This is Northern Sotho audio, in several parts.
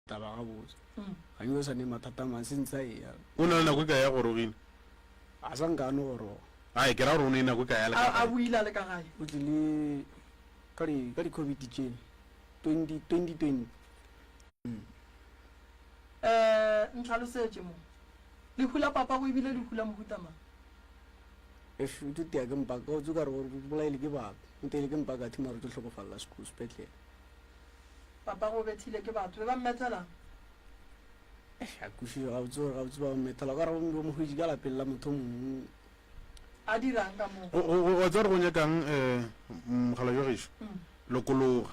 Taba gabotse. Ga nke o sa ne mathata a mang since a eya. O na le nako e kae a gorogile? A sa nka a no goroga. Ai, ke ra gore o ne nako e kae a le ka A, a gae? boile a le ka gae. O tlile ka di, ka di covid tše, 20, 2020. Eh, ntlhalosetše mo. Lehu la papago e bile lehu la mohuta mang? Eish, o tlo tia ke mpa, ka o ka re o bolaile ke batho. O teile ke mpa ka thi mara o tlo hlokofalela seko, sepetlele. Papago o bethile ke batho. Be ba mmethelang? Eish, a kwešiše gabotse gore gabotse ba mmethela. O ka re ba mo hwetše ka lapeng la motho o mongwe. A dirang ka moo? Go, go, go, wa tseba gore go nyakang, um, mokgalabje wa gešo? Lokologa,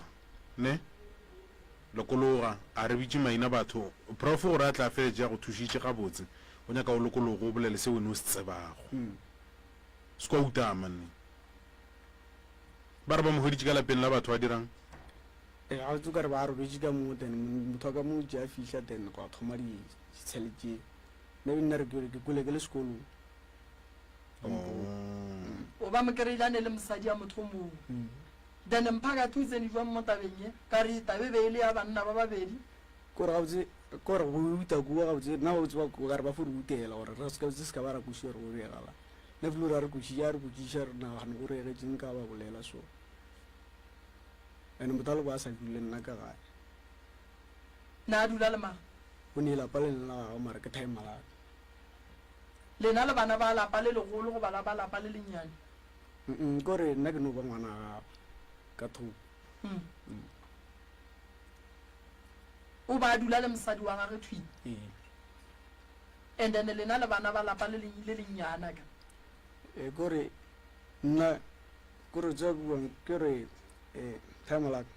ne? Lokologa, a re bitše maina batho. Prof gore a tle a fetše a go thušitše gabotse, o nyaka o lokologe o bolele se wene o se tsebago. Se kwa utama, ne? Ba re ba mo hweditše ka lapeng la batho a dirang? Ee, gabotse o ka re ba robetše ka moo, then motho wa ka mo tše a fihla, then gwa thoma ditshele tše. Maybe nna re ke kwele ke le sekolong. O ba mo kry-ile a ne le mosadi ya motho o mongwe. Then mphakathi o tsene jwang mo tabeng ye? Ka re taba e be e le ya banna ba babedi. Kore gabotse, kore go uta kua gabotse, nna gabotse ba ka re ba fo re utela gore re se se ka ba ra kwešiša gore go diregalang. Nna feel gore a re kwešiše, a re botšiša re nagane go regetšeng ka ba bolela so. And motho a le bo a sa dule le nna ka gae. Ne a dula le mang? O ne lapa le leng la gagwe mara ke timer la ka. Lena le bana ba lapa le legolo goba la ba lapa le lennyane? Mm, ke gore nna ke no ba ngwana wa gagwe ka thoko. Mm. O ba a dula le mosadi wa gage thwi. Ee. And then lena le bana ba lapa le le lennyane ka. Ee, ke gore nna ke gore tsa buang ke gore eh timer la ka.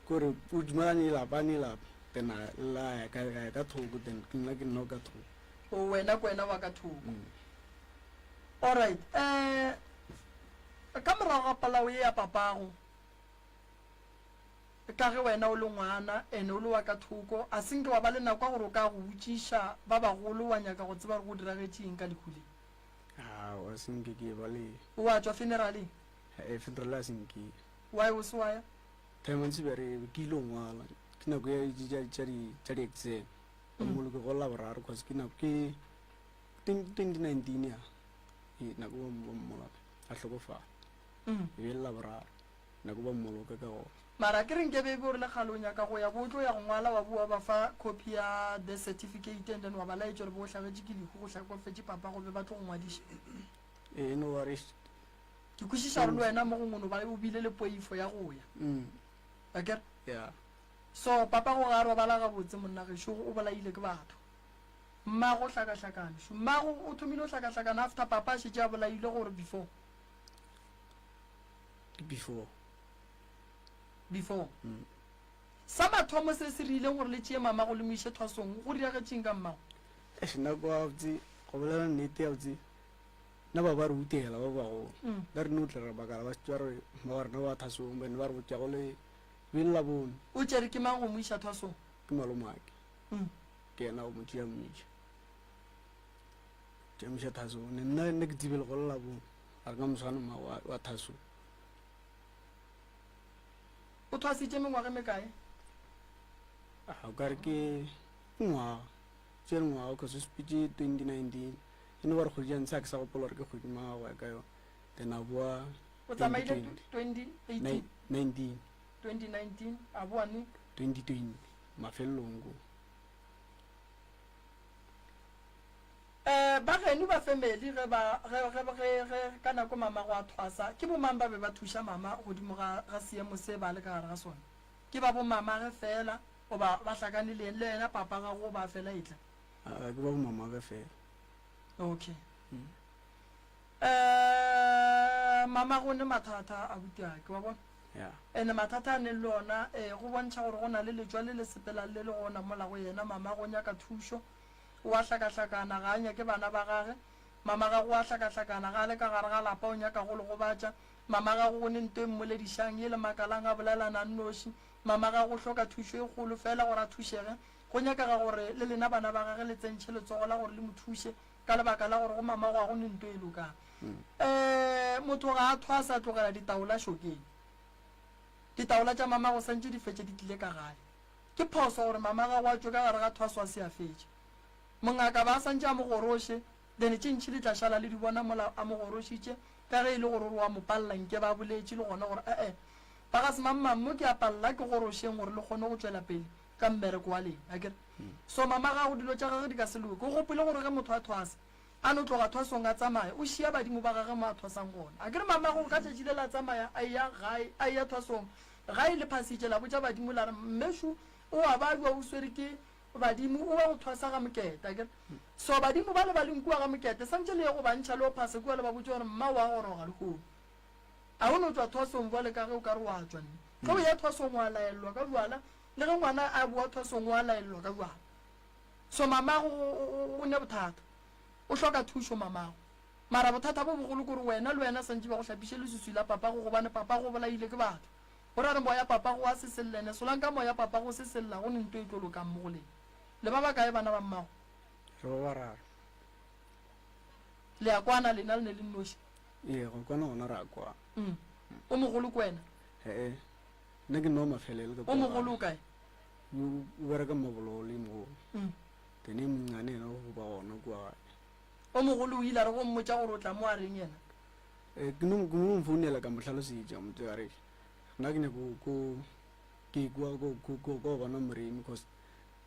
Ke gore o dumelane lapa ne lapa then a la ya ka ya ka thoko then ke nna ke nna ka thoko. O wena ke wena wa ka thoko. Alright, eh ka morago ga polao ye ya papago, ka ge wena o le ngwana and o le wa ka thoko, a se nke wa ba le nako ya gore o ka go botšiša ba bagolo wa nyaka go tseba gore go diragetše eng ka lehu le? Aowa, a se nke ke ba le. O a tšwa funeraleng? Ee, funeral a se nke. Why o se wa ya? Time ntse be re ke ile go ngwala, ke nako ya tša di-exam. Ba mmoloke go Laboraro cause ke nako ke 2019 ya ee nako ba mmoloka a hlokofala e be e le Laboraro nako ba mmoloka ka gona. Mara ke re nke be e be o re le kgale o nyaka go ya bo o tlo ya go ngwala wa bo wa ba fa copy ya death certificate and then wa ba laetša gore bo o hlagetše ke lehu go hlakofetše papa go be ba tlo go ngwadiša. Ee no worries. Ke kwešiša gore le wena mo gongwe o no ba o bile le poifo ya go ya. Akere? Yeah. So papago ga a robala gabotse monna gešo o bolaile ke batho. Mmago o hlakahlakane. Sho mmago o thomile o hlakahlakana after papa a šetše a bolaile gore before? Ke before. Before. Sa mathomo se se rileng gore le tšee mamago le mo iše thwasong go diragetšeng ka mmago? Eish nna kwa gabotse go bolela nnete gabotse nna ba ba re utela ba bagolo. Nna re no tla ra makala ba šetše ba re mma wa rena wa thasong bene ba re botša go le Beng la bone. O tšere ke mang go mo iša thwasong? Ke malomake. Ke yena go mo tšea mmitša. Tšea mo iša thasong. Ne nna nna ke tsebile go le la bone. A re ka moswane mma wa, wa thasong. O thwasitše mengwaga e mekae? A o ka re ke ke ngwaga. Tšere ngwaga cause o sepetše 2019. E no ba re kgwedi ya ntshe a ke sa gopola gore ke kgwedi mang go ya ka yona. Then a boa O tsamaile 2018? 19. 2019, a boa neng? 2020, mafelelong ko. Eh, ba geno ba family ge ba, ge, ge, ge, ge ka nako mama go a thwasa, ke bo mang ba be ba thuša mama godimo ga, ga seemo se ba le ka gare ga sona? Ke ba bo mamage fela goba ba hlakane le, le yena papa gago o ba fela etla? Aa, ke ba bo mamage fela. Okay. Eh, mama go ne mathata abuti ake wa bona. Yeah. Ene mathata a neng le ona eh, go bontšha gore go na le letšwa le le sepelang le le gona mola go yena. Mama go nyaka thušo, o a hlakahlakana, ga a nyake bana ba gage. Mama gago o a hlakahlakana, ga a le ka gare ga lapa o nyaka go le gobatša. Mama gago go ne nto e mmoledišang ye le makalang a bolelana a nnoši. Mama gago o hloka thušo e kgolo fela gore a thušege. Go nyakega gore le lena bana ba gage le tsentšhe letsogo la gore le mo thuše. Ka lebaka la gore go mama go a go ne nto e lokang. Um motho ga a thwasa a tlogela ditaola šokeng. Ditaola tša mama go santše di fetše di tlile ka gae. Ke phoso gore mama gago a tšwe ka gare ga thwaso a se a fetše. Mongaka ba a santše a mo goroše, then tše ntši le tla šala le di bona mola a mo gorošitše, ka ge e le gore o re wa mo palela nke ba boletše le gona gore e-e ba ga semangmang mo ke a palela a ke gorošeng gore le kgone go tšwela pele ka mmereko wa lena akere. So mama gago dilo tša gagwe di ka se loke. O gopole gore ge motho a thwasa a no tloga thwasong a tsamaya o šia badimo ba gagwe mo a thwasang gona. Akere mamago ka tšatši le la tsamaya a eya gae a eya thwasong gae le phasitše la botša badimo la re mmešo o a babja o swere ke Badimo o wa go thwasa ga Mokete, akere? So badimo bale ba leng kua ga Mokete, santše le ye go ba ntšha le o phase kua le ba botše gore mma o a goroga lehono. A o no tšwa thwasong bjale ka ge o ka re wa tšwa nne. Ge o ya thwasong wa laellwa ka bjala, le ge ngwana a boa thwasong o a laellwa ka bjala. So mamago o ne bothata. O hloka thušo mamago. Mara bothata bo bogolo ke gore wena le wena santše ba go hlapiše leswiswi la papago gobane papago o bolaile ke batho. Go ra re moya papago wa sesella ene solanka moya papago o sesella go ne nto e tlo lokang mo go lena. Le ba bakae bana ba mmago? Re ba bararo. Le a kwana lena le ne le nnoši? Ee, go kwana gona re a kwana. Mm. O mogolo ke wena? Ee, nna ke nna wa mafelelo ka O mogolo o kae? O bereka Mabolole mogolo. Mm. Then e monnyane yena o ba gona kua gae. O mogolo o ile a re go mmotša gore o tla mo a reng yena? Eh, ke no ke no mfounela ka mo hlalosetša motho ka re nna ke nyako ko ke kwa ko ko ko ko bona moremi cause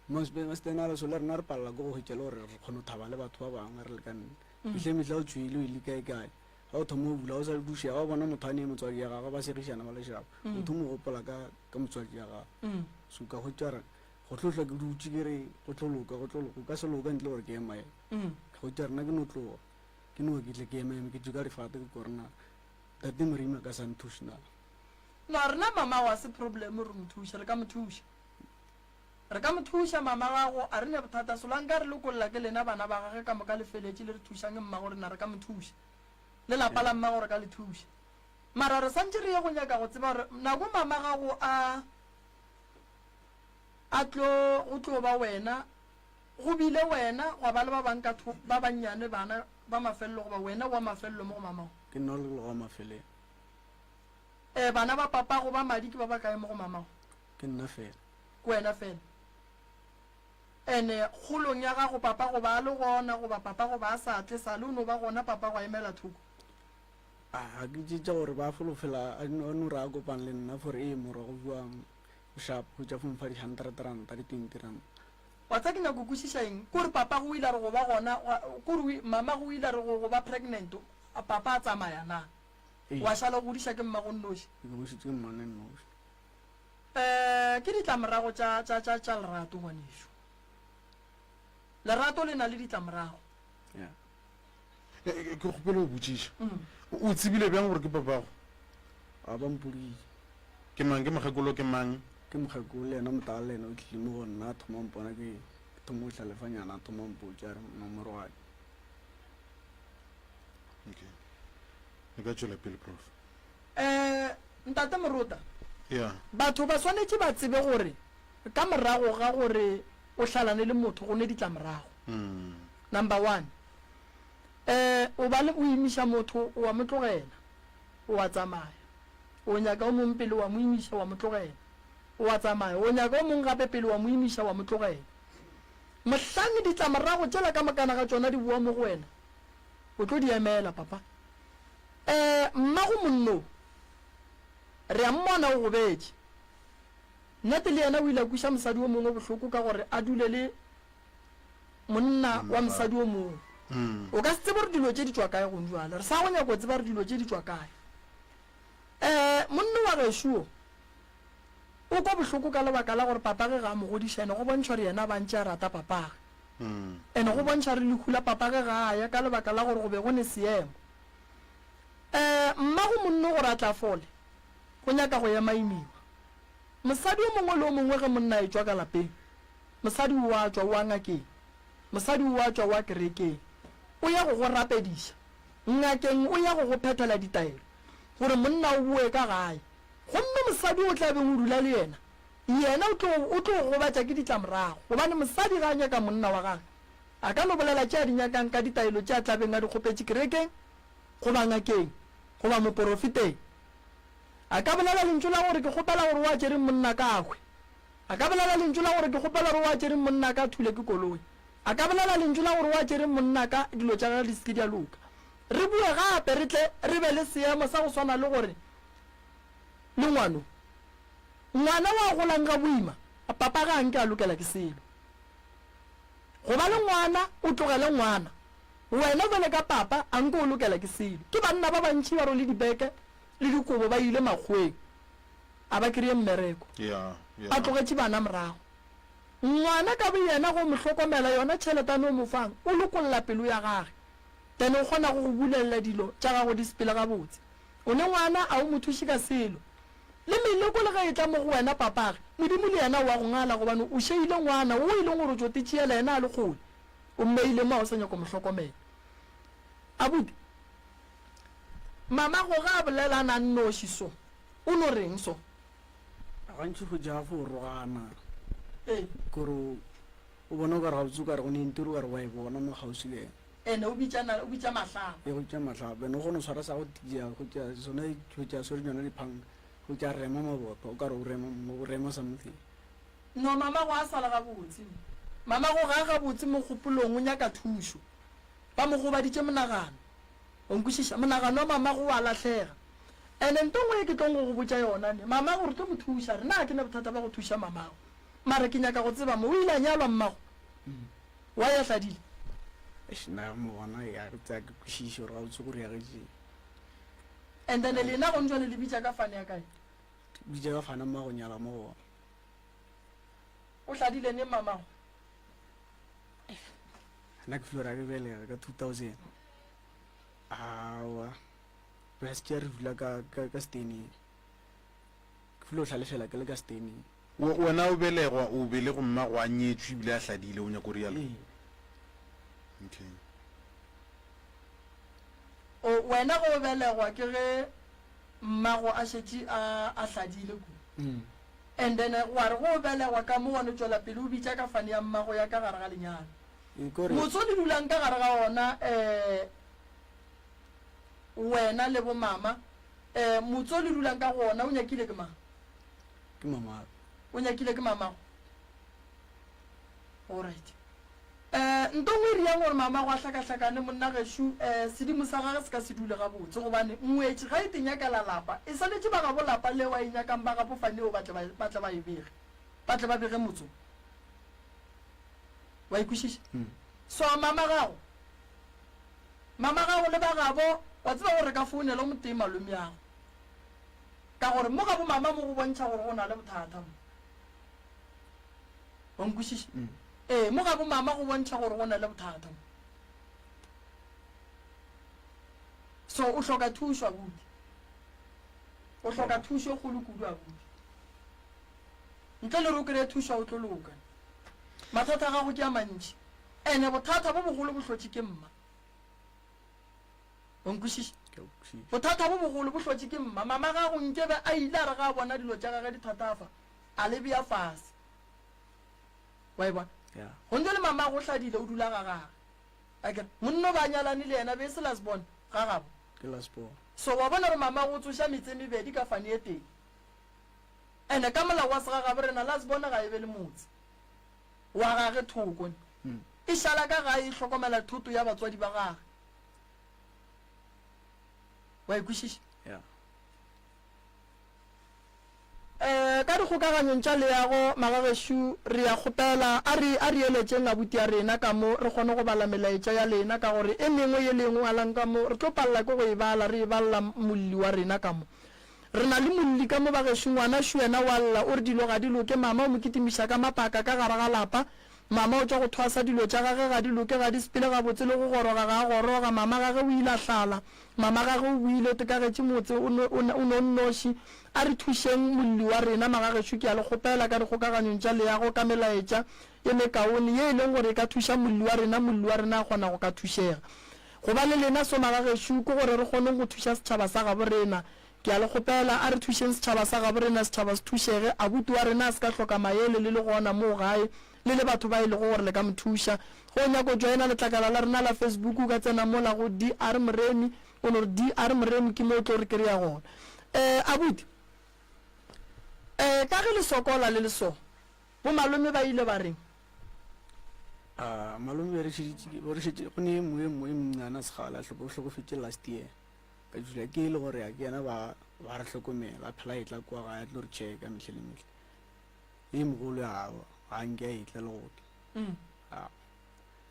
mastenalo so le rena re palela ko go hwetša le gore re kgone go thaba le batho ba bangwe re le ka nne mehle mehla o tshwele o ile kae kae ga o thoma o bula o sa duše ga o bona motho a ne motswadi ya gagwe ba segišana ba lešaba o thoma o gopola ka ka motswadi ya gagwe so ka hwetša re go tlo hlwa ke dutše ke re go tlo loka go tlo loka o ka se loka ntle gore ke ema ka hwetša rena ke no tloga Ke no ke tle ke eme eme ke tšwe ka difate ke kore na Tate Morimo a ka sa nthuše na. No rena mama wa se problem re mo thuša re ka mo thuša re ka mo thuša mama gago a re ne bothata solanka re lokolla ke lena bana ba gage ka moka le feletše le re thušang mmago rena re ka mo thuša le lapa la mmago re ka le thuša mara re santše re ye go nyaka go tseba gore nako mama gago a a tlo go tlo ba wena Go bile wena, gwa ba le ba bang ka tho, ba bannyane bana ba mafelelo, goba wena wa mafelelo mo go mamago? Ke nna le wa mafelelo. Ee, bana ba papago ba madi ke ba bakae mo go mamago? Ke nna fela. Ke wena fela. Ene kgolong ya gago papa goba a le gona goba papa goba a sa tle, sa le o no ba gona papa go a emela thoko. A ga ke tše tša gore ba folofela a no re a kopane le nna for ee morwa go bjang, o sharp, hwetša fo mpha di hundred ranta, di twenty ranta. Wa tseba ke nyaka go kwešiša eng? Kore papago o ile a re go ba gona, kore mamago o ile a re go ba pregnant, papa a tsamaya na? Ee. Wa šala o godiša ke mmago nnoši? Ke godišitše ke mmane nnoši. Eh, ke ditlamorago tša, tša, tša, tša lerato, ngwanešu. Lerato le na le ditlamorago. Yeah. Ke kgopela go botšiša. O tsebile bjang gore ke papago? A ba mpoditše. Ke mang? Ke mokgekolo ke mang? Ke mokgekolo le yena motala le yena o tlile mo go nna a thoma mpona ke thoma go hlalefanyana a thoma mpotša a re nomorwane. Okay. Le ka tšwela pele prof. Eh, Ntate Morota. Yeah. Batho ba swanetše ba tsebe gore ka morago ga gore o hlalane le motho go ne ditlamorago. Mm. Number one, eh, o ba le o imiša motho o a mo tlogela, o a tsamaya. O nyaka o mong pele wa mo imiša wa mo tlogela, o a tsamaya. O nyaka o mong gape pele wa mo imiša wa mo tlogela. Mohlang ditlamorago tšela ka mokana ga tšona di boa mo go wena, o tlo di emela, papa. Eh, mmago monno, re a mmona o gobetše. Nnete le yena o ile a kweša mosadi o mongwe bohloko ka gore a dule le monna wa mosadi o mongwe. O ka se tsebe gore dilo tše di tšwa kae gong jwale. Re sa go nyaka go tseba gore dilo tše di tšwa kae. Um monna wa gešo wo o kwa bohloko ka lebaka la gore papage ga a mo godiša ene go bontšha gore yena ba ntše a rata papage. Ene go bontšha gore lehu la papage ga a ya ka lebaka la gore go be go ne seemo. Um mmago monno gore a tla fole go nyaka go emaemiwa. Mosadi o mongwe le o mongwe ge monna a etšwa ka lapeng Mosadi o a tšwa o a ngakeng. Mosadi o a tšwa o a kerekeng. O ya go go rapediša. Ngakeng o ya go go phethela ditaelo gore monna o boe ka gae. Gomme mosadi o tla beng o dula le yena, yena o tlo, o tlo go gobatša ke ditlamorago. Gobane mosadi ga a nyaka monna wa gagwe, a ka no bolela tše a di nyakang ka ditaelo tše a tla beng a di kgopetše kerekeng, goba ngakeng, goba moporofeteng. A ka bolela lentšu la gore, Ke kgopela gore o a tšereng monna ka a hwe. A ka bolela lentšu la gore ke kgopela gore o a tšereng monna ka a thule ke koloi. A ka bolela lentšu la gore o a tšereng monna ka dilo tša gagwe di se ke di a loka. Re bue gape re tle re be le seemo sa go swana le gore le ngwano. Ngwana wa golang ga boima, papa ga a nke a lokela ke selo. Go ba le ngwana, o tlogele ngwana. Wena bjale ka papa, a nke o lokela ke selo. Ke banna ba bantši ba rwele dibeke le dikobo ba ile makgoweng, a ba kreye mmereko. Ba tlogetše bana morago. Ngwana ka boyena ge o mo hlokomela, yona tšhelete a no mo fang, o lokolla pelo ya gage. Then o kgona go go bulelela dilo tša gago di sepele gabotse. O ne ngwana, a o mo thuše ka selo. Le meleko le ge e tla mo go wena papage, Modimo le yena o a go ngala gobane o šeile ngwana wo e leng gore o tšo te tšeela yena a le kgole, o mmeile mo a o sa nyako mo hlokomela. Abuti, mamago ge a bolela a na nnoši so, o no reng so? Gantši go ja fo rogana. Ee. Kore o bona o ka re gabotse o ka re go ne ntoro o ka re wa e bona mo kgauswi le yena. Ene o bitša na, o bitša mahlapa. Ee, go bitša mahlapa. Ene o kgona go swara sa go tia, go tša sona, go tša swere tšona diphanka, go tša rema maboto, o ka re o rema, o rema something. No, mamago a sa le gabotse. Mamago ga a gabotse mogopolong, o nyaka thušo. Ba mo gobaditše monagano. O nkwešiša? Monagano wa mamago o a lahlega. Ene nto nngwe ye ke tlong go go botša yona ne, mamago re tlo mo thuša. Rena ga ke na bothata ba go thuša mamago. Mara ke nyaka go tseba mo, o ile a nyalwa mmago? Why a hladile? Eish, nna mo gona ya ke tsaya ke kwešiše gore gabotse go reagetšeng. And then lena gone jwale le bitša ka fane ya kae? Bitša ka fane mma go nyala mo go ona. O hladile neng mamago? Nna ke filo ra ke belega ka 2000. Aowa, be a se tšea re dula ka, ka, ka steneng. Ke filo hlalefela ke le ka steneng. Wena o belegwa, o belego mmago a nyetšwe ebile a hladile, o nyaka go rialo? Ee. Okay. O, wena ge o belegwa ke ge mmago a šetše a, a hladile ku. Mm. And then wa re ge o belegwa ka mo wa no tšwela pele o bitša ka fane ya mmago ya ka gare ga lenyalo. Ee, ke gore. Motse o le dulang ka gare ga ona, eh, wena le bo mama, eh, motse o le dulang ka go ona o nyakile ke mang? Ke mamago. O nyakile ke mamago? Alright. Eh, nto nngwe e riang gore mamago a hlakahlakane monna gešo, eh, sedimo sa gage se ka se dule gabotse gobane ngwetši ga e te nyakela lapa, e swanetše ba gabo lapa leo a e nyakang ba gabo faneo ba tle ba, ba tle ba e bege, ba tle ba bege motse wo. Wa e kwešiša? So mama gago, mama gago le ba gabo, wa tseba gore re ka founela o motee malomeago. Ka gore mo ga bo mama mo go bontšha gore go na le bothata mo. Wa nkwešiša? Ee, mo ga bo mama go bontšha gore go na le bothata mo. So o hloka thušo abuti. O hloka thušo e kgolo kudu abuti. Ntle le gore o kreye thušo a o tlo loka. Mathata a gago ke a mantši. Ene bothata bo bogolo bo hlotše ke mma. O nkwešiša? Ke a kwešiša. Bothata bo bogolo bo hlotše ke mma. Mama gago nkebe a ile a re ga a bona dilo tša gage di thatafa, a le bea fase. Wa e bona? Ya. Gone jwale mamago o hladile, o dula ga gage. Akere? Monna o ba nyalane le yena, be e se last born ga gabo. Ke last born. So wa bona gore mamago o tsoša metse e mebedi ka fane e tee. Ene ka molao wa segagabo rena last born ga e be le motse wa gage thoko. E šala ka gae e hlokomela thoto ya batswadi ba gage. Wa e kwešiša? Yeah. Eh, ka dikgokaganyong tša leago, magagešo, re a kgopela, a re, a re eletšeng abuti ya rena ka mo, re kgone go bala melaetša ya lena, ka gore e mengwe ye le e ngwalang ka mo, re tlo palela ke go e bala, re e balela molli wa rena ka mo. Re na le molli ka mo bagešo, ngwana šo yena wa lla, o re dilo ga di loke, mama o mo kitimiša ka mapaka ka gare ga lapa, Mama o tšwa go thwasa dilo tša gage ga di loke, ga di sepele gabotse le go goroga ga a goroga. Mama gage o ile a hlala. Mama gage o boile o tekagetše motse, o no, o, o no nnoši. A re thušeng molli wa rena, magagešo, ke a le kgopela ka dikgokaganyong tša leago ka melaetša ye mekaone ye e leng gore e ka thuša molli wa rena, molli wa rena a kgona go ka thušega. Go ba le lena so magagešo ke gore re kgoneng go thuša setšhaba sa gabo rena. Ke a le kgopela, a re thušeng setšhaba sa gabo rena, setšhaba se thušege. Abuti wa rena a se ka hloka maele le le gona moo gae, le le batho ba e lego gore le ka mo thuša. Ge o nyaka go joina letlakala la rena la Facebook, o ka tsena mola go DR Moremi, o no re DR Moremi ke mo o tlo re kry-a gona. Eh, abuti, eh, ka ge le sokola le le so. Bo malome ba ile ba reng? A malome be re šeditše be re šetše go ne mongwe mongwe mnyana segala hloko hlokofetše last year ka July ke e le gore ya ke yena ba ba re hlokomela a phela e tla kwa gae a tlo re checka mehle le mehle e mogolo ya ga nke a etla le go tla mm. a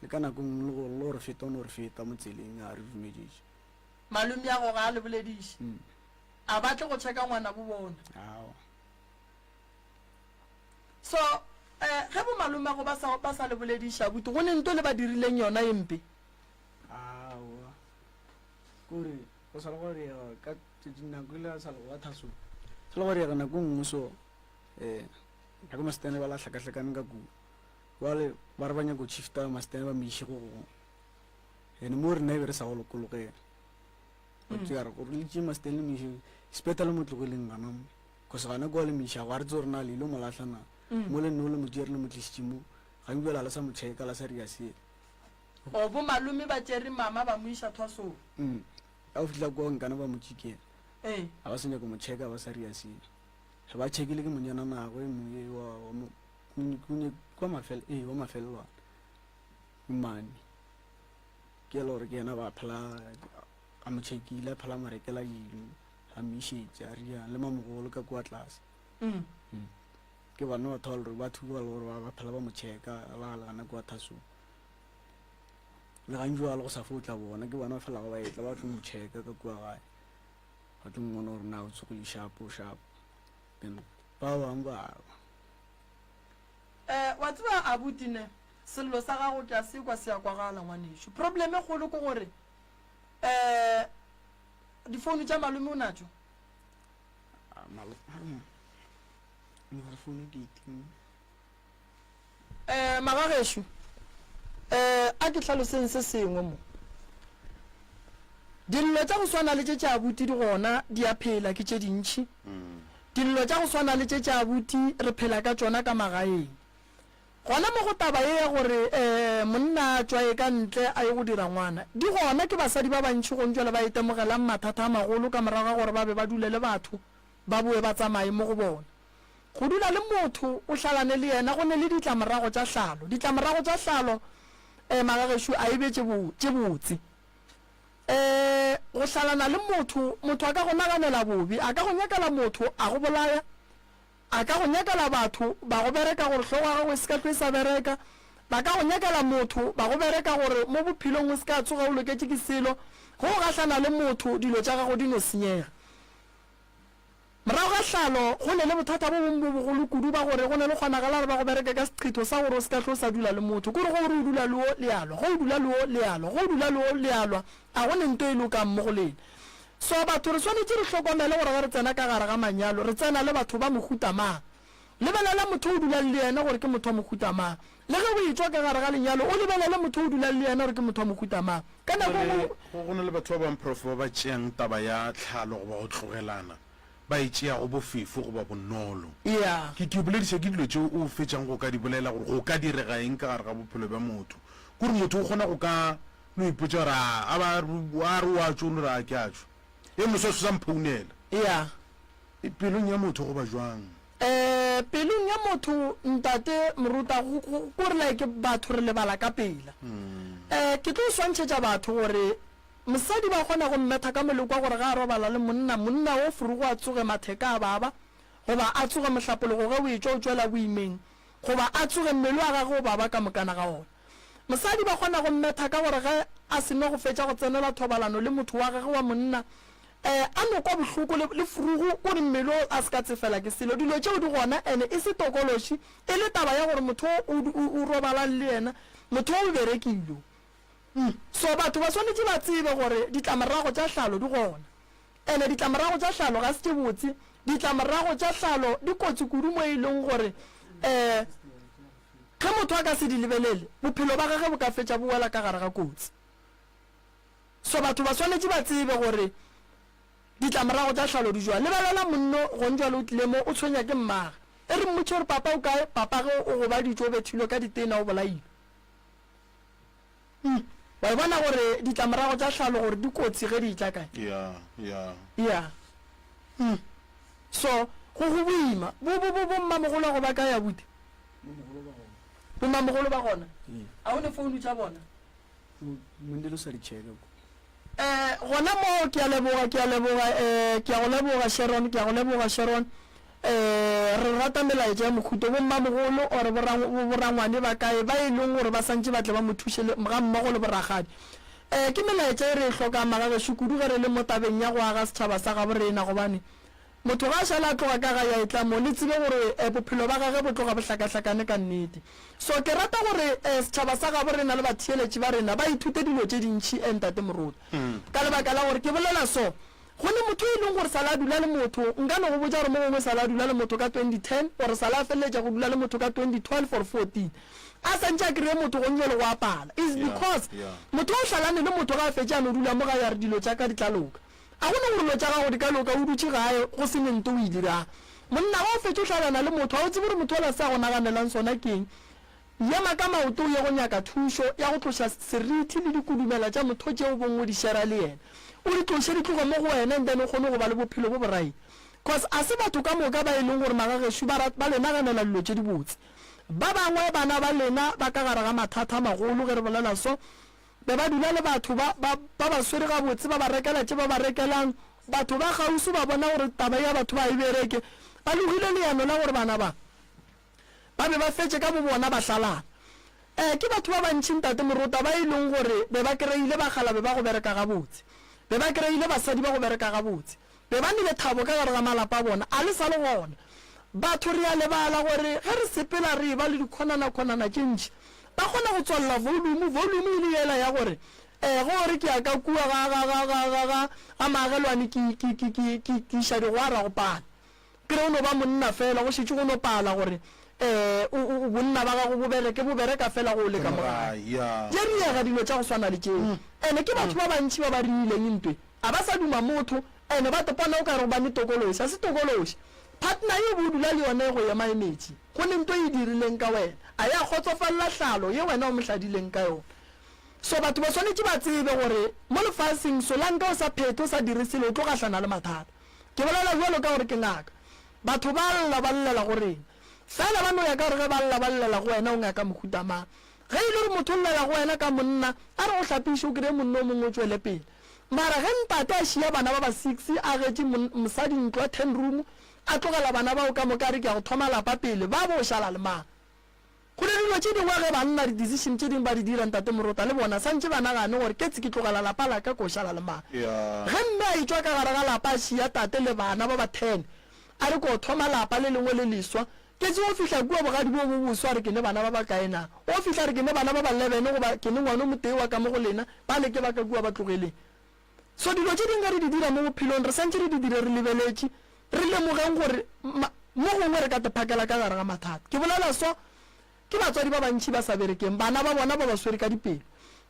le ka nako nngwe le go le gore feta o no re feta mo tseleng a re dumeditše malome ya go ga a le bolediše mm. a batle go checka ngwana bo bona awa So, eh, ge bomalomego ba sa, ba sa le bolediša, abuti, go ne nto le ba dirileng yona e mpe? Aowa. Kore, go sa le go riega ka tšatši nako ile sa le go batha so. Sa le go riega nako nngwe so, eh, nako masitane ba la hlakahlakane ka kua. Bjale ba re ba nyako shifta masitane ba mo iše go gongwe. Ene mo rena e be re sa go lokologela. Ba tšea re gore le tšee masitane le mo iše sepetlele mo tlogeleng gana mo. Cause gana kwa le mo iša ga re tsebe gore na le ile mo lahla na. Mo le nno le mo tšere le mo tlišitše mo, ga nkwe la le sa mo checka la sa ria selo. O bo malome ba tšere mama ba mo iša thwasong. Mm. Ga o fihla kwa nkane ba mo tšikela. Ee. Ga ba sa nyaka mo checka ba sa ria selo. Ge ba checkile ke monyana nago e mongwe wa wa mo kwa mafel ee wa mafelelwana. Mane. Ke le gore ke yena ba phela a mo checkile a phela mo rekela dilo. A mmišetše, a rialo, le mamogolo ka kua tlase. Mm. Mm. Ke bona batho ba lore ba thuba le gore ba phela ba mo checka la le gana kua thasong. Le gantši wa le go sa fo tla bona ke bona ba felago ba etla ba tlo mo checka ka kua gae. Ba tlo mmona gore na o tsogile shapo shapo. Then ba bangwe ba Eh, wa tseba abuti ne, sello sa gago ke a se kwa se a kwagala ngwanešu. Problem e kgolo ke gore eh Difounu tša malome o natšo? Um magagešo, um a ke hlaloseng se sengwe mo. Dillo tša go swana le tše tša abuti di gona, di a phela, ke tše dintši. Dillo tša go swana le tše tša abuti re phela ka tšona ka magaeng. Gona mo go taba ye ya gore monna a tšwaye ka ntle a ye go dira ngwana, di gona ke basadi ba bantši gontšwale ba itemogelang mathata a magolo ka morago ga gore ba be ba dule le batho ba boe ba tsamaye mo go bona. Go dula le motho o hlalane le yena go ne le ditlamorago tša hlalo. Ditlamorago tša hlalo magagešo a e be tše tše botse. Go hlalana le motho, motho a ka go naganela bobe, a ka go nyakela motho a go bolaya, A ka go nyakela batho ba go bereka gore hlogo ya gago e se ka hlwe e sa bereka. Ba ka go nyakela motho ba go bereka gore mo bophelong o se ka tsoga o loketše ke selo. Ge o gahlana le motho dilo tša gago di no senyega. Morago ga hlalo go ne le bothata bo bongwe bo bogolo kudu ba gore go ne le kgonagala gore ba go bereke ka seqhitho sa gore o se ka hlwe o sa dula le motho. Ke gore ge o re o dula le wo le a lwa, ge o dula le wo le a lwa, ge o dula le wo le a lwa, a go ne nto e lokang mo go lena. So batho re swanetše re hlokomele gore ge re tsena ka gare ga manyalo re tsena le batho ba mohuta mang. Lebelela motho o dulang le yena gore ke motho wa mohuta mang. Le ge o etšwa ka gare ga lenyalo o lebelele motho o dulang le yena gore ke motho wa mohuta mang. Ka nako e nngwe. Go na le batho ba bangwe Prof ba ba tšeang taba ya tlhalo goba go tlogelana ba e tšeago bofefo goba bonolo. Yeah. Ke ke bolediša ke dilo tšeo o fetšang go ka di bolela gore go ka direga eng ka gare ga bophelo bja motho. Kore motho o kgona go ka No ipotša gore a a ba a re o a tšwa o no re a ke a tšwa. E moswa se sa mphounela. Ya. E pelong ya motho goba jwang? Eh pelong ya motho ntate moruta go go ko re like batho re lebala ka pela. Eh ke tlo swantšhetša batho gore mosadi ba kgona go mmetha ka molekwa gore ga a robala le monna, monna o furugo a tsoge matheka a baba goba a tsoge mohlapologo ge o etšwa o tšwela boimeng goba a tsoge mmele wa gagwe o baba ka mokana ga ona. Mosadi ba kgona go mmetha ka gore ge a se no go fetša go tsenela thobalano le motho wa gagwe wa monna, eh, a no kwa bohloko le, le frugu, kore mmele o a se ka tsefela ke selo. Dilo tšeo di gona ene e se tokološi, e le taba ya gore motho o, o, o robalang le yena, motho o o berekile o. So batho ba swanetše ba tsebe gore ditlamorago tša hlalo di gona. Ene ditlamorago tša hlalo ga se tše botse. Ditlamorago tša hlalo di kotsi kudu mo e leng gore um ge motho a ka se di lebelele, bophelo ba gagwe bo ka fetša bo wela ka gare ga kotsi. So batho ba swanetše ba tsebe gore ditlamorago tša hlalo di jwang. Lebelela monno gonjwale o tlile mo o tshwenya ke mmage. E re mmotše gore papa o kae, papage o gobaditšwe o bethilwe ka ditena o bolailwe. Umm, wa e bona gore ditlamorago tša hlalo gore di kotsi ge di etla kae? Ya, ya. Ya. Umm. So, go, go boima. Bo, bo, bo, bommamogolo go ba kae abuti? Mamogolo ba gona. Bomamogolo ba gona? Ee. A o ne founu tša bona? Monna le sa di checka ko. Eh, gona moo ke a leboga, ke a leboga, eh, ke a go leboga Sharon, ke a go leboga Sharon. Eh, re rata melaetša ya mokhuto, bommamogolo or borangwane ba kae ba e leng gore ba santše ba tle ba mo thuše le, ga mmogo le borakgadi. Eh, ke melaetša e re e hlokang magagešo kudu ge re le mo tabeng ya go aga setšhaba sa gabo rena gobane Motho ga a šale a tloga ka gae a etla mo, le tsebe gore eh, bophelo ba gage bo tloga bo hlakahlakane ka nnete. So ke rata gore eh, setšhaba sa gabo rena le batheeletši ba rena ba ithute dilo tše dintši eh, Ntate Moruti. Ka lebaka la gore ke bolela so, go ne motho e leng gore sale a dula le motho, nka no go botša gore mo gongwe sale a dula le motho ka 2010 or sale a feleletša go dula le motho ka 2012 or 14, a santše a kry-e motho go njo le go apala. Is because motho o hlalane le motho ga a fetše a no dula mo gae a re dilo tša ka di tla loka. A go ne gore dilo tša gago di ka loka o dutše gae go se ne nto o e dirang? Monna, ga o fetše o hlalana le motho, ga o tsebe gore motho yola se a go naganelang sona ke eng. Ema ka maoto o ye go nyaka thušo ya go tloša serithi le dikudumela tša motho tše o bong o di shera le yena. O di tloše di tloge mo go wena and then o kgone go ba le bophelo bo borait. Cause a se batho ka moka ba e leng gore magagešo ba ba le naganela dilo tše dibotse. Ba bangwe bana ba lena ba ka gare ga mathata a magolo ge re bolela so. Be ba dula le batho ba, ba, ba ba swere gabotse, ba ba rekela tše ba ba rekelang. Batho ba kgauswi ba bona gore taba ya batho ba e bereke. Ba logile leano la gore bana ba, ba be ba fetše ka bobona ba hlalana. Eh, ke batho ba bantši, Ntate Morota, ba e leng gore be ba kreile bakgalabe ba go bereka gabotse. Be ba kreile basadi ba go bereka gabotse. Be ba ne lethabo ka gare ga malapa a bona, a le sa le gona. Batho re a lebala gore ge re sepela re eba le dikhonana-khonana tše ntši. Ba kgona go tswalela volume, volume e le yela ya gore, eh, ge o re ke ya ka kua ga, ga, ga, ga, ga, ga, ga maagelwane ke, ke, ke, ke, ke, ke iša digwara go pala. Ke re o no ba monna fela, go šetše go no pala gore, eh, o, o, bonna ba gago bo bereke, bo bereka fela go o leka mo gae. Di a riega dilo tša go swana le tšeo. Ene ke batho ba bantši ba ba riileng ntwe. A ba sa duma motho, ene ba topona o ka re gobane tokološi. A se tokološi. Partner ye o be o dula le yona e go ema emetše. Go ne nto e dirileng ka wena. A ya kgotsofalela hlalo ye wena o mo hladileng ka yona. So batho ba swanetše ba tsebe gore mo lefaseng solanka o sa phethe o sa dire selo o tlo gahlana le mathata. Ke bolela bjalo ka gore ke ngaka. Batho ba lla ba llela go rena. Fela ba no ya ka gore ge ba lla ba llela go wena o ngaka mohuta mang. Ge e le gore motho o llela go wena ka monna a re go hlapiše o kreye monna o mongwe o tšwele pele. Mara ge ntate a šia bana ba ba six a agetše mosadi ntlo ya ten room a tlogela bana bao ka moka a re ke ya go thoma lapa pele ba bo šala le mang? Go ne dilo tše dingwe ge banna di decision tše dingwe ba di dira ntate Morota le bona santše ba nagane gore ketsi ke tlogela lapa la ka ko šala le mang? Ge mme a etšwa ka gare ga lapa a šia tate le bana ba ba ten a re ko thoma lapa le lengwe le leswa ketsi o fihla kua bogadi bo bo boswa a re ke ne bana ba ba kae na? O fihla a re ke ne bana ba ba leven goba ke ne ngwana o motee wa ka mo go lena ba le ke ba ka kua ba tlogeleng. So dilo tše dingwe ge re di dira mo bophelong re santše re di dire re lebeletše, re lemogeng gore ma, mo gongwe re ka te phakela ka gare ga mathata. Ke bolela so, ke batswadi ba bantši ba sa berekeng, bana ba bona ba ba swere ka dipelo.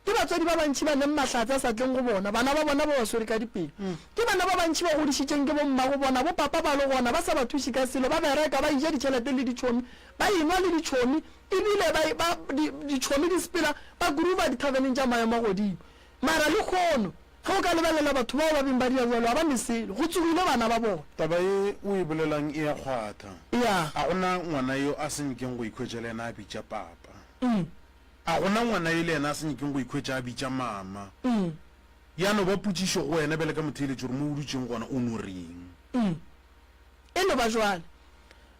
Ke batswadi ba bantši ba neng mahlatse a sa tleng go bona, bana ba bona ba ba swere ka dipelo. Ke bana ba bantši ba godišitšeng ke bommago bona, bopapa ba le gona, ba sa ba thuše ka selo, ba bereka, ba eja ditšhelete le ditšhomi, ba enwa le ditšhomi, ebile ba, ba, di, ditšhomi di sepela, ba groova dithaveneng tša maemo a godimo. Mara lehono, ge o ka lebelela batho bao ba beng ba dira bjalo, ga ba ne selo. Go tsogile bana ba bona. Taba ye o e bolelang e a kgwatha. Ya. A go na ngwana yo a se nyakeng go ikhwetša le yena a bitša papa. A go na ngwana yo le yena a se nyakeng go ikhwetša a bitša mama. Ya no ba potšišo go wena bjale ka motheeletši gore mo o dutšeng gona o no reng. E no ba jwale.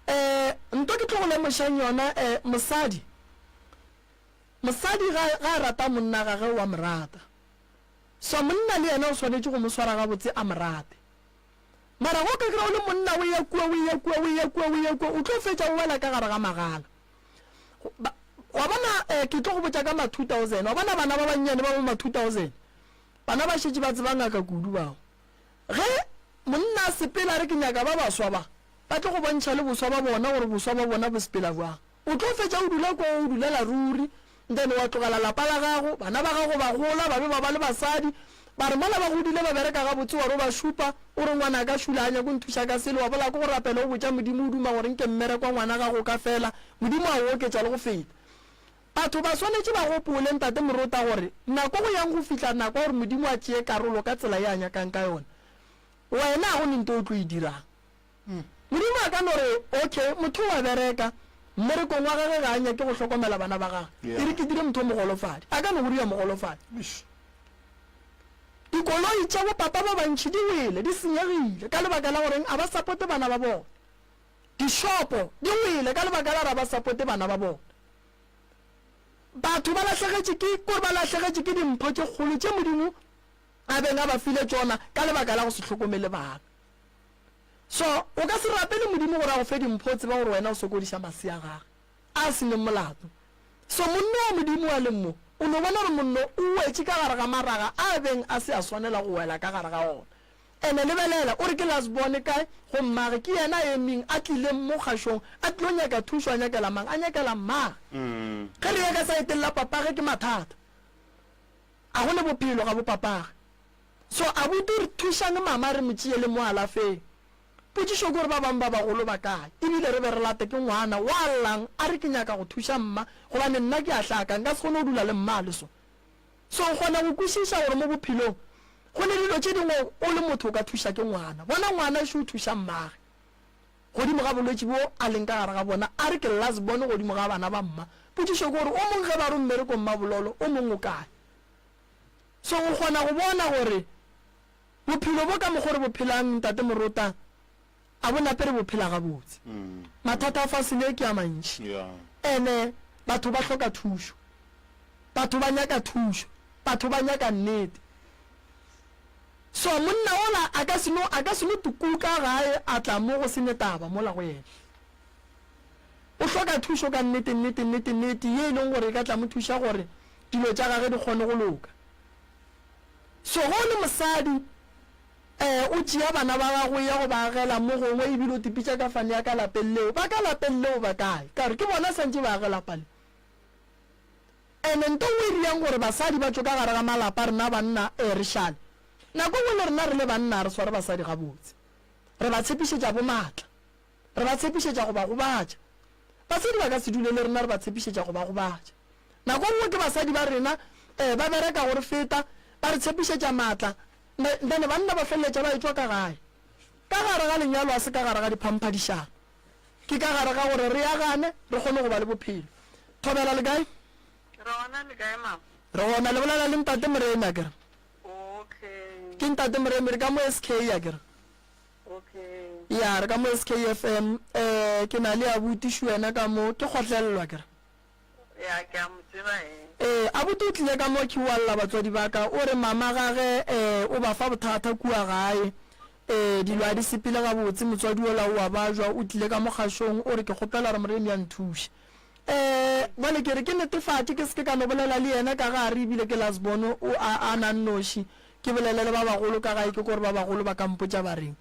Um nto ke tlo go lemošang yona, um mosadi. Mosadi ga, ga a rata monna gage o a mo rata. So monna le yena o swanetše go mo swara gabotse a mo rate. Mara ge o ka kry-a o le monna o eya kua, o eya kua, o eya kua, o eya kua, o tlo fetša o wela ka gare ga magala. Ba, wa bona, eh, ke tlo go botša ka ma 2000, wa bona bana ba bannyane ba bo ma 2000, bana ba šetše ba tseba ngaka kudu bao. Ge monna a sepela a re ke nyaka ba baswa ba, ba tlo go bontšha le boswa ba bona gore boswa ba bona bo sepela bjang. O tlo fetša o dula koo o dulela ruri, then wa tlogela lapa la gago, bana ba gago ba gola ba be ba ba le basadi, ba re mola ba godile ba bereka gabotse wa re o ba šupa, o re ngwanaka šula a nyake o nthuša ka selo, wa bolaya ke go rapela o botša Modimo o duma gore nke mmereko wa ngwana gago o ka fela, Modimo a o oketša le go feta. Batho ba swanetše ba gopole, Ntate Morota, gore nako go yang go fihla nako ya gore Modimo a tšee karolo ka tsela ye a nyakang ka yona, wena ga go ne nto o tlo e dirang. Modimo a ka no re, Okay, motho o a bereka. Mmerekong wa gage ga a nyake go hlokomela bana ba gage. E re ke dire motho o mogolofadi. A ka no go dira mogolofadi. Dikoloi tša bopapa ba bantši di wele, di senyegile, ka lebaka la goreng a ba sapote bana ba bona. Dišopo di wele ka lebaka la gore a ba sapote bana ba bona. Batho ba lahlegetše ke, kore ba lahlegetše ke dimpho tše kgolo tše Modimo a beng a ba file tšona ka lebaka la go se hlokomele bana. So, o ka se rapele Modimo gore a go fe dimpho o tseba gore wena o sokodiša masea a gage a a se neng molato. So, monno wa Modimo a leng mo, o no bona gore monno o wetše ka gare ga maraga a a beng a se a swanela go wela ka gare ga ona. Ene lebelela, o re ke last born kae go mmage, ke yena a emeng a tlileng mo kgašong a tlilo nyaka thušo, a nyakela mang? A nyakela mmage. Ge re ya ka saeteng la papage ke mathata. A go ne bophelo ga bo papage. So abuti o re thušang mama re mo tšee le mo alafeng. Potšišo ke gore ba bangwe ba bagolo ba kae? Ebile re be re late ke ngwana wa llang a re ke nyaka go thuša mma gobane nna ke a hlaka nka se kgone go dula le mma a le so. So o kgona go kwešiša gore mo bophelong go ne dilo tše dingwe o le motho o ka thuša ke ngwana. Bona ngwana šo o thuša mmage godimo ga bolwetši bo a leng ka gare ga bona a re ke last born godimo ga bana ba mma. Potšišo ke gore o mong ge ba re o mmerekong mmabololo o mong o kae? So o kgona go bona gore bophelo bo ka mokgo re bo phelang Ntate Morota a bo nape re bo phela gabotse. Mathata a fase le ke a mantši. Ene batho ba hloka thušo. Batho ba nyaka thušo. Batho ba nyaka nnete. So monna ola a ka se no a ka se no tukuka gae a tla mo go se ne taba mola go yena. O hloka thušo ka nnete, nnete, nnete, nnete, ye e leng gore e ka tla mo thuša gore dilo tša gage di kgone go loka. So ge o le mosadi, eh, o tšea bana ba gago o ya go ba agela mo gongwe ebile o tipitša ka fane ya ka lapeng leo, ba ka lapeng leo ba kae? Ka gore ke bona santše ba age lapa le. Ene nto nngwe e riang gore basadi ba tšwe ka gare ga malapa rena banna, eh, re šale. Nako nngwe le rena re le banna ga re sware basadi gabotse. Re ba tshepišetša bo maatla. Re ba tshepišetša go ba gobatša. Basadi ba ka se dule le rena re ba tshepišetša go ba gobatša. Nako nngwe ke basadi ba rena, ee, ba bereka go re feta, ba re tshepišetša maatla, then banna ba feleletša ba etšwa ka gae. Ka gare ga lenyalo ga se ka gare ga diphamphadišano. Ke ka gare ga gore re agane, re kgone go ba le bophelo. Thobela, le kae? Re gona, le kae mama? Re gona, le bolela le Ntate Moremi akere? Okay. Ke Ntate Moremi, re ka mo SK akere? Okay. Ya, re ka mo SKFM. Eh, ke na le abuti Shuena ka mo, ke kgotlelelwa ke re. Ya, ke a mo tseba eh. Eh, abuti o tlile ka mo ke wa lla batswadi ba ka, o re mama gage eh o ba fa bothata kua gae. Eh, dilo a di sepele gabotse, motswadi ola o a bajwa, o tlile ka mo kgašong, o re ke kgopela gore Moremi a nthuše. Eh, bjale ke re ke netefatše ke se ke ka no bolela le yena ka gare ebile ke last born o a a na nnoši, ke bolele le ba bagolo ka gae ke kore ba bagolo ba ka mpotša ba reng.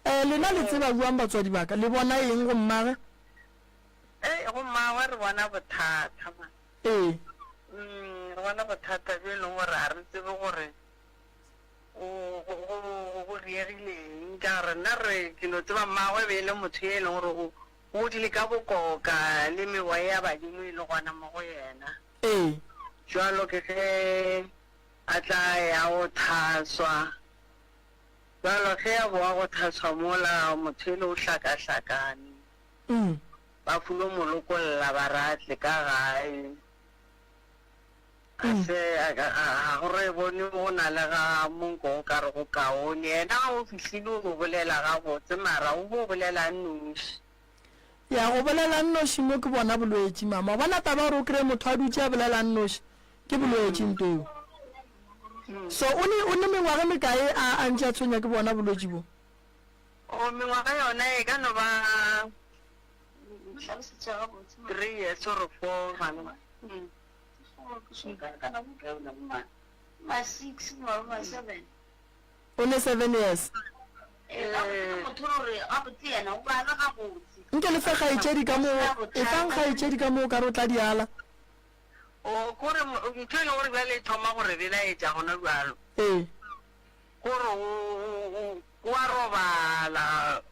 Eh, lena le tseba bjang batswadi ba ka? Le bona eng go mmage? Ei, go mmagwe re bona bothata man. Ee. Mm, re bona bothata bjo e leng gore ga re tsebe gore go, go, go, go diegile eng. Ka gore nna re, ke no tseba mmagwe e be e le motho e leng gore o, O godile ka bokoka le mewa ya badimo e le gona mo go yena. Ee. Bjalo ke ge a tla ya go thaswa. Bjalo ge a boa go thaswa mola, motho ele o hlakahlakane. Ba fulo mo lokolla ba re a tle ka gae. Ga se, ga go re bone go na le ga monko o ka re go kaone. Yena ga o fihlile o no bolela gabotse, mara o bo bolela a nnoši. Ya, go bolela a nnoši mo ke bona bolwetši, mama. Wa bona taba ya gore o kreye motho a dutše a bolela a nnoši, ke bolwetši nto eo. So o ne, o ne mengwaga e mekae a, a ntše a tshwenya ke bona bolwetši bo? O, mengwaga yona e ka no ba three years or four, gana. O ne seven years. Nke le fe kgaetšedi ka mo, efang kgaetšedi ka mo o ka re o tla di ala. O, kore ntho e leng gore bjale e thoma go re belaetša gona bjalo. Ee. Kore o, o, o a robala.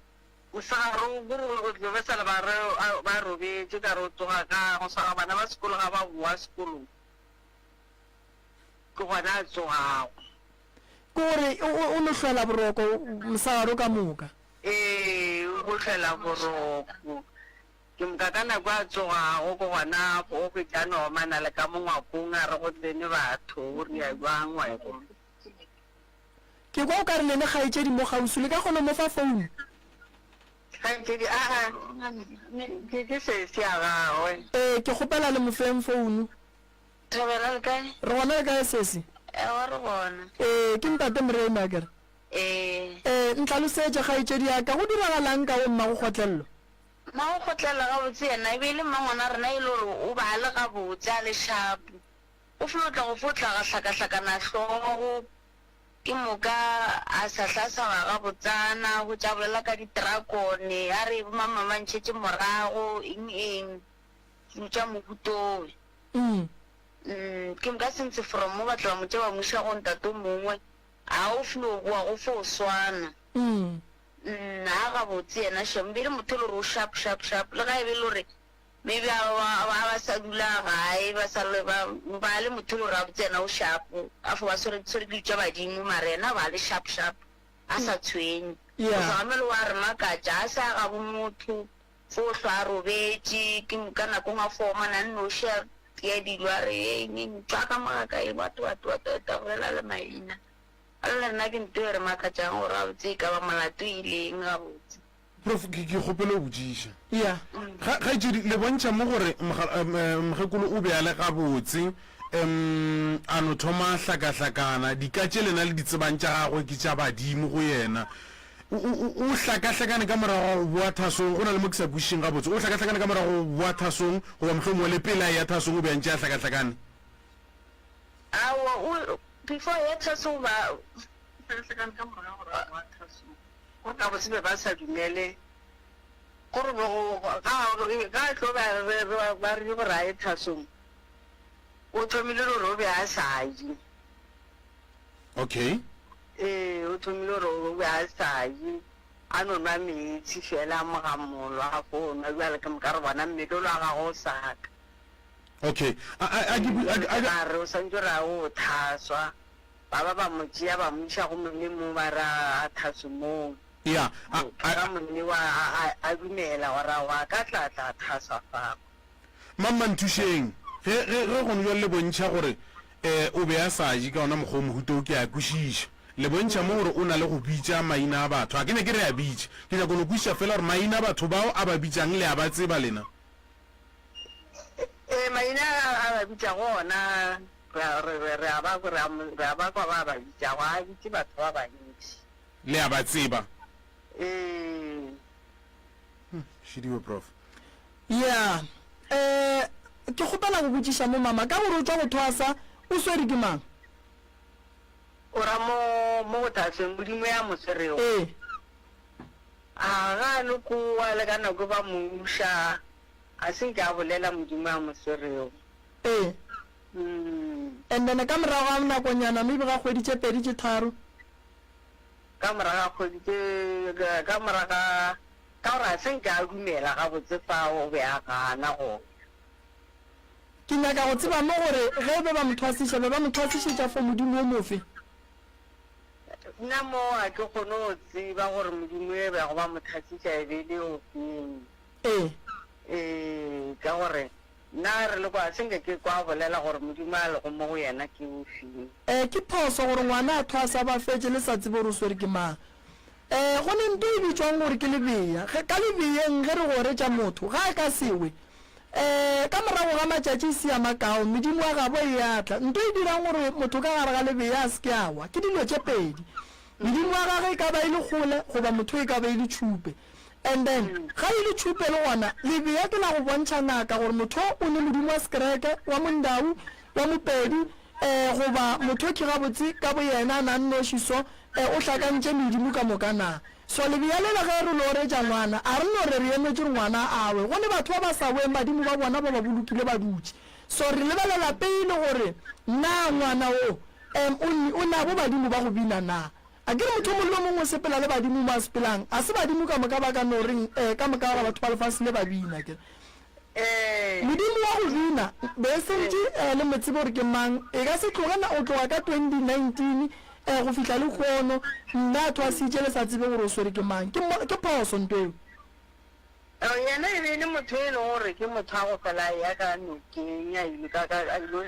Mosegare o kore o tlo be sa le ba re ba robetše ka re o tsoga ka gosasa bana ba sekolo ga ba boa sekolong ke gona a tsogago. Ke gore o no hlwela boroko mosegare ka moka. Ee, o go hlwela boroko. Ke moka ka nako a tsogago ke gona o hwetša a no omana le ka mo ngwakong a re go tsene batho, o ria bjang wa e bona. Ke kwa o ka re lene kgaetšedi mo kgauswi le ka kgona mo fa founu? Kgaetšedi, Aa, ke, ke sesi ya gagwe. Ee, ke kgopela le mo feng founu. Thobela, le kae? Re gona le kae sesi? Ewa re gona. Ee, ke ntate Moremi akere? Ee. Ee, ntlhalosetše kgaetšedi ya ka, go diragalang ka go mmago Kgotlello? Mmago Kgotlello gabotse yena e be e le mmangwana rena e le gore o be a le gabotse, a le sharp. O felo tla go fo tla ga hlakahlakana hlogo, ke moka a sa hla sa ba gabotsana, a hwetša a bolela ka di-drakone, a re bomamma ba ntšhetše morago, eng eng, dilo tša mohutowe. Mm. Mm, ke moka since from mo ba tla ba mo tšea ba mo iša go ntate o mongwe, a o felo boa go fo swana. Mm. Mm, a gabotse yena shem, be e le motho e le gore o sharp sharp sharp, le ga e be e le gore maybe a ba ba ba sa dula gae ba sa le ba ba le motho e le gore gabotse yena o sharp, a fo ba swere swere ke dilo tša badimo mara yena ba le sharp sharp a sa tshwenye. Yeah. Go tloga mele wa re makatša, a sa ya gabo motho, fo hlwa a robetše, ke moka nako nngwe a fo omana a nnoši a tia dilo a re eng eng tšwa ka mo ga ka eng what what what what a bolela le maina. Bjale le rena ke nto e re makatšang gore gabotse e ka ba molato e ile eng gabotse. Prof, ke, ke kgopela go botšiša. Ya. Ga, kgaetšedi, le bontšha mo gore moga, em, eh, mokgekolo o be a le gabotse, em, a no thoma a hlakahlakana. Dika tše lena le di tsebang tša gagwe ke tša badimo go yena. O, o, o, o hlakahlakane ka morago ga go boa thasong, go na le mo ke sa kwešišeng gabotse. O hlakahlakane ka morago ga go boa thasong, goba mohlomongwe le pele a eya thasong o be a ntše a hlakahlakane? Aowa, o, before a eya thasong ba. O hlakahlakane ka morago ga gore a boa thasong. Gore gabotse be ba sa dumele gore be go, ga, ga a tlo ba re, re, ba rile gore a ye thasong, o thomile gore o be a sa je. Okay. Ee, o thomile gore o be a sa je, a no nwa meetse fela, a mogamolo, a fo nwa, bjale ke moka re bona mmele ola wa gagwe o sa ka. Okay. A, a, a ke, a, a, a re o swantše gore a o thaswa, ba ba ba mo tšea ba mo iša go monne mo ba re a thaswe moo. Ya, a, a, Ka monne wa a, a, a dumela gore a ka tla tla thaswa fao. Mamma nthušeng, ge, ge, ge gone bjale le bontšha gore eh, o be a sa je ka ona mokgwa o mohuta o, ke a kwešiša. Le bontšha mo gore o na le go bitša maina a batho. Ga ke nyake re a bitše. Ke nyaka go no kwešiša fela gore maina a batho bao a ba bitšang le a ba tseba lena. Ee, maina a a ba bitšago ona re a, re, re, re a ba, re a, re a ba kwa ba ba bitšago. Ga a bitše batho ba bantši. Le a ba tseba. Ee. Šidiwe, Prof. Ya. Eh, ke kgopela go botšiša mo mama, ka gore o tšwa go thwasa, o swere ke mang? O ra mo, mo go thasweng, Modimo ya mo swerego? Ee. A ga a le kowa le ka nako ba mo uša, a se nke a bolela Modimo ya mo swerego. Ee. Mm. And then ka morago ga nakonyana, maybe ga kgwedi tše pedi tše tharo. Ka morago ga kgwedi tše, ka morago ga, ka gore ga se nke a dumela gabotse fao, o be a gana go ya. Ke nyaka go tseba mo gore ge e be ba mo thwasiša, be ba mo thwasišetša for modimo wo mofe? Nna mo ga ke kgone go tseba gore modimo e bego ba mo thwasiša e be e le ofeng. Ee. Ee, ka gore Nna re le kwa, se nke ke kwa a bolela gore Modimo a lego mo go yena ke ofe. E, ke phoso gore ngwana a thwase a ba fetše le sa tsebe gore o swere ke mang. E, go ne nto e bitšwang gore ke lebea. Ge, ka lebeyeng ge re goretša motho, ga a ka se we. E, ka morago ga matšatši e se a makao, medimo ya gabo e a tla. Nto e dirang gore motho ka gare ga lebea a se ke a wa, ke dilo tše pedi. Medimo ya gagwe e ka ba e le kgole goba motho e ka ba e le tšhupe. And then ga e le tšhupe le gona lebea ke la go bontšha ngaka gore motho o ne modimo wa sekereke, wa mondau, wa mopedi eh goba motho ke gabotse ka boyena a na nnoši so eh o hlakantše medimo ka moka na. So lebea lela ge re lo retša ngwana a re no re re emetše gore ngwana a we. Go ne batho ba ba sa weng badimo ba bona ba ba bolokile ba dutše. So re lebelela pele gore na ngwana o em o o nabo badimo ba go bina na. A ke re motho o mongwe le o mongwe o sepela le badimo mo a sepelang? A se badimo ka moka ba ka no reng, ee, ka moka ga batho ba lefase le ba bina, ke re. Modimo wa go bina, be e sentše eh, le mo tsebe gore ke mang, e ka se tloge na go tloga ka 2019 eh, go fihla lehono, mme a thwasitše le sa tsebe gore o swere ke mang. Ke, ke phoso nto eo. Yena e be e le motho e leng gore ke motho a go fela a eya ka nokeng, a ile ka, ka, a ilo,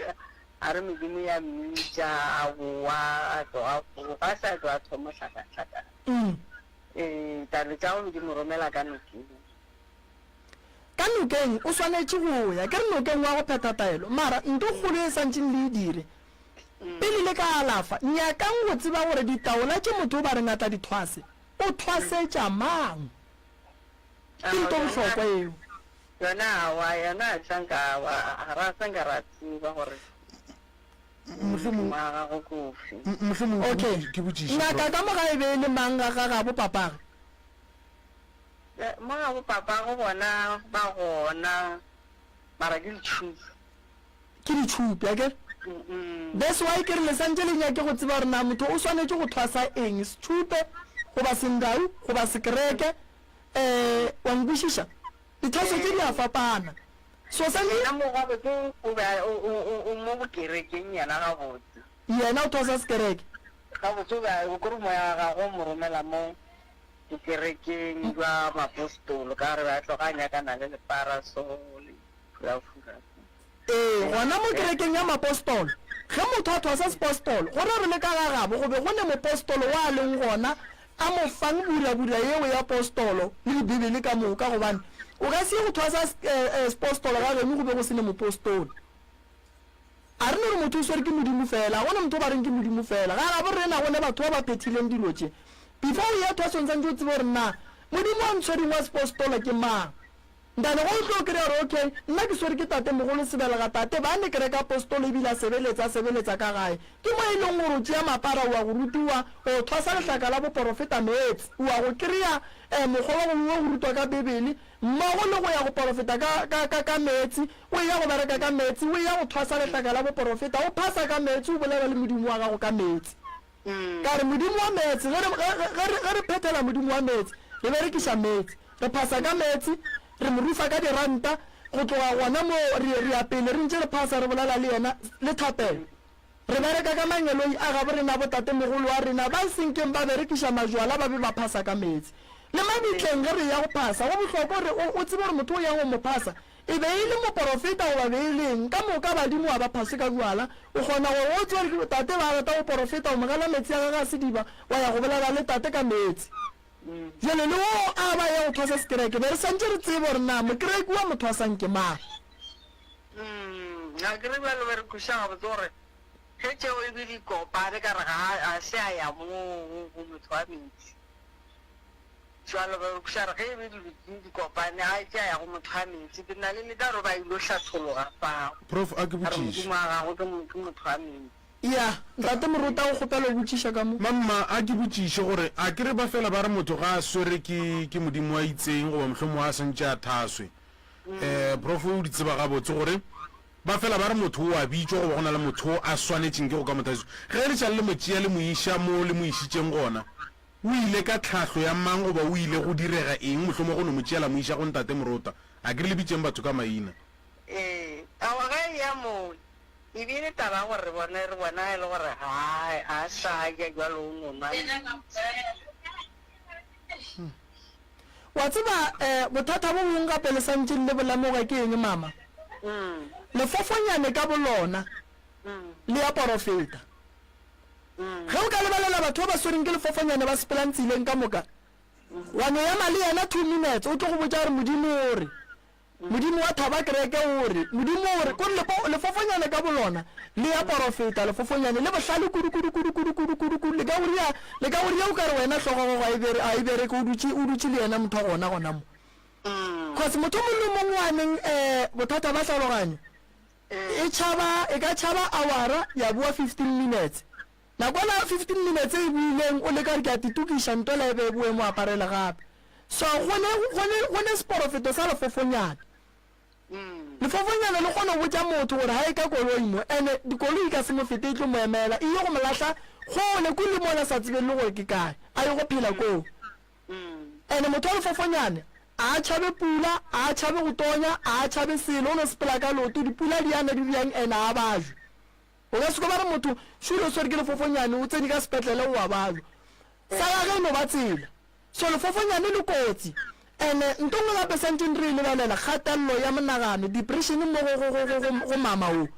a re medimo ya mmitša, a bowa, a tloga foo, ga se a tlo a thoma hlakahlakana. Ee, taelo tša gagwe di mo romela ka nokeng. Ka nokeng o swanetše go ya, ke re nokeng wa go phetha taelo. Mara nto kgolo e santšeng le e dire, pele le ka alafa, nyakang go tseba gore ditaola tše motho o ba reng a tla di thwase, o thwasetša mang. Ke nto bohlokwa eo. Yona awa, yona a sa nka awa, ga ra sa nka ra tseba gore Mohlomong, mošomo wa gagwe ke ofe. mohlomong ke Okay. botši- ke botšiše, Ngaka Prof. ka mo gae e be e le mang ga ga gabo papage? Eh, Mo gabo papago bona ba gona, mara ke ditšhupi. Ke ditšhupi, akere? That's why ke re le santše le nyake go tseba gore na motho o swanetše go thwasa eng, setšhupe goba sendau goba sekereke, um wa nkwešiša? Dithwaso tše di a fapana. So santše. Yena mo gabotse o be a, o, o, o, o mo bokerekeng yena gabotse. Yena o thwasa sekereke. Gabotse o be a, o kore moya wa gagwe o mo romela mo bokerekeng bja bapostolo ka gore be a tloga a nyakana le lepara so le furafura. Ee, gona mo kerekeng ya mapostolo, ge motho a thwasa sepostolo, go ra gore le ka ga gabo go be go ne mopostolo wa a leng gona a mo fang burabura yeo ya postolo le Dibibele ka moka, gobane o ka se ye go thwasa sepostolo ga geno go be go se ne mopostolo. A re no re motho o swere ke Modimo fela, ga go na motho o ba reng ke Modimo fela. Ga gabo rena go ne batho ba ba phethileng dilo tše. Before o eya thwasong santše o tsebe gore na Modimo wa ntshwereng wa sepostolo ke mang. Ntate, go tlo kry-a gore okay, nna ke swere ke tate mogolo sebelega tate ba ne kereke apostolo ebile a sebeletsa a sebeletsa ka gae. Ke mo e leng gore o tšea mapara o a go rutiwa o thwasa lehlaka la boporofeta meetse o a go kry-a eh, mokgwa wa go wa go rutwa ka Bibele mmogo le go ya go porofeta ka, ka, ka, ka meetse, o eya go bereka ka meetse, o eya go thwasa lehlaka la boporofeta, o phasa ka meetse, o bolela le Modimo wa gago ka meetse. Ka re, Modimo wa meetse, ge re, ge, ge re, ge re phethela Modimo wa meetse, re berekiša meetse. Re phasa ka meetse, re mo rufa ka diranta, go tloga gona moo re, re ya pele re ntše re phasa re bolela le yena, le thapelo. Re bereka ka mangeloi a gabo rena, botatemogolo wa rena ba senkeng ba berekiša majwala ba be ba phasa ka meetse. Le mabitleng ge re eya go phasa, go bohlokwa gore o, o tsebe gore motho o yang go mo phasa E be e le moporofeta goba be e le eng, ka moka badimo ga ba phaswe ka bjala. O kgona gore o tsebe gore tate ba rata go porofeta, o mo gela meetse a gagwe a sediba, wa ya go bolela le tate ka meetse. Bjale le wo a ba ya go thwasa sekereke, be re santše re tsebe gore na mokereki wa mo thwasang ke mang. Ga ke re bjalo be re kwešiša gabotse gore ge tšeo e be di kopane ka re ga a se a ya moo go motho wa meetse. Bjalo ba eupša re ge e be dilo di di kopane, a tše a ya go motho wa meetse. Ke na le nnete ya gore ba ilo hlathologa fao. Prof, a ke A re botšiše. Modimo wa gago ke, ke motho wa meetse. Ya, Ntate Moruta o kgopela o botšiša ka mo. Mamma, a ke botšiše gore a ke re ba fela ba re motho ga a swere ke, ke Modimo wa itseng goba mohlomongwe a santše a thaswe. Eh, Prof o di tseba gabotse gore ba fela ba re motho o a bitšwa goba go na le motho o a swanetšeng ke go ka mo thaswa. Ge le šale le mo tšea le mo iša mo le mo išitšeng gona, O ile ka tlhahlo ya mang goba o ile go direga eng mohlomongwe go no mo tšeela mo iša go Ntate Morota? A ke re le bitšeng batho ka maina. Ee, aowa ge a eya moo e be e le taba ya gore re bone, re bona e le gore ga a, a sa ja bjalo o no nwa meetse. Wa tseba, eh, bothata bo bongwe gape le santšeng le bo lemoga ke eng, mama? Lefofonyane ka bolona le ya porofeta. Ge o ka lebelela batho ba ba swereng ke lefofanyane ba sepelang tseleng ka moka, wa no ema le yena two minutes, o tlo go botša gore Modimo o re, Modimo wa thaba kereke o re, Modimo o re, kore lefofanyane ka bolona le ya porofeta, lefofanyane le bohlale kudu kudu kudu kudu kudu kudu kudu, le ka go ria, le ka go ria o ka re wena hlogo gago ga e bere, ga e bereke, o dutše, o dutše le yena motho wa gona gona mo. Cause motho o mongwe le o mongwe wa neng um bothata ba tlhaloganyo, E tšhaba, e ka tšhaba awara, ya boa 15 minutes. Nakwana ya 15 minutes e boileng, o leka gore ke a titokiša, ntwela e be e boe mo aparele gape. So go ne, go ne, go ne seporofeto sa lefofonyane. Lefofonyane le kgona go botša motho gore ga e ka koloi mo, ene dikoloi e ka se mo fete e tlo mo emela, e ye go mo lahla kgole kule mola sa tsebeng le gore ke kae, a ye go phela koo. Ene motho wa lefofonyane a a tšhabe pula, a a tšhabe go tonya, a a tšhabe selo, o no sepela ka leoto, dipula di ana di bjang ene a a bajwe. O ka se kwe ba re motho šule o swere ke lefofonyane, o tsene ka sepetlele o a bajwa. Sa gage e no ba tsela. So lefofonyane le kotsi. Ene nto nngwe gape santšeng re e lebelela, kgatello ya monagano, depression mo go, go, go, go, go, go mama wo.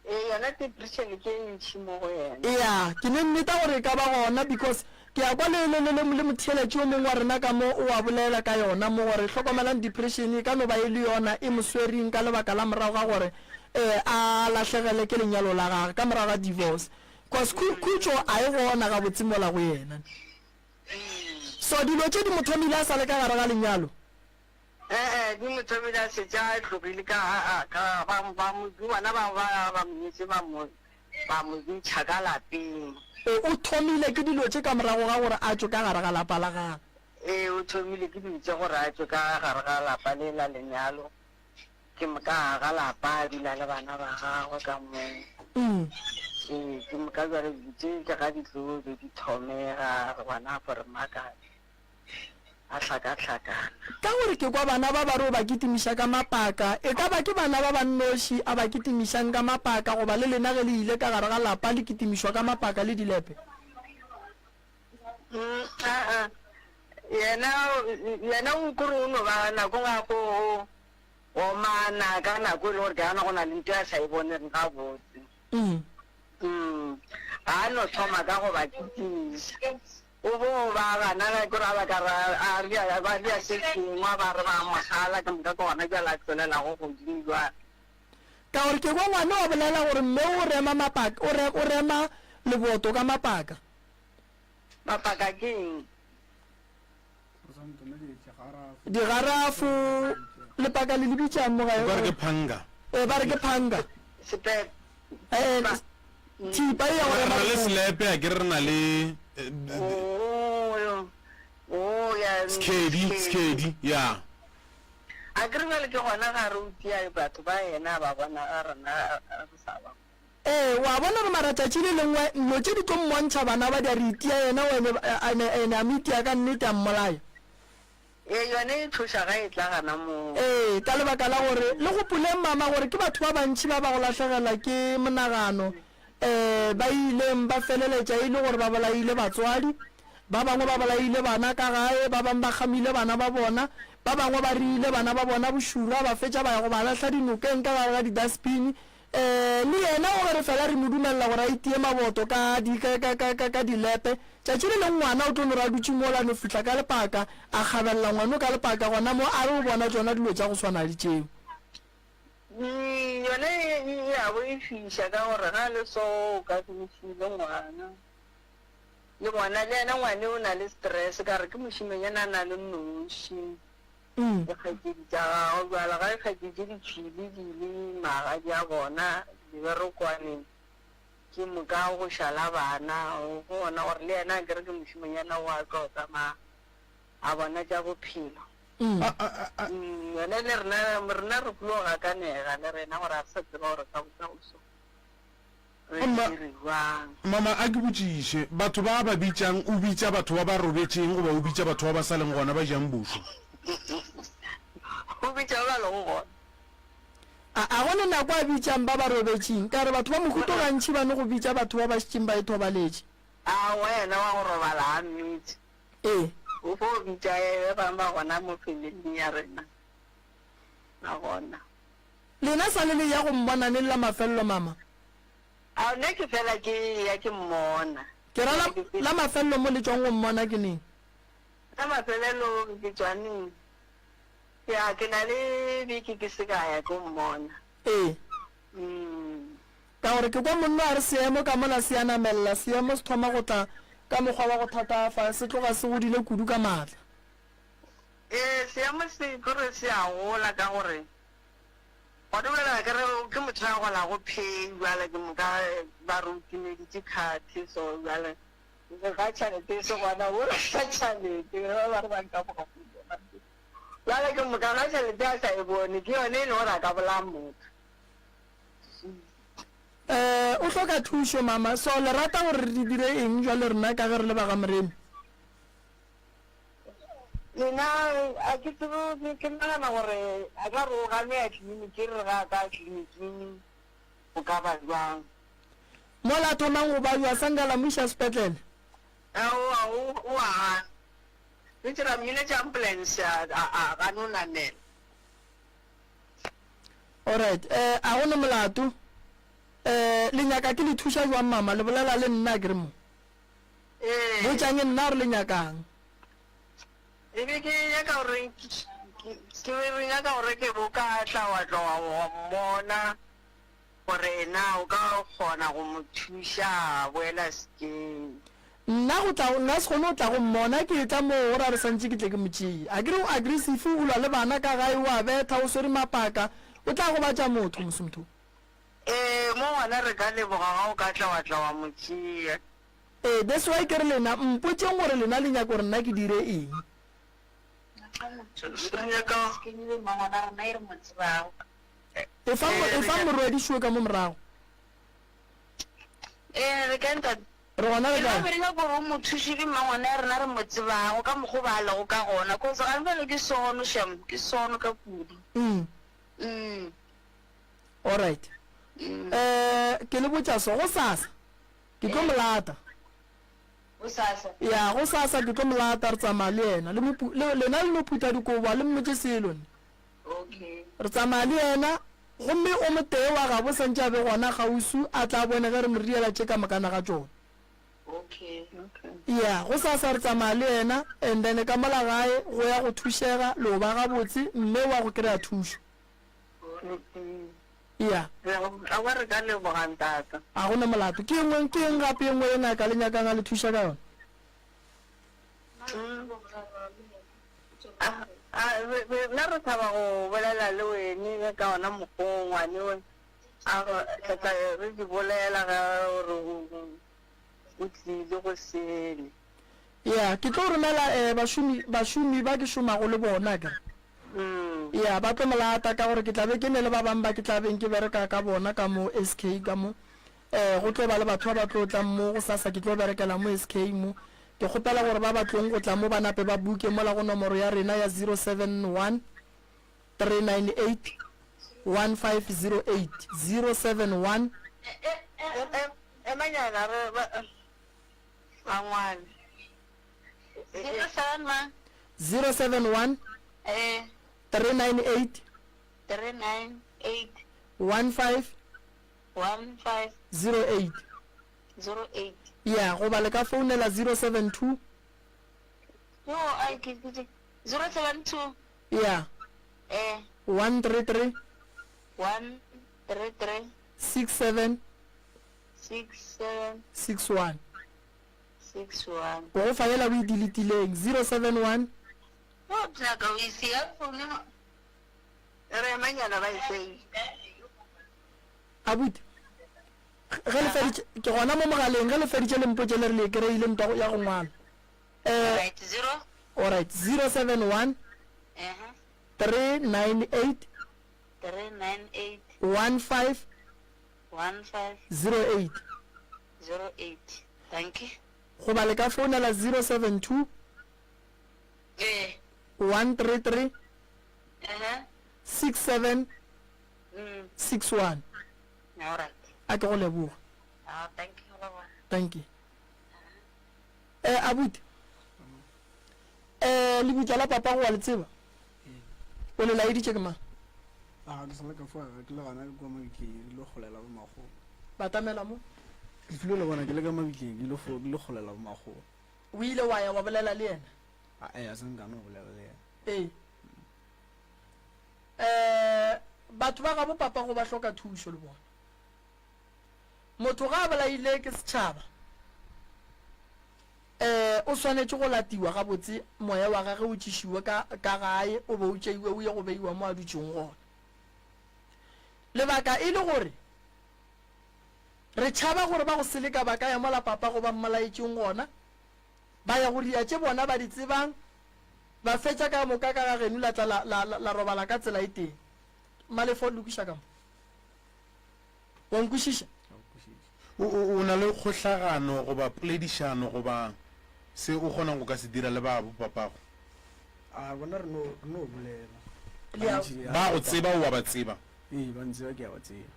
Ee, yona depression ke e ntši mo go yena. Eya, ke ne nneta gore e ka ba gona because ke a kwa le, le, le, le, le motheeletši yo mongwe wa rena ka mo o a bolela ka yona mo gore hlokomelang depression e ka no ba e le yona e mo swering ka lebaka la morago ga gore eh, a lahlegele ke lenyalo la gage ka morago ga divorce. Cause khu, khutšo a e gona gabotse mola go yena. So dilo tše di mo thomile a sa le ka gare ga lenyalo? E-e, di mo thomile a šetše a tlogile ka, ka, ba, ba mo, bona ba, ba, ba mo nyetše ba mo, ba mo ntšha ka lapeng. O, o thomile ke dilo tše ka morago ga gore a tšwe ka gare ga lapa la gagwe. Ee, o thomile ke dilo tše gore a tšwe ka gare ga lapa le la lenyalo. Ke moka a aga lapa, a dula le bana ba gagwe ka moo. Ee, ke moka bjale dilo tše tša ga di tlo be di thomega, re bona fo re makatša, a hlakahlakana. Ka gore ke kwa bana ba ba re o ba kitimiša ka mapaka. E ka ba ke bana ba ba nnoši a ba kitimišang ka mapaka goba le lena ge le ile ka gare ga lapa le kitimišwa ka mapaka le dilepe? Aa, yena, yena o kore o no ba nako ga go omana ka nako e le gore ke gana go na le ntho a sa e boneng gabotse. Mm. Ga a no thoma ka go ba kitimisa. O bo ba gana ge kore a ba ka ra a ria ba ria se sengwe ba re ba mo gala ke moka ke gona bjale a tlolelago godimo jwale. Ka gore ke kwa ngwana wa bolela gore mme o rema mapaka, o re, o rema leboto ka mapaka. Mapaka ke eng? Digarafo, lepaka le le bitšang mo gae? Ba re ke phanga. Ee, ba re ke phanga. Sepepe. Ee, thipa e ya go Re rema na le leboto. selepe a ke re na le eh, Oh, oh, ya. Skhedi, skhedi, ya. A ke re bjale ke gona ga re utia batho ba yena ba bona ga rena re sa ba. Ee, wa bona gore mara tšatši le lengwe nno tše di tlo mmontšha bana ba di a re itia yena o ene, ene, ene a mo itia ka nnete a mmolaya. Ee, yone e tšhoša ga e tla gana moo. Ee, ka lebaka la gore, le gopoleng mama gore ke batho ba bantši ba ba go lahlegelwa ke monagano, ee, ba ileng ba feleletša e le gore ba bolaile batswadi, ba bangwe ba bolaile bana ka gae, ba bangwe ba kgamile bana ba bona, ba bangwe ba riile bana ba bona bošura, ba fetša ba ya go ba lahla dinokeng ka gare ga di-dustbin, Ee, le yena o ge re fela re mo dumelela gore a itie maboto ka di, ka, ka, ka, ka, ka dilepe. Tšatši le lengwe ngwana o tlo no re a dutše mola a no fihla ka lepaka, a kgabelela ngwano ka lepaka gona mo, a re o bona tšona dilo tša go swana le tšeo. Mm, yona e, e, e a boifiša ka gore ga le so o ka se mo file ngwana. Le ngwana, le yena ngwane o na le stress ka re ke mošemanyana a na le noši. Dikgaetšedi tša gagwe bjale ga dikgaetšedi di tšhwile di ile magadi a bona meberekwaneng, ke moka go šala bana, go bona gore le yena akere ke mošemanyana o a tlo tsamaya a bona tša bophelo. Yone le rena, rena re tlo gakanega le rena gore ga re sa tseba gore ka bokamoso. Re Mma, dire bjang? mama, a ke botšiše, batho ba ba bitšang, o bitša batho ba ba robetšeng goba o bitša batho ba ba sa leng gona ba jang bušwa? O bitša ba ba lego gona. A, a go ne nako a bitšang ba ba robetšeng? Ka re batho ba mohuto gantši ba no go bitša batho ba ba šetšeng ba ithobaletše. Aowa, yena wa go robala ga mmitše. Ee. O fo bitša ba bangwe ba gona mo familing ya rena, ba gona. Lena sa le le ya go mmona neng la mafelelo, mama? Ao, nna ke fela ke ya ke mmona. Ke ra la, la mafelelo mo le tšwang go mmona ke neng? La mafelelo ke tšwa neng? Ya, ke na le beke ke se ka ya ko mmona. Ee. Mm. Ka gore ke kwa monna a re seemo ka mola se a namelela, seemo se thoma go tla ka mokgwa wa go thatafa, se tloga se godile kudu ka maatla. Ee, seemo se kore se a gola ka gore Gona bjale a ke re ke motho ya golago pay bjale ke moka ba re o timeditše card so bjale ga tšhelete e se gona o rata tšhelete ba ba re ba nka bjale ke moka ga tšhelete a sa e bone ke yone e le gore a ka bolaya motho. Eh, o hloka thušo mama. So le rata gore re dire eng jwale rena ka ge re le ba ga Moremi? Nna a ke tsebe, ke nagana gore a ka re o gane ya tleliniki, re ga a ka tleliniking go ka ba jwang. Mola a thomang go babja, sa nka la mo iša sepetlele. Aowa, o, o a gana. Re ra mmiletša ambulance a a gana go namela. Alright, eh, a go ne molato. Eh, le nyaka ke le thuša jwang mama? Le bolela le nna akere mo? Ee. Botšang nna gore le nyakang. E be ke nyaka gore ke be re nyaka gore ke bo ka tla wa tla wa wa mmona gore na o ka kgona go mo thuša a boela sekeng. Nna go tla, nka se kgone go tla go mmona ke etla moo gore a re santše ke tle ke mo tšee. Akere o aggressive, o lwa le bana ka gae, o a betha, o swere mapaka, o tla gobatša motho, mosomtho. Ee, mo gona re ka leboga ga o ka tla wa tla wa mo tšea. Ee, that's why ke re lena mpotšeng gore lena le nyaka gore nna ke dire eng. Re nyaka. Efa, efa morwedi šo ka mo morago. Ee, re kae ntate? Re gona re Ke no kae? be re nyaka gore o mo thuše ke mmangwane ya rena re mo tsebago ka mokgwa o ba lego ka gona cause gane bjale ke sono shem ke sono ka kudu. Mm. Mm. Alright. Mm. Eh, ke le botša so, gosasa ke tlo mo lata. Gosasa? Ya, gosasa ke tlo mo lata re tsamaya le yena. Le mo pu, le, lena le no phutha dikobo a le mmotše selo ne. Okay. Re tsamaya le yena gomme o motee wa gabo santše a be gona kgauswi a tla bone ge re mo riela tše ka mokana ga tšona. Okay. Ya, gosasa re tsamaya le yena and then ka mola gae go ya go thušega le go ba gabotse mme wa go kry-a thušo. Ya. Aowa re ka leboga ntata. A go na molato. Ke engwe, ke eng gape e nngwe ye ngaka le nyakang a le thuša ka yona? Rena re thaba go bolela le wene ka ona mokgwa o ngwane we. A re tla re di bolela ge gore o tlile go sele. Ya, ke tlo romela eh, bašomi, bašomi ba ke šomago le bona, akere. Ya, ba tlo mo lata ka gore ke tla be ke ne le ba bang ba ke tla beng ke bereka ka bona ka mo SK ka mo. Eh, go tlo ba le batho ba ba tlo tlang mo gosasa, ke tlo berekela mo SK mo. Ke kgopela gore ba ba tlong go tla mo ba nape ba buke mola go nomoro ya rena ya 071 398 1508, 071. Emanyana re ba ngwale. 07 mang? 071 Eh. 398 398 15 15 08. 08. Ya, goba le ka founela 072. Yo, ai, ke, ke, ke, 072. Ya. Eh. 133. 133. 67. 67. 61. 61. O go fa yela o e deletileng, 071. Yo, ke nyaka o e siya foune. Re emanyana ba e save. Abuti, ge le feditše, ke gona mo mogaleng, ge le feditše le mpotše le re le e kry-ile ntwa ya go ngwala. Eh, Right, zero. Alright, 071 Uh-huh. 398 398 15 15 08. 08. Dankie. Goba le ka founela 072 Ee. 133 Uh-huh. 67 Mm. 61. All right. A ke go leboga. Ah, thank you. Bye-bye. Thank you. Eh, abuti. Eh, lebitla la papa go wa le tseba? O le laeditše ke mang? A ke sa le ka foa ke le gana ke kwa mabitleng ke lo kgolela bo makgolo. Batamela mo. Ke tlilo le bona ke le ka mabitleng ke lo fo ke lo kgolela bo makgolo. O ile wa ya wa bolela le yena? A eh a se nka no bolela le yena. Ee. Eh, batho ba gabo papa go ba hloka thušo le bona. Motho ga a bolaile ke setšhaba, eh, o swanetše go latiwa gabotse, moya wa gage o tšišiwe ka, ka gae, o be o tšeiwe o ye go beiwa mo a dutšego gona. Lebaka e le gore re tšhaba gore ba go seleka ba ka ya mola papa go ba mmolaetšeng gona, ba ya go ria tše bona ba di tsebang, ba fetša ka moka ka ga geno la tla la, la, la, la robala ka tsela e tee. Malefo, lokiša ka mo. Wa nkwešiša? O, o, o na le kgohlagano goba poledišano goba se o kgonang go ka se dira le ba bopapago? A bona re no, re no bolela. Le a- Gantši, Ba go tseba, o a ba tseba? Ee, ba ntseba, ke a ba tseba.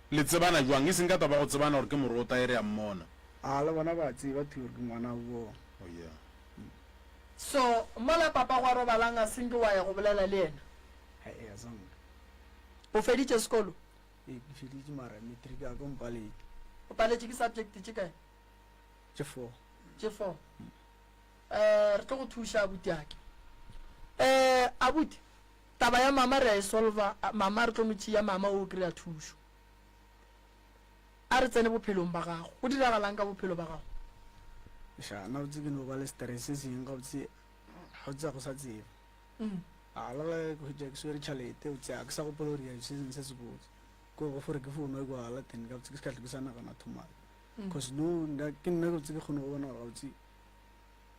Le tsebana jwang? E seng ka taba ya go tsebana gore ke morota e re a mmona. A le bona ba tseba thi gore ke ngwana wa bona. Oh, yeah. So mola papa gwa robalang a senke wa ya go bolela le yena? He-e, a sanka. O feditše sekolo? Ee, ke feditše mara matric a ka o mpaletše. O paletše ke subject tše kae? Tše four. Tše four. Eh, re tlo go thuša abuti ake. Eh, abuti, taba ya mama re a e solva, mama re tlo mo tšea, mama o kry-a thušo. A re tsene bophelong ba gago. Go diragalang ka bophelo ba gago? Ša, nna botse ke no ba le stress se seng gabotse, gabotse ga go sa tseba. A le ge ke hwetša ke swere tšhalete, botse ga ke sa gopola gore ke se sengwe se se botse. Ke gore go fore ke fo nwa jwala then gabotse ke se ka hlwe ke sa nagana too much. Cause no nna ke nna gabotse ke kgone go bona gore gabotse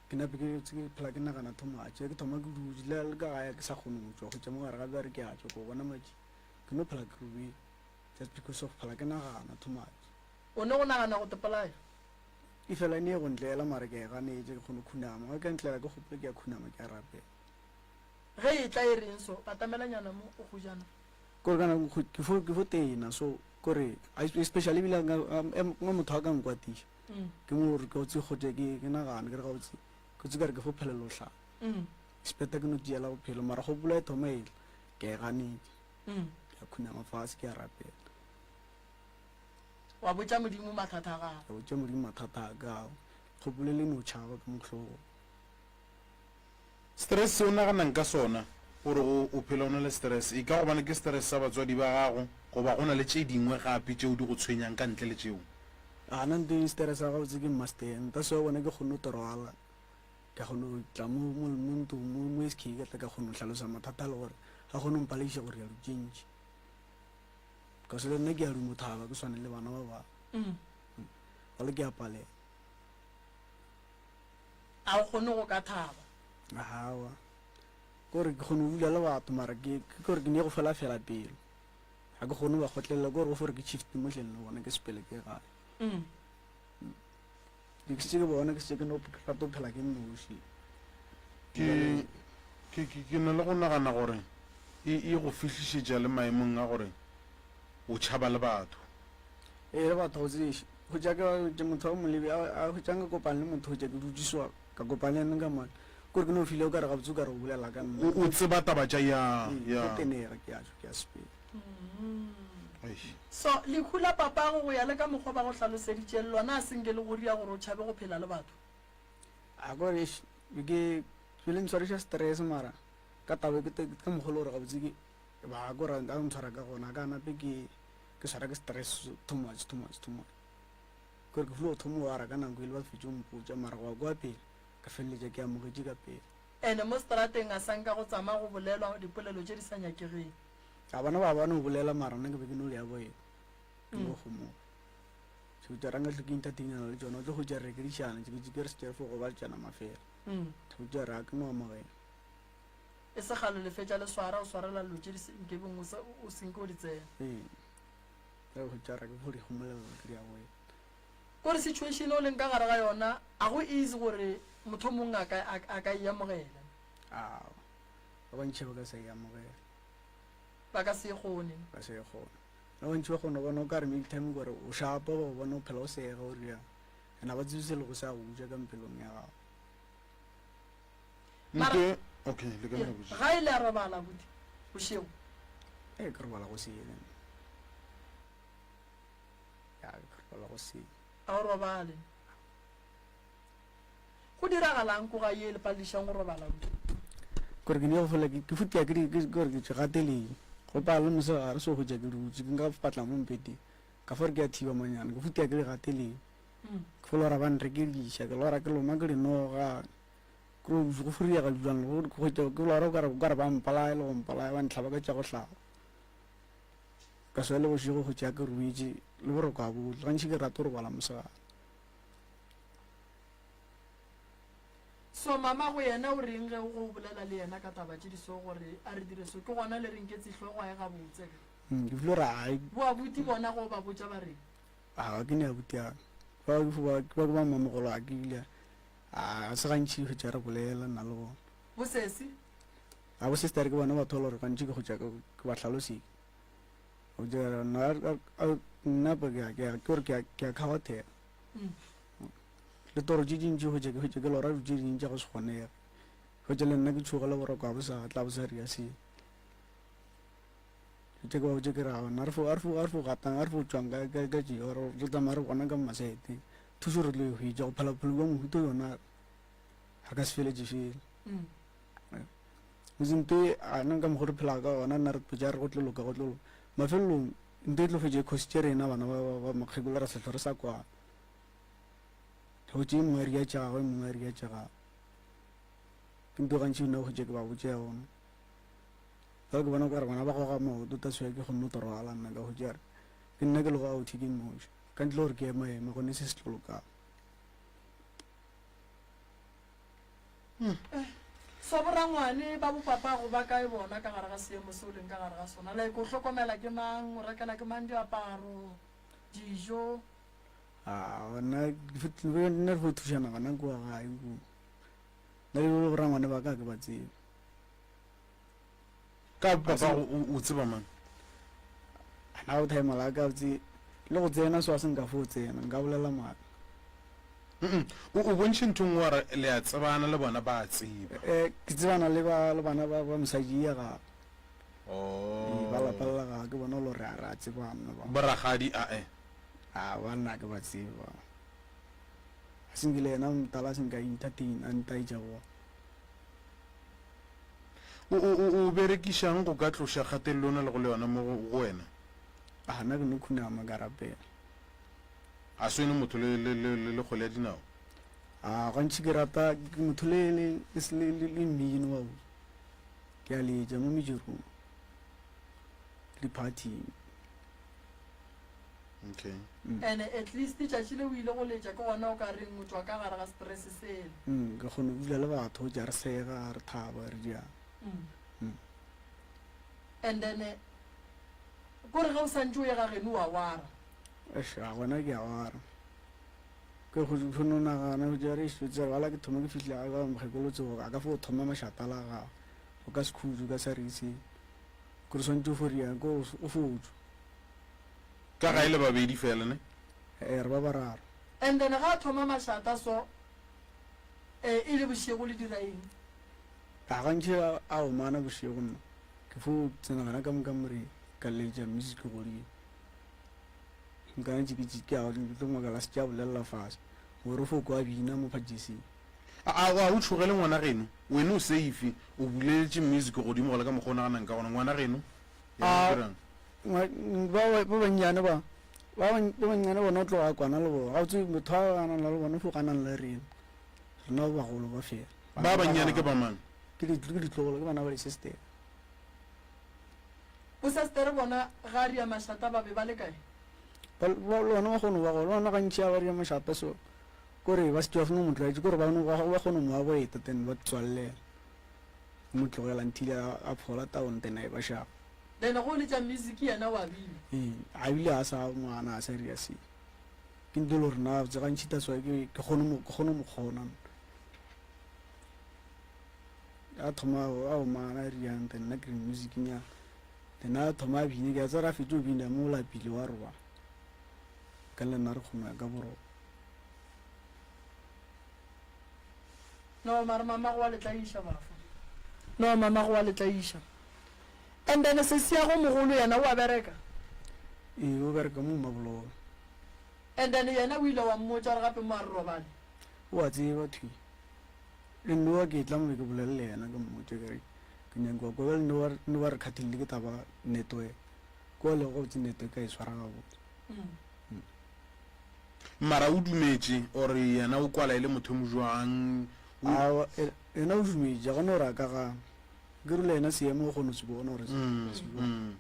ke nape ke botse ke phela ke nagana too much. Ke thoma ke dutše le ka gae ke sa kgone go tšwa, hwetša mo gare ga bjare ke a tšwa ke bona matšatši ke no phela ke robetše. Just because of phela ke nagana too much. O ne go nagana go tepolaya? E fela e ne e go ntlela mara ke a e ganetša ke kgone go khunama. Ge ka ntlela ke gopole ke a khunama ke a rapela. Ge e tla e reng so? Batamelanyana mo o kgojana. Kore ka nako ke fo ke fo tena so kore especially ebile nka motho a ka nkwatiša ke mo gore ke tse gotse ke ke nagana ke re gabotse ke tse ka re ke fo phelela o hlapa. Speta ke no tšeela bophelo mara kgopolo e thoma e ke a e ganetša. Ke a khunama fase ke a rapela. Wa botša Modimo mathata a gago. Ka botša Modimo mathata a ka. Kgopolo le no tšhaba ka mo hlogong. Stress se o naganang ka sona, o re go o phela o na le stress, e ka gobane ke stress sa batswadi ba gago goba go na le tše dingwe gape tšeo di go tshwenyang ka ntle le tšeo? A nna nto e nstressa gabotse ke mmasten, that's why o bona ke kgonne go torwala. Ka kgona go tla mo, mo, mo ntlong, mo, mo SK, ka tla ka kgona go hlalosa mathata a le gore a kgone go mpalediša gore ya dilo tše ntši. Because le nna ke a duma go thaba ke swane le bana ba bangwe. Jwale ke a palela. A o kgone go ka thaba? Aowa. Ke gore ke kgone go dula le batho mara ke, ke gore ke ne go fela fela pelo. Ga ke kgone go ba kgotlelela, ke gore go fo re ke shift mo hleng le bona ke sepele ke ye gae. Ke šetše ke bona ke šetše ke no rata go phela ke nnoši. Ke, ke, ke, ke na le go nagana gore e, e go fihlišetša le maemong a gore o tšhaba le batho. Ee, le batho go tseše. Go tša ke, ke motho wa molebe, a, a hwetša nka kopana le motho go tša ke dutše so, ka kopana le yena ka mane. Kore ke no feel-a o ka re gabotse o ka re o bolela ka nna. O, o tseba taba tša, ya, Ee, ya. ke tenega, ke a tšwa, ke a sepela. Eish. So, lehu la papago go ya le ka mokgwa ba go hlaloseditšeng lona a se nke le go ria gore o tšhabe go phela le batho? A ko re eish, be ke be le ntshwariša stress mara ka taba ke ka mokgwa le gore gabotse ke ba ko ra a ntshwara ka gona ka nape ke ke swara ke stress too much too much too much. Kore ke filo go thoma go ara ka nako e le ba fetše go mpotša mara go ya kwa pele ka feleletša ke amogetše ka pele. Ene mo strateng a sa nka go tsama go bolelwa dipolelo tše di sa nyakegeng. A bona ba ba no bolela mara nna ke be ke no di avoida. Ke no homola. Ke tša ranga hle ke entertainana le tšona o tlo hwetša re rekedišana ke ke re se fo go ba tšana mafela. Ke tša ra ke no amogela. E se kgale le fetša le swara o swarela dilo tše di se nkebeng o sa o se nke o di tsena. Ee. Ka hwetša ra ke fo di homolela ke di avoida. Kore situation o leng ka gare ga yona a go easy gore motho o mongwe a ka a ka e amogela. Aowa. Ba bantši ba ka se e amogele. Ba ka se e kgone. Ba se e kgone. Ba bantši ba kgona go bona o ka re maybe time gore o shapa ba go bona o phela o sega o riang. And ga ba tsebe se lego sa go uja ka mpelong ya gago. Mara Nte, okay, le ka nna botšiša. ga e le a robala abuti bošego. Ee, ke robala go sele. Ya, ke robala go sele. A o robale. Go diragalang ko ga ye le paledišang go robala ruri? Kore ke nyaka go fela ke futia ke kore ke gateleng go pala le mosegare so hwetša ke dutše ke nka patla mo mpeteng ka fore ke a thiba manyana ke futia ke di gateleng ke fo lora ba nrekediša ke lora ke loma ke dinoga ke go furiega jwang go hwetša ke lora o kare o kare ba mpolaya le go mpolaya ba ntlhaba ka tša go hlaba ka swa le bošego hwetša ke robetše le boroko a botle gantši ke rata go robala mosegare. So mama go yena o reng ge o go bolela le yena ka taba tše di so gore a re dire so ke gona le reng ke tsihlogo a e gabotse ge. Ke filo re ai. Bo abuti bona go ba botša ba reng? A ke ne abuti a ba ke ba ke ba mmamogolo a ke ile a se gantši hwetša re bolela nna le bona. Bo sesi? A bo sister ke bona batho ba le gore gantši ke hwetša ke ba hlalosetša. Go dira nna nna ke a ke gore ke a ke a kgawathega. Le toro tše dintši hwetša ke hwetša ke lora dilo tše dintši tša go se kgonege. Hwetša le nna ke tšhoga le boroko ga bo sa tla bo sa ria selo. Hwetša ke ba botše ke re aowa nna re fo a re fo a re fo gatang a re fo tšwang ka ka ka tšeo re re tsamaya re bona ka masaeteng. Thušo re tlo e hwetša go phela bophelo bja mohuta yona re ka se feletše fela. Motse nto e a nna ka mokgo re phelago ka gona nna re tlo re go tlo loka go tlo loka. Mafelelong nto e tlo fetša e khositše rena bana ba ba ba mokgekolo ra se hlwe re sa kwana. Hwetše e mongwe a ria tša gagwe e mongwe a ria tša gagwe. Ke nto gantši nna hwetše ke ba botše yona. Jwale ke bona o ka re bona ba goga maoto that's why ke kgonne go rwala nna ka hwetše re ke nna ke lego out ke nnoši. Ka ntle gore ke ema eme gone se se tlo lokang. So borangwane ba bopapago ba kae bona ka gare ga seemo se o leng ka gare ga sona? Like o hlokomela ke mang, o rekela ke mang diaparo, dijo? A gona nna re fo thušana gona kua gae kua. Nna le borangwane ba ka ke ba tsebe. Ka papago o, o tseba mang? Na o thaema la ka tse le go tsena so a se nka fo tsena nka bolela maaka. Mm o o bontšhe ntho nngwe wa re le a tsebana le bona ba a tseba. Eh ke tsebana le ba le bana ba ba mosadi ya ga. Oh. Ba lapa la ga ke bona lo re a re a tsebana ba. Boragadi a eh. A ba nna ke ba tseba. A se nkile yena motala a se nka entertain a ntaetša go. O, o, o, o berekišang go ka tloša kgatelelo o na lego le yona mo go, go wena? A nna ke no khunama ka rapela. A se wene motho le, le, le, le, le kgwele ya dinao? A gantši ke rata, ke motho le, le, le, le, le mmino wa bo. Ke a letša mo medirong, le di-party-ing. Okay. And at least tšatši le o ile go letša ke gona o ka reng o tšwa ka gare ga stress sela. Mm, ke kgona go dula le batho go tša re sega, re thaba, re diang. Mm. And then eh, kore ge o santše o ye ga geno wa wara. Eish, a gona ke a wara. Ke go go no nagana go tša re tša wala ke thoma ke fihla ka mokgekolo tsogo a ka fo thoma mašata la gago. O ka se khutše, o ka sa re se. Ke re swantše o fo riang, ko o fo tšwa. Ka gae le babedi fela ne? Ee, re ba bararo. And then ga a thoma mašata so eh e le bošego le dira eng? A gantši a a omana bošego nna ke fo tsena gona ka mo kamoreng ka letša music godimo. Nka ntše ke ke a tlo makala se ke a bolelela fase gore o fo kwa bina mo phatšising. A a a o tšhogele ngwana geno? Wena o safe o buleletše music godimo go le ka mokgwa o naganang ka gona. Ngwana geno yena o A dirang? Ba ba bannyane ba ba ba bannyane bona o tloga a kwana le bona gabotse motho a ganana le bona fo ganana le rena rena ba bagolo ba fela Ba bannyane ke ba mang? ke ditlogolo ke bana ba di-sister Bosestere bona ga ria mašata ba be ba le kae? Ba le bona ba kgone go ba gona le bona gantši a ba ria mašata so kore ba se ba fo mo tlwaetše kore ba ba kgone mo avoida then ba tswallela mo tlogela until a phola town then a e ba sharp. Then go letša music yena wa bina. Ee, a bile a sa ngwana a sa ria se. Ke ntho e le gore na tse gantši that's why ke ke kgone mo ke kgone mo kgona. A thoma a omana a riang then nna ke re music nyana. Then a thoma a bine ke a tseba a fetše go bina mo o lapile wa robala. Ka le nna re kgona ya ka boroko. No mara mamago wa le tlaiša bafo. No mamago wa le tlaiša. And then sesiago mogolo yena o a bereka? Ee, o bereka mo Mmabololo. And then yena o ile wa mmotša gore gape mo a re robale? O a tseba thwi. Le nnowa ke tla mo be ke bolele le yena ke mmotše ke re ke nyaka go kwa bjale nnowa nnowa re khathile ke taba network. Kwa le gabotse network a e swara gabotse. Mara o dumetše or yena o kwala e le motho yo mojwang? Aowa, yena o dumetše, ga gona gore a ka gana. Ke rile yena seemo o kgona go se bona gore se jwang.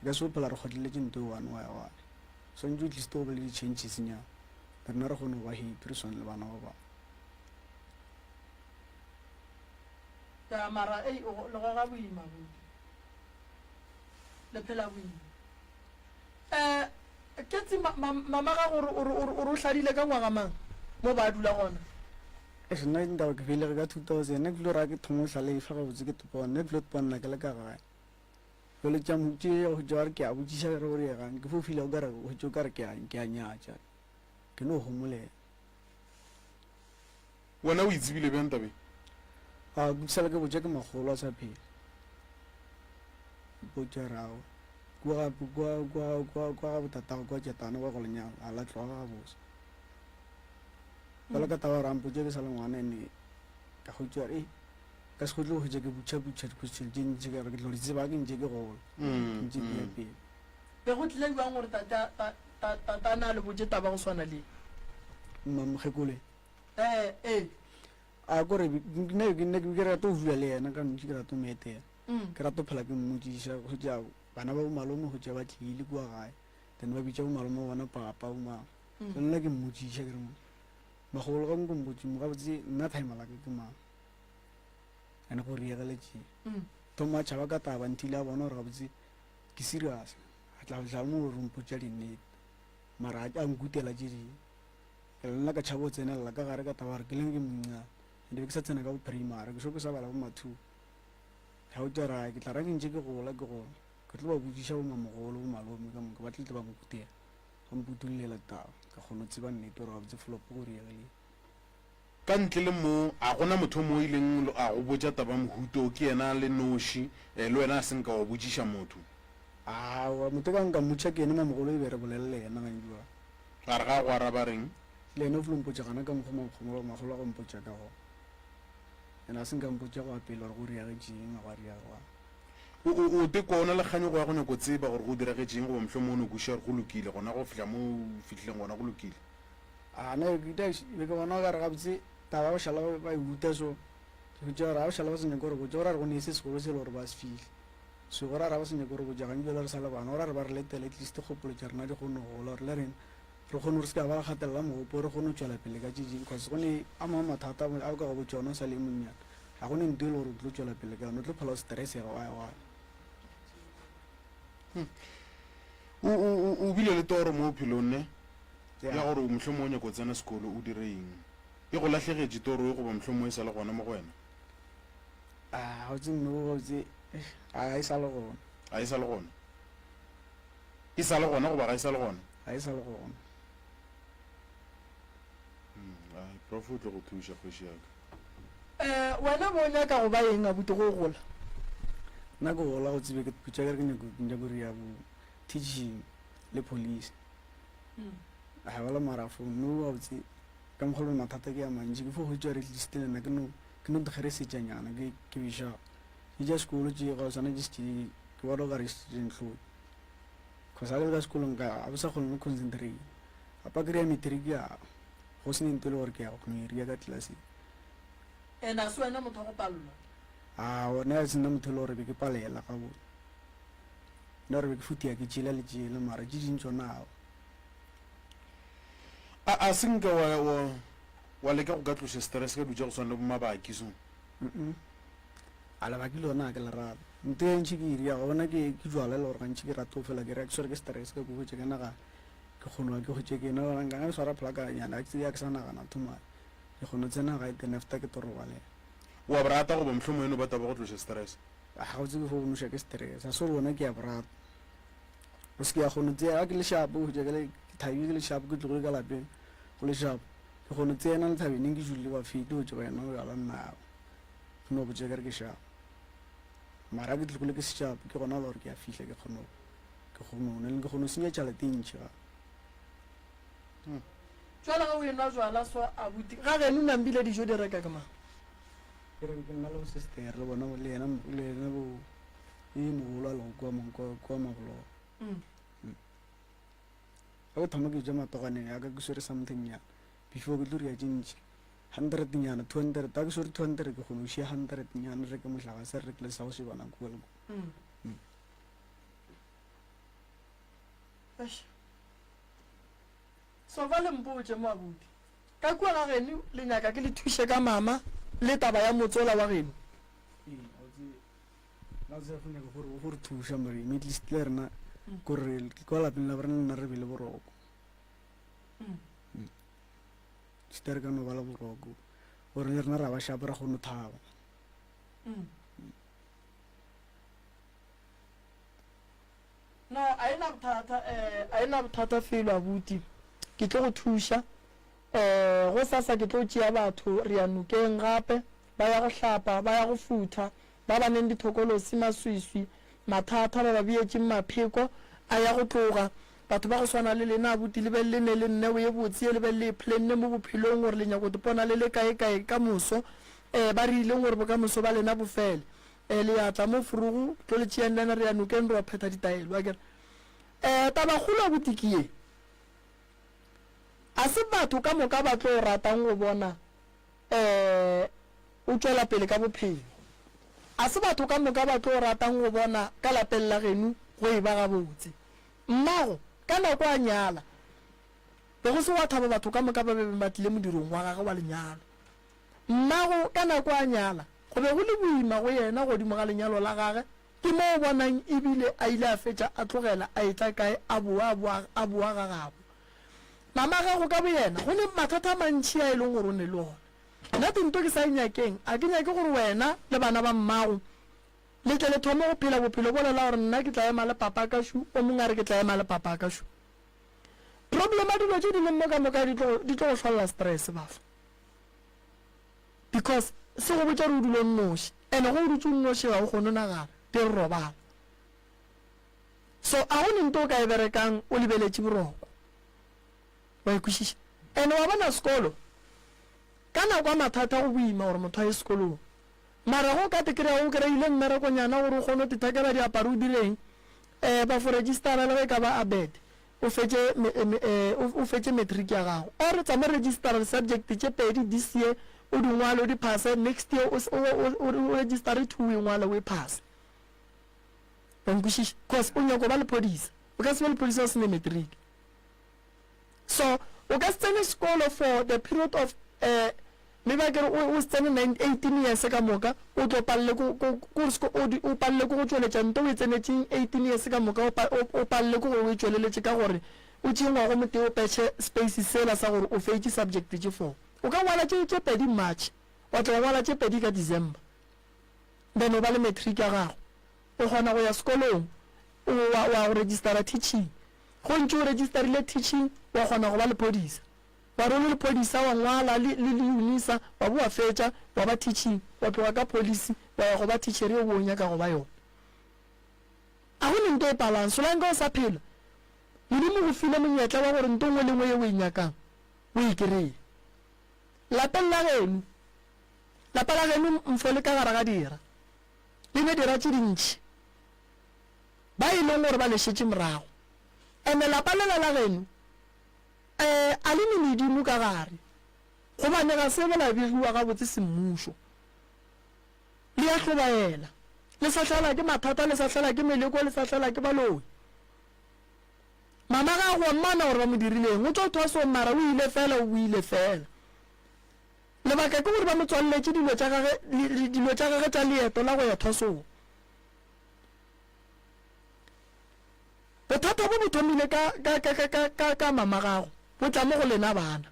Re ka se phela re kgotleletše nto e one wa ya one. Swantše at least go be le di-changes nyana. Rena re kgone go ba happy re swane le bana ba bangwe. Ya mara ei le goga boima buti. Le phela boima. Eh Ketsi ma, ma, mama gago o re, o re, o re, o re o hladile ka ngwaga mang mo ba dula gona? Eish nna ntaba ke belege ka 2000 nna ke tlo ra ke thoma go hlalefa gabotse ke topa nna ke tlo topa nna ke le ka gae jale tša tše go tša re ke a botšiša re gore egang ke fo fila o kare go tše o kare ke a ke a nyatša ke no homolela. Wena o e tsebile bjang tabeng? A ke sala ke botša ke makgolo a sa phela. Mpotša rago. Kua ga kua kua kua kua ga botatago kua Tšetane kwa go lenyalo a la tloga gabotse. Jalo ka taba gore a mpotša ke sa le ngwana ene ka hwetša gore e ka se tlo hwetša ke butšha butšha di-question tše ntši ka gore ke tlo di tseba ke ntše ke gola ke ntše ke ya pele. Be go tlile bjang gore tate a ta tate a na a le botše taba go swana le ye? Mma mokgekole. Ee, ee. A kore nna ke nna ke rata go dula le yena ka ntši ke rata go mo etela. Ke rata go phela ke mmotšiša go tša bana ba bo malome go tša ba tlile kua gae then ba bitša bo malome ba bona papa bo mang. So nna ke mmotšiša ke re magolo ga nko mpotše mo gabotse nna timer la ka ke mang. And go riegeletše. Thoma a tšhaba ka taba until a bona gore gabotse ke serious. A tla tla mo gore mpotša dinnete. Mara a nkutela tše dingwe. Ke le nna ka tšhaba go tsenelela ka gare ka taba gore ke leng ke monnyane and be ke sa tsena ka bo primary ke šo ke sa bala bo ma-two ka botša ra ke tla ra ke ntše ke gola ke gola ke tlo ba botšiša bo mamogolo bo malome ka moka ba tle tle ba nkutela ba mputullela taba ka kgona go tseba nnete gore gabotse flop go diregile. Ka ntle le mo, a go na motho o mongwe ileng a go botša taba mohuto o? Ke yena a le noši, le wena a se nka wa botšiša motho? Aowa, motho ka nka mmotšiša ke yena mamogolo e be re bolele le yena gantši wa. A re ga a go araba reng? Le yena o filo mpotša gana ka mokgwa makgomolo magolo a go mpotša ka gona. Yena a se nka mpotša go ya pele gore go diagetše eng, a gwa diagwang. O, o, o te kwa o na le kganyogo ya go nyako tseba gore go diragetše eng goba mohlomongwe o no kwešiša gore go lokile gona go fihla mo o fihlileng gona go lokile? A ne ke ita be ke bona okare gabotse taba ba šala ba e uta so ke botša gore ga ba šala ba sa nyake gore botša gore a re go ne se segolo se e le gore ba se fihle so gore a re ba sa nyake gore botša gantši jalo re sa le bana gore a re ba re letele at least kgopolo tša rena di kgone go gola gore le rena re kgone gore se ka ba ra gatelela mogopo re kgone go tšwela pele ka tše dingwe cause go ne a mangwe mathata a o ka go botša ona o sa le monnyane ga go ne nto e le gore o tlo tšwela pele ka yona o tlo phela o stressega wa wa O, o, o, o bile le toro mo bophelong ne? Ya gore mohlomongwe o nyaka go tsena sekolo o dire eng? E go lahlegetše toro ye goba mohlomongwe e sa le gona mo go wena? A ga o tsebe no ga o tsebe a e sa le gona. A e sa le gona? E sa le gona goba ga e sa le gona? Ga e sa le gona. Hmm, ai, prof o tlo go thuša kgoši ya ka. Eh, wena bo nyaka go ba eng abuti go gola? Nna ke gola go tsebe ke putša ke re ke nyako ke nyako ria bo teaching le police. A bala marafo no gabotse ka mokgwa le mathata ke a mantši ke fo hwetša at least le nna ke no ke no dikgeresetša nyana ke ke beša ke tša sekolo tše ga o swana ke se ke bona o ka re se ntlhole cause ga ke le ka sekolong ka ga bo sa kgone go concentrate apa kry-a matric ya go se ne nto e le gore ke ya go kgona go e ria ka classeng. And a se wena motho wa go palelwa? A ona ya se nna motho e le gore be ke palela gabotse nna gore be ke futia ke tšela le tšela mara tše ding tšona ao. A a se nka wa wa wa leka go ka tloša stress ka dilo tša go swana le bo mabaki so? Mm a lebaki le yona ga ke le rata. Nto e ntši ke e dira gona ke ke jwala e le gore gantši ke rata go fela ke re ke swere ke stress ka ko hwetša ke nagana ke kgona ke hwetše ke nagana nka swara plaka nyana ga ke tsebe ga ke sa nagana too much ke kgona go tsena gae then after ke tlo robalela. O a bo rata goba mohlomongwe e no ba taba go tloša stress? A ga o tsebe fo go noša ke stress a se gore gona ke a bo rata. O se ke ya kgona tseya ga ke le shapo ke le ke thabile ke le shapo ke tlogile ka lapeng go le shapo ke kgona tsena le thabeneng ke jule ba fete go tšwa ba ena bjala nna ke no botša ke re ke shapo mara ke tlogile ke se shapo ke gona le gore ke a fihla ke kgona ke kgona go ne ke kgona go senya tšhelete e ntši gape. Jwale ge o enwa jwala so abuti ga geno nambile dijo di reka ke mang? Ke re ke nna le bo sister le bona le yena le yena bo e mogolo a lego kua kwa kua Mabologo. Mm. Ga ke thoma ke ja matoganeng ya ka ke swere something nyana before ke tlo ria tše ntši hundred nyana 200 ga ke swere 200 ke kgone go šia hundred nyana re reke mohlagase re reke le sa go šebana kua le kua. Mm. Eish. Sofa le mpotše mo abuti. Ka kua ga geno le nyaka ke le thuše ka mama le taba ya motse ola wa geno? Ee, ga o tsebe go nyaka gore go re thuša mare at least le rena kore kwa lapeng la rena le nna re be le boroko. Sister re ka no ba le boroko gore le rena ra ba shapo ra kgone go thaba. No, a e na bothata, eh, a e na bothata felo, abuti. Ke tlo go thuša. Eh, gosasa ke tlo tšea batho re ya nokeng gape. ba ya go hlapa, ba ya go futha, ba ba neng dithokolosi, maswiswi, mathata, ba ba beyetšeng mapheko a ya go tloga. Batho ba go swana le lena, abuti, le be le ne le neo ye botse ye le be le e plenne mo bophelong gore le nyako tepona le le kae kae ka moso. Eh, ba rileng gore bokamoso ba lena bo fele. Eh, le ya tla mo forogo, tlo le tšeang lena re ya nokeng re wa phetha ditaelo, akere. Eh, tabakgolo abuti ke ye. A se batho ka moka ba tlo ratang go bona eh o tšwela pele ka bophelo. A se batho ka moka ba tlo ratang go bona ka lapeng la geno go eba gabotse. Mmago, ka nako a nyala, be go se gwa thaba batho ka moka ba be ba tlile modirong wa gagwe wa lenyalo. Mmago, ka nako a nyala, go be go le boima go yena godimo ga lenyalo la gage, ke mo o bonang e bile a ile a fetša a tlogela a etla kae a boa a boa a boa ga gabo. Mama gago ka boyena, go ne mathata a mantši a e leng gore o ne le ona. Nna tinto ke sa e nyakeng, a ke nyake gore wena le bana ba mmago le tle le thome go phela bophelo bola la gore nna ke tla ema le papa ka šu, o mongwe a re ke tla ema le papa ka šu. Problem ya dilo tše di leng mo ka moka di tlo di tlo go hlolela stress bafo. Because se go botša gore o dule o nnoši, and ge o dutše o nnoši ga o kgone go nagana, di re robala. So a go ne nto o ka e berekang o lebeletše boroko. Wa e kwešiša? And wa bona sekolo, ka nako ya mathata go boima gore motho a ye sekolong. Mara ge o ka te kry-a o kry-ile mmerekonyana gore o kgone go tithekela diaparo o direng, um ba fo registera le ge e ka ba ABET, o fetše o fetše matric ya gago. Or tsama registera di-subject tše pedi this year o di ngwale o di phase, next year o o registere two o e ngwale o e phase. Wa nkwešiša? Cause o nyako ba lephodisa. O ka se be lephodisa o se ne matric. So o ka se tsene sekolo for the period of uh, maybe a kere o se tsene 18 years ka moka o tlo palele ko o palele ko go tšweletša nto o e tsenetšeng 18 years ka moka o palele ko gore o e tšweleletše ka gore o tšee ngwago motee o petšhe space sela sa gore o feitše subject tše four. O ka ngwala tše tše pedi March wa tla wa ngwala tše pedi ka December then o ba le matric ya gago o kgona go ya sekolong o wa wa go registera teaching go ntše o registerile teaching wa kgona go ba lephodisa wa re o le lephodisa wa ngwala le le le unisa wa bo wa fetša wa ba teaching wa tloga ka police wa ya go ba teacher ye o bo o nyaka go ba yona a go ne nto e palang solanka o sa phela modimo go file monyetla wa gore nto nngwe le nngwe ye o e nyakang o e kry-e lapeng la geno lapa la geno mfo le ka gare ga dira le ne dira tše dintši ba e leng gore ba le šetše morago. Ene lapa lela la geno um a le ne medimo ka gare, gobane ga se be la begiwa gabotse semmušo. Le ya hlobaela, le sa hlalwa ke mathata, le sa hlalwa ke meleko, le sa hlalwa ke baloi. Mama ga a mmona gore ba mo dirileng, o tšwa thwasong mara o ile fela, o boile fela. Lebaka ke gore ba mo tswaleletše dilo tša gage, dilo tša gage tša leeto la go ya thwasong. Bothata bo bo thomile ka, ka, ka, ka, ka, ka, ka mama gago, bo tla mo go lena bana.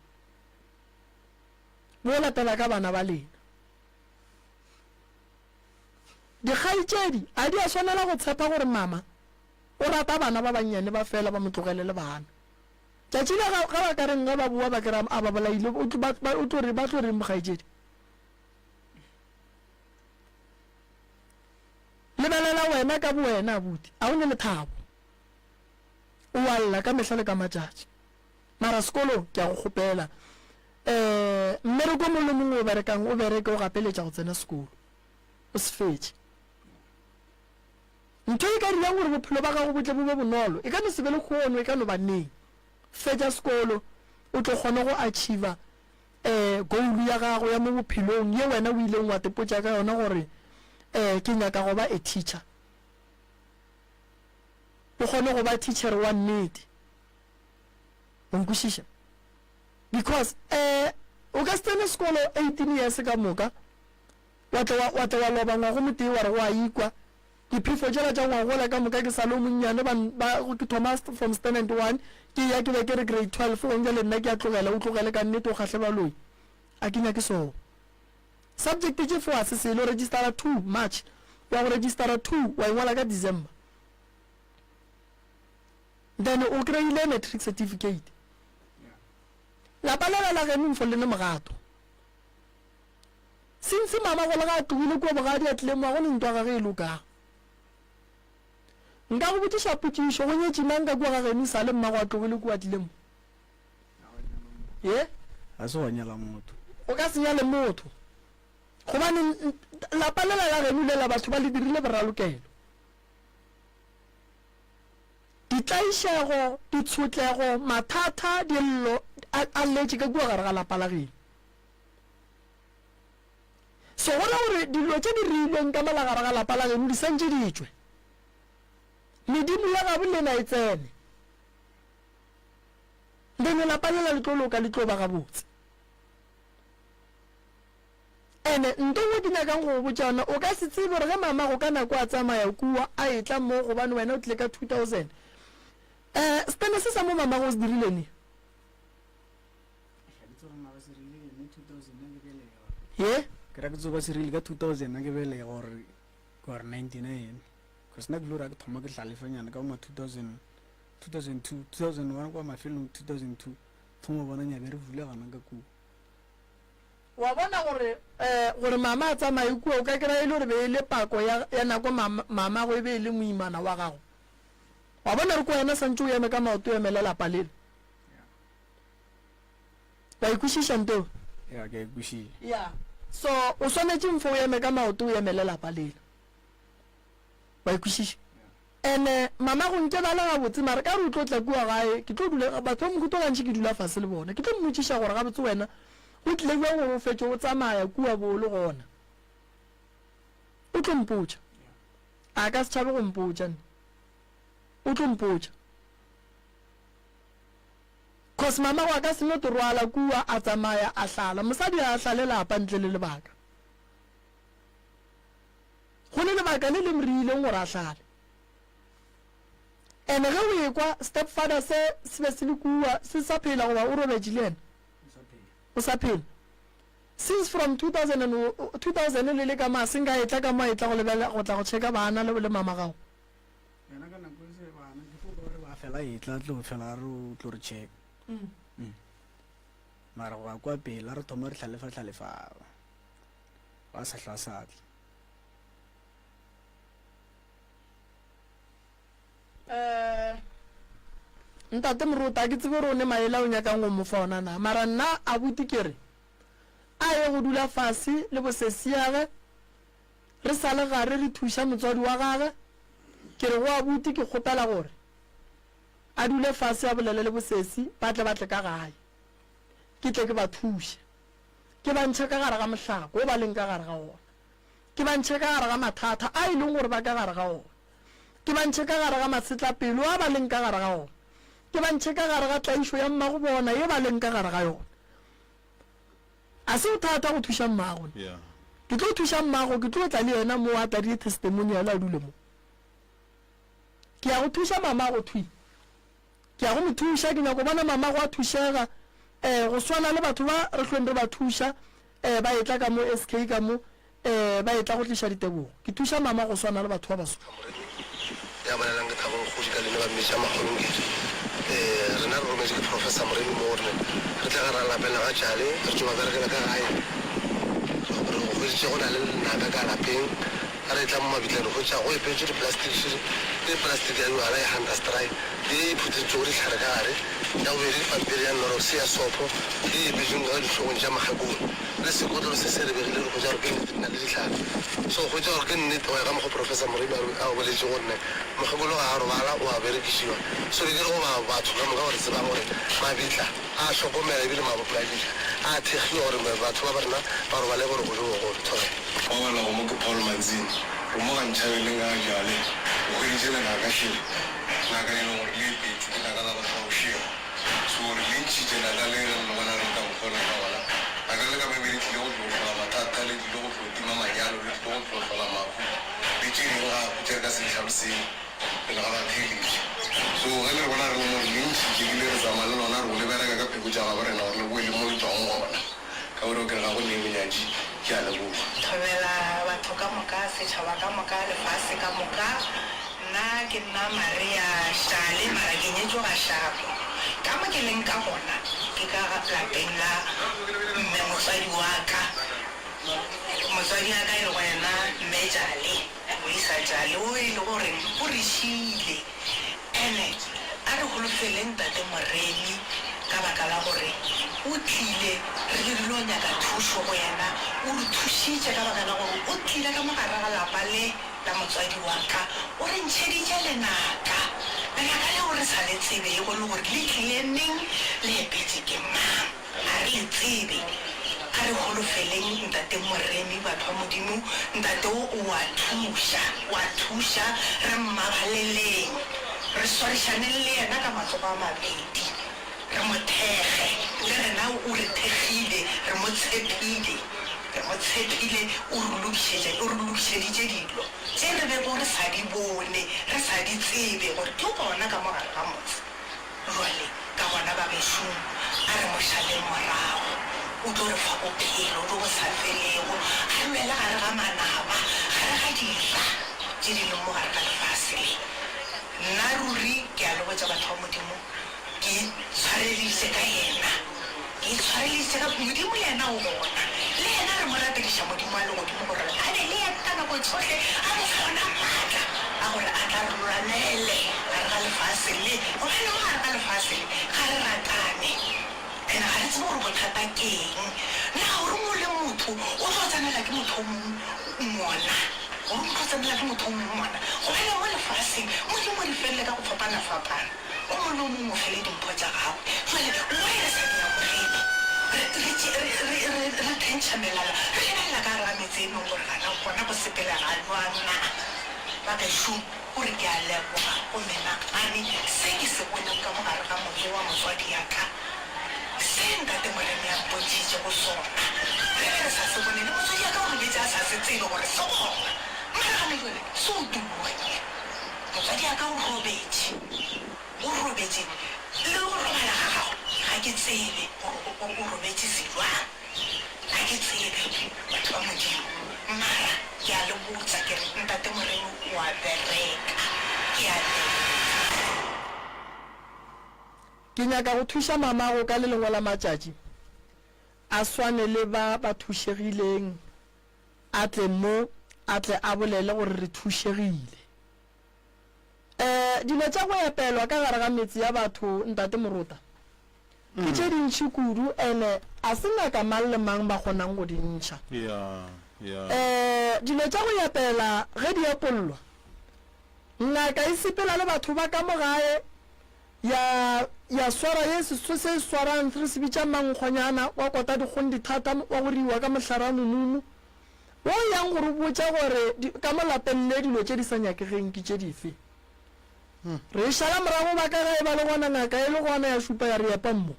Bo latela ka bana ba lena. Dikgaetšedi a di a swanela go tshepa gore mama o rata bana ba bannyane ba fela ba mo tlogele le bana. Tšatši le ga, ga ba ka reng ge ba boa ba kry-a a ba bolaile, o tlo, ba, ba, o tlo re, ba tlo reng bokgaetšedi? Lebelela wena ka bowena, abuti, a o ne lethabo? O a lla ka mehla le ka matšatši. Mara sekolo, ke a go kgopela, um mmereko o mongwe le mongwe o berekang, o bereke o gapeletša go tsena sekolo. O se fetše. Ntho e ka dirang gore bophelo ba gago bo tle bo be bonolo, e ka no se be lehono, e ka no ba neng. Fetša sekolo, o tlo kgona go achieva um goal ya gago ya mo bophelong ye wena o ileng wa tepotša ka yona gore um ke nyaka go ba a teacher. O kgone go ba teacher wa nnete. O nkwešiša? Because um o ka se tsene sekolo 18 years ka moka wa tla wa, wa tla wa loba ngwago motee wa re go a ikwa. Diphefo tšela tša ngwagola ka moka ke sa le o monnyane ba, ba, ke thoma from standard one ke ya ke be ke re grade 12 gong bjale nna ke a tlogela o tlogele ka nnete o kgahle baloi a ke nyake so. Subject tše four a se selo registera two March wa go registera two wa engwala ka December then o kry-ile matric certificate. Lapa lela la geno mfo le ne mogato. Since mamago le ge a tlogile kua bogadi a tlile mo, ga go ne ntwa ya gage e lokago. Nka go botšiša potšišo, go nyetše mang ka kua ga geno e sa le mmago a tlogile kua a tlile mo? Ye? Ga se wa nyala motho. O ka se nyale motho. Gobane lapa lela la geno lela batho ba le dirile boralokelo. Ditlaišego, ditshotlego, mathata, dillo a, a letše ka kua gare ga lapa la geno. So go ra gore dilo tše di reilweng ka mola gare ga lapa la geno di santše di tšwe. Medimo ya gabo lena e tsene. Then lapa lela le tlo loka le tlo ba gabotse. Ene nto nngwe ke nyakang go go botša yona, o ka se tsebe gore ge mamago ka nako a tsamaya kua a etla mo gobane wena o tlile ka 2000. Eh, setene se sa mo mamago o se dirile neng? Ye? Ke ra ke tsoba se rile ka 2000 ke belega gore gore 99 cause nna ke lo ra ke thoma ke hlalefanyana ka ma 2000 2002 2001 kwa mafelong 2002 thoma bona nyabe re vulegana ka kua. Wa bona gore um gore mama a tsamaye kua o ka kry-a e le gore be e le pako ya, ya nako mama, mamago e be e le moimana wa gago. Wa bona re ko wena santše o eme ka maoto o emele lapa lela. Wa e kwešiša nteo? Ya, ke a e kwešiša. Ya. So o swanetše mfo o eme ka maoto o emele lapa lela. Wa e kwešiša? Ene mamago nke ba le gabotse mara ka re o tlo tla kua gae ke tlo dula batho ba mohuta gantši ke dula fase le bona ke tlo mmotšiša gore gabotse wena go tlile bjang gore o fetše o tsamaya kua bo o le gona. O tlo mpotša. A ka se tšhabe go mpotša nne. O tlo mpotša. Cause mamago a ka se no te rwala kua a tsamaya a hlala. Mosadi a hlale lapa ntle le lebaka. Go le lebaka le le mriileng gore a hlale. Ene ge o ekwa stepfather se se be se le kua se sa phela goba o robetše le yena? O sa phela. Since from 2000 and 2000 le le ka mo a se nka etla ka mo a etla go lebelela go tla go checka bana le le mama gago. Yena ka nako e se bana ke fo gore ba fela etla tlo fela re o tlo re check. Mm. Mara go ya kwa pele re thoma re hlalefa hlalefa. Ba sa hlwa sa tla. Eh, ntate Moruti, a ke tsebe gore o ne maele a o nyakang go mo fa ona na, mara nna abuti ke re a ye go dula fase le bosesiage re sa le gare re thuša motswadi wa gage. Ke re go abuti ke kgopela gore a dule fase a bolele le bosesi ba tle ba tle ka gae ke tle ke ba thuše ke ba ntšhe ka gare ga mohlako wo ba leng ka gare ga ona. Ke ba ntšhe ka gare ga mathata a e leng gore ba ka gare ga ona. Ke ba ntšhe ka gare ga masetlapelo a ba leng ka gare ga ona. Ke ba ntšhe ka gare ga tlaišo ya mmago bona ye ba leng ka gare ga yona. A se bothata go thuša mmago. Yeah. Ke tlo thuša mmago, ke tlo tla le yena mo a tla die testimonial a dule mo. Ke ya go thuša mamago thwi. Ke ya go mo thuša, ke nyako bona mamago a thušega, eh, go swana le batho ba re hlweng re ba thuša, eh, ba etla ka mo SK ka mo, eh, ba etla go tliša ditebogo. Ke thuša mama go swana le batho ba baso. Moremi ya bolelang ke Thabo Nkgodi ka leina ba mmitša Makgolongeri. Ee, rena re rometše ke Professor Moremi mo gore re tle gare lapeng la ga Tšale re tšo ba berekela ka gae. Re go hweditše go na le lenaka ka lapeng. Ge re etla mo mabitleng re hwetša go epetšwe diplastic le plastic ya jwala ya Hunterstraai le ye e phuthetšwego dihlare ka gare, ya bobedi pampiri ya Knorrox ya sopo ye e epetšweng ka dihlogong tša makgekolo le sekotlolo se se ribegile re hwetša gore ke nnete di na le dihlare. So hwetša gore ke nnete go ya ka mokgo Professor Moremi a boletše gore ne mokgekolo ga a robala o a berekišiwa. So be ke re go ba batho ka moka ba re tsebang gore mabitla a hlokomela ebile mabitla a thekgiwa gore batho ba ba rena ba robale boroko bjo bogolo. Thobela. Wa welago mo ke Paul Manzini. O mo ga Ntšhabeleng ga bjale. O hweditše lenaka šele, naka e leng gore le epetšwe ke naka la batho ba bošego. So re le ntšhitše naka le ge le le bona re le ka mokgwa o leng ka gona. Naka le ka be be le tlile go tlo hlola mathata, le tlile go tlo tima manyalo, le tlile go tlo hlola mahu le tše dingwe gape tše re ka se di hlaloseng pele ga batheeletši. So ge le re bona re le mo re le ntšhitše ebile re tsamaya le lona re go le bereka ka pheko tša gabo rena gore le boele mo le tšwago gona. Ka gore o ke re ga go nee bonyatši. Ke a leboga. Thobela batho ka moka, setšhaba ka moka, lefase ka moka. Nna ke nna Maria Šale, mara ke nyetšwe ga Šako. Ka mo ke leng ka gona ke ka lapeng la mme motswadi wa ka. Motswadi wa ka e lego yena Mme Jale, Moisa Jale, o e lego gore o re šiile. Ene a re holofeleng Tate Moremi ka baka la gore o tlile re be re lo nyaka thušo go yena, o re thušitše ka baka la gore o tlile ka mo gare ga lapa le la motswadi wa ka, o re ntšheditše lenaka, lenaka leo re sa le tsebego le gore le tlile neng, le epetše ke mang. Ga re le tsebe. A re holofeleng Ntate Moremi, batho ba Modimo. Ntate wo o a thuša, o a thuša. Re mmabaleleng. Re swarišaneng le yena ka matsogo a mabedi. Re mo thekge. Le rena o re thekgile. Re mo tshepile. Re mo tshepile. O re lokišetša, o re lokišeditše dilo tše re bego re sa di bone, re sa di tsebe gore di gona ka mo gare ga motse. Bjale, ka gona, bagešong, a re mo šaleng morago. O tlo re fa bophelo bjo bo sa felego, a re lwele gare ga manaba, gare ga dira tše di leng mo gare ga lefase le. Nna ruri ke a le botša, batho ba Modimo, ke itshwareleditše ka yena. Ke itshwareleditše ka Modimo, yena o gona. Le yena re mo rapediša Modimo wa legodimo gore a be le yena ka nako tšohle, a mo fe ona maatla a gore a tla re lwanele gare ga lefase le. Gobane mo gare ga lefase le ga re ratane, and ga re tsebe gore bothata ke eng. Na gore mo le motho o tlo tsenela ke motho o mongwe ngwana, gore o tlo tsenela ke motho o mongwe ngwana? Gobane mo lefaseng Modimo o re felle ka go fapana-fapana. O mongwe le o mongwe o fele dimpho tša gagwe. Jwale, why re sa di amogele? Re, re tše, re, re, re, re thentšha melala, re lebelela ka gare ga metse e mengwe gore gana gona go sepelega bjang na? Bagešo, o re ke a leboga go menagane se ke se boneng ka mo gare ga motse wa motswadi ya ka, se Ntate Moremi a mpontšhitšego sona. Re be re sa se bone, le motswadi ya ka o robetše a sa se tsebe gore se gona. Mara gana jwale se utologile. Motswadi wa ka o robetše, o robetše, le go robala ga gagwe ga ke tsebe gore o, o robetše se bjang, ga ke tsebe, batho ba Modimo. Mara ke a le botša ke re Ntate Moremi o a bereka, ke a leboga. Ke nyaka go thuša mamago ka le lengwe la matšatši a swane le ba ba thušegileng. a tle mo, a tle a bolele gore re thušegile. Um dilo tša go epelwa ka gare ga metse ya batho, Ntate Morota, ke tše dintši kudu, ene a se ngaka mang le mang ba kgonang go di ntšha. Um dilo tša go epela ge di epollwa, ngaka e sepela le batho ba ka mo gae, ya, ya swara ye se, se swarang, re se bitša mankgonyana, wa kota dikgong dithata, wa go riwa ka mohlare wa momumu, wo o yang go re botša gore di, ka mo lapeng le dilo tše di sa nyakegeng ke tše dife. Re e šala morago ba ka gae ba le gona, ngaka e le gona, ya šupa ya re epa mo.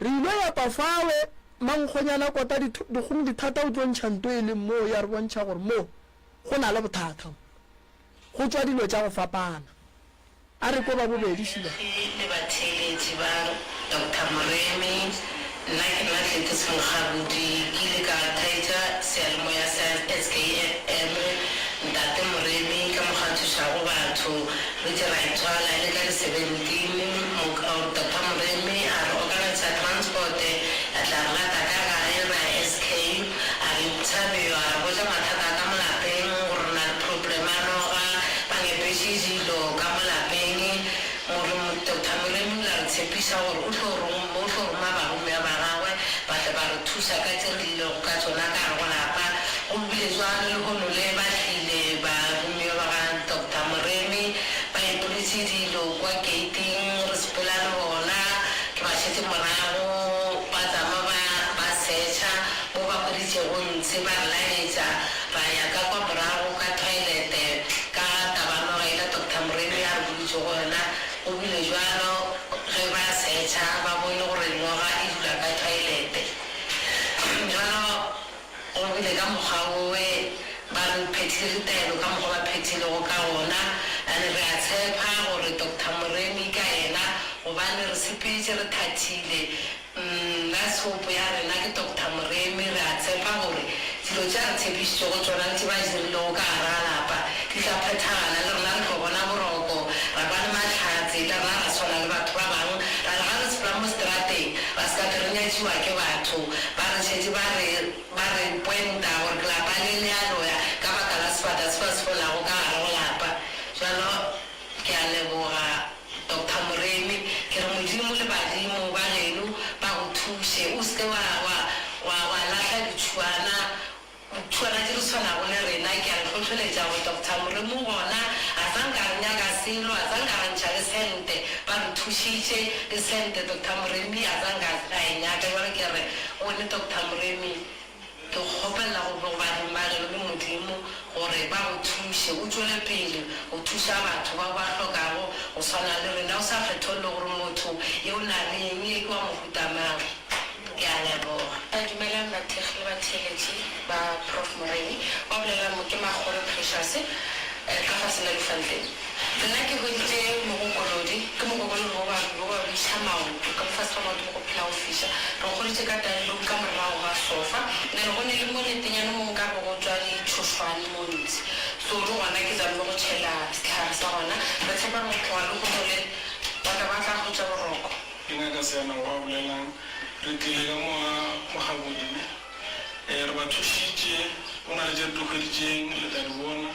Re ilo epa fawe, mankgonyana kota dikgong dithata o tlo ntšha nto e leng moo ya re bontšha gore mo go na le bothata mo. Go tšwa dilo tša go fapana. A re ko ba bobedi šiba. Le batheeletši ba Doctor Moremi, nna ke nna Gladys Mokgabudi, ke ile ka thaetša seyalemoya sa SKFM, Ntate Moremi ka mokgwa a thušago batho, re tše ra ithwala e le ka di 17, or Doctor Moremi a re organisa transport ya tla re lata ka gae ra ya SK, a re interviewa, a re botša mathata a ka mo lapeng gore re na le problem ya noga, Ba ngepetše dilo ka mo lapeng. More, Doctor Moremi o ile a re tshepiša gore o tlo o tlo roma baromiwa ba gagwe ba tle ba re thuša ka tše re llilego ka tšona ka gare go lapa. Go bile bjalo lehono le ba tlile baromiwa ba ga Doctor Moremi ba epolotše dilo kwa keiting re sepela le bona ke ba šetše morago ba tšama ba ba searcha mo ba hweditšego ntshe ba re laetša Ra ya ka kwa morago ka thoilete ka taba noga yela Doctor Moremi a re boditšego yona. Go bile bjalo ge ba searcha ba bone gore noga e dula ka thoilete. Bjalo go bile ka mokgwa wowe ba re phethile ditaelo ka mokgwa ba phethilego ka gona. And re a tshepa gore Doctor Moremi ka yena gobane re sepetše re thathile Nna tshopo ya rena ke Doctor Moremi, re a tshepa gore dilo tše a re tshepišitšego tšona le tše ba di dirilego ka gare ga lapa di tla phethagala, le rena re tlo bona boroko, ra ba le mahlatse, le rena ra swana le batho ba bangwe, ra re ga re sepela mo seterateng ra se ka tle re nyadiša. nyatšiwa ke batho, ba re šetše ba re, ba re pointa gore ke lapa le le a loya ka baka la sebata se ba se bolago ka gare go lapa. Bjalo ke a leboga Doctor Moremi, ke re Modimo le badimo ba geno ba go thuše, o se ke wa, wa, wa, wa lahla ditšhuana Tšona tše di swanago le rena, ke a le hlohleletša gore Doctor Moremi o gona, a sa nka re nyaka selo, a sa nka ra ntšha le sente, ba re thušitše, le sente Doctor Moremi a sa nka a e nyaka, bjale ke re go wene Doctor Moremi, ke go kgopelela go go badimo ba geno le Modimo gore ba go thuše, o tšwele pele go thuša batho bao ba hlokago go swana le rena, o sa kgetholle gore motho ye o na le eng, ye ke wa mohuta mang. Ke a leboga. Dumelang bathekgi le batheeletši ba Prof Moremi. Wa bolelang mo ke Makgolo Precious ka fase la Lufanteng. Nna ke hweditše mogokolodi, ke mogokolodi wo ba wo ba bitša maoto, ka mo fase ga maoto mo go phela go fiša. Re o hweditše ka talong ka morago ga sofa. Then go ne le mo netenyane mo nka re go tšwa ditšhošwane mo ntshe. So le gona ke zamme go tšhela sehlare sa gona. Re tshepa gore go tloga lehono le ba tla ba tla hwetša boroko. Ke Ngaka Seana wa bolelang. Re tlile ka mo ga Mokgabodi ne. Ee, re ba thušitše. Go na le tše re di hweditšeng, le tla di bona.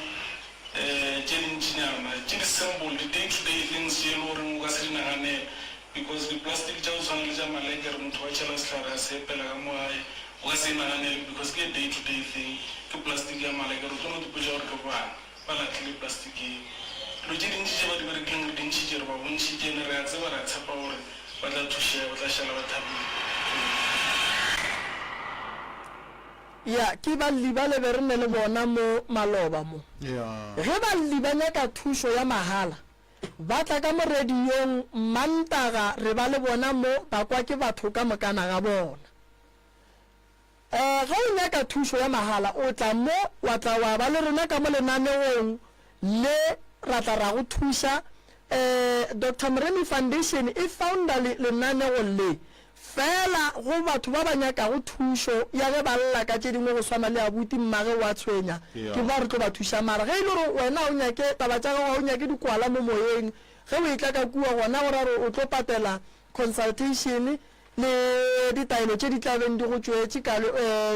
Ee, tše dintšinyana, tše di simple, di day to day things tše e le goreng o ka se di naganele. Because di-plastic tša go tshwana le tša malekere, motho wa tšhela sehlare a se epela ka mo gae, o ka se e naganele because ke a day to day thing. Ke plastic ya malekere, o tlo no ipotša gore ke bana. Ba lahlile plastiki ye. Dilo tše dintši tše ba di berekileng re di ntšhitše, re ba bontšhitše, ene re a tseba, re a tshepa gore ba tla thušega, ba tla šala ba thabile. Ya, ke balli bale be re ne le bona mo maloba mo. Ge balli ba nyaka thušo ya mahala, ba tla ka mo radiong Mantaga re ba le bona mo ba kwa ke batho ka mokana ga bona. Ge o nyaka thušo ya mahala, o tla mo, wa tla wa ba le rena ka mo lenaneong le, ra tla ra go thuša. Doctor Moremi Foundation e founder le, lenanego le feela go batho ba ba nyakago thušo ya ge ba lla ka tše dingwe go swana le abuti, mmage o a tshwenya, ke ba re tlo ba thuša. Mara ge e le gore wena ga o nyake taba tša gago, ga o nyake dikwala mo moyeng, ge o etla ka kua gona go ra gore o tlo patela consultation, Le ditaelo tše di tla beng di go tšwetše ka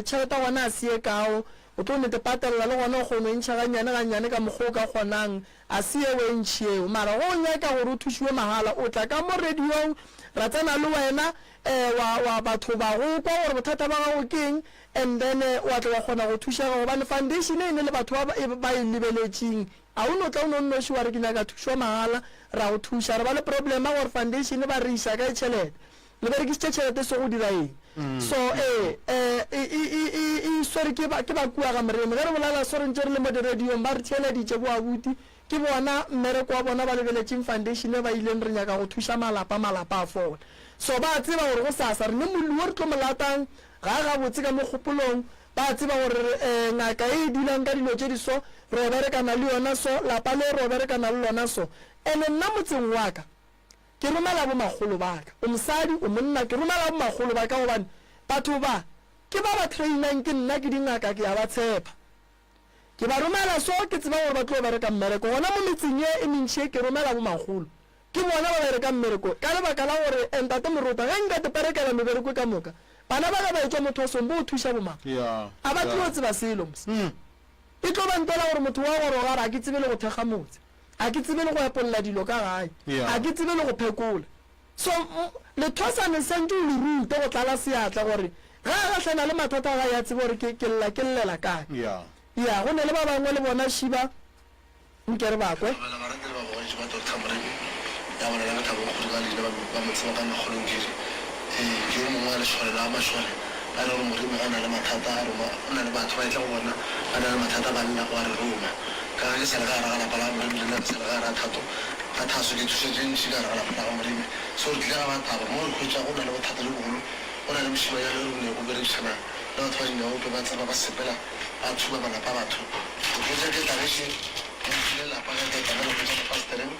tšhelete ya gona a se ye kao, o tlo nete patelela le gona o kgono e ntšha gannyane gannyane ka mokgwa o ka kgonang, a se yeo e ntši yeo. Mara ge o nyaka gore o thušiwe mahala, o tla ka mo radiong, ra tsena le wena, wa, wa batho ba go kwa gore bothata ba gago ke eng, and then wa tla wa kgona go thušega gobane foundation e ne le batho ba ba e lebeletšeng. A o no tla o no nnoši wa re ke nyaka thušo mahala, ra go thuša. Re ba le problem ya gore foundation ba re iša kae tšhelete. Le berekisitše tšhelete so go dira eng? So ee, e, e, e, e, e swere ke ba, ke ba kua ga Moremi. Ge re bolela so re ntše re le mo di-radio-ong ba re theeleditše bo abuti. Ke bona mmereko wa bona ba lebeletšeng foundation e ba ileng re nyaka go thuša malapa, malapa a fola. So ba a tseba gore gosasa re ne molli wo re tlo mo latang, ga a gabotse ka mo kgopolong, Ba a tseba gore re, ngaka e e dulang ka dilo tše di so, re o berekana le yona so, lapa le re o berekana le lona so. Ene nna motseng wa ka, ke romela bomakgolo ba ka. O mosadi, o monna, ke romela bomakgolo ba ka gobane batho ba, ke ba ba trainang ke nna, ke dingaka, ke a ba tshepa. Ke ba romela so, ke tseba gore ba tlo bereka mmereko. Gona mo metseng ye e mentši ye, ke romela bomakgolo. Ke bona ba bereka mmereko ka lebaka la gore Ntate Morota ge nka te perekela mebereko ka moka, bana ba ge ba etšwa mothwasong bo thuša bomang? A ba tlo tseba selo mos. E tlo ba ntwela gore motho wa goroga a re a ke tsebe le go thekga motse, a ke tsebe le go epolla dilo ka gae, a ke tsebe le go phekola. So lethwasane santše o le rute go tlala seatla gore ge a gahlana le mathata a gae a tsebe gore ke ke lla ke llela kae. Ya, go ne le ba bangwe le bona šiba. Nke re ba kwe. Dumela barati le babogedi ba Doctor Moremi ya bolela ka Thabo Nkgodi ka leina ba mo tseba ka makgolong ke re ee ke yo mongwe wa lešole la mašole ba e le gore Moremi ga a na le mathata a roma o na le batho ba etla go bona ba na le mathata ba lla wa re roma ka ge ke sa le ka gare ga lapa la ga Moremi le nna ke sa le ka gare ga thato ga thaso ke thuša tše ntši ka gare ga lapa la ga Moremi so re tlile ga ba taba mo re hwetša go na le bothata bjo bogolo go na le mošemanyana yo re nyako berekišana le batho ba dinyaope ba tseba ba sepela ba thuba malapa a batho. Re hwetša ketane še, re mphile lapa ka ketane, re hwetša lefastereng,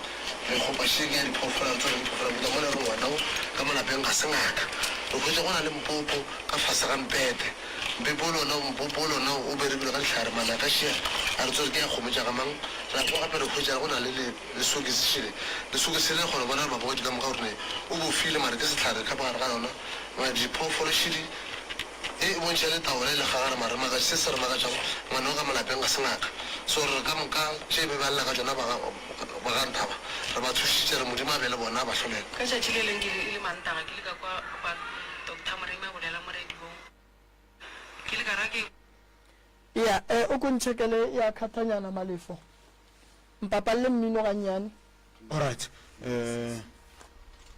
re kgopa še ke ya diphoofolo, re tsena diphoofolo buta mola re ngwana o ka mo lapeng ga se ngaka. Re hwetša go na le mpopo ka fase ga mpete. Mpepo o lona, mpopo o lona o berekilwe ka dihlare, manaka šea a re tsore ke ya kgomo tša ga mang. Ra kwa gape re hwetša go na le le, lesokisi šele. Lesokisi le re kgona go bona gore mabogadi ka moka gore ne o bofile mare ke sehlare ka gare ga yona. Ngaka diphoofolo šidi e e bontšha le taola e le gagare mare makatše se se re makatšago ngwana o ka mo lapeng ga se ngaka so re ka moka tše be ba lla ka tšona ba ga ba ga Nthaba re ba thušitše re Modimo a be le bona a ba hlolele. Ka tšatši le leng ke le e le Mantaga ke le ka kwa kwa Doctor Moremi a bolela mo radiong ke le ka ra ke Ya, eh, o ko ntšhekele ya khathanyana Malefo. Mpapalle mmino gannyane. Alright. Eh,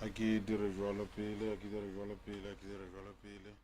a ke dire jwalo pele, a ke dire jwalo pele, a ke dire jwalo pele.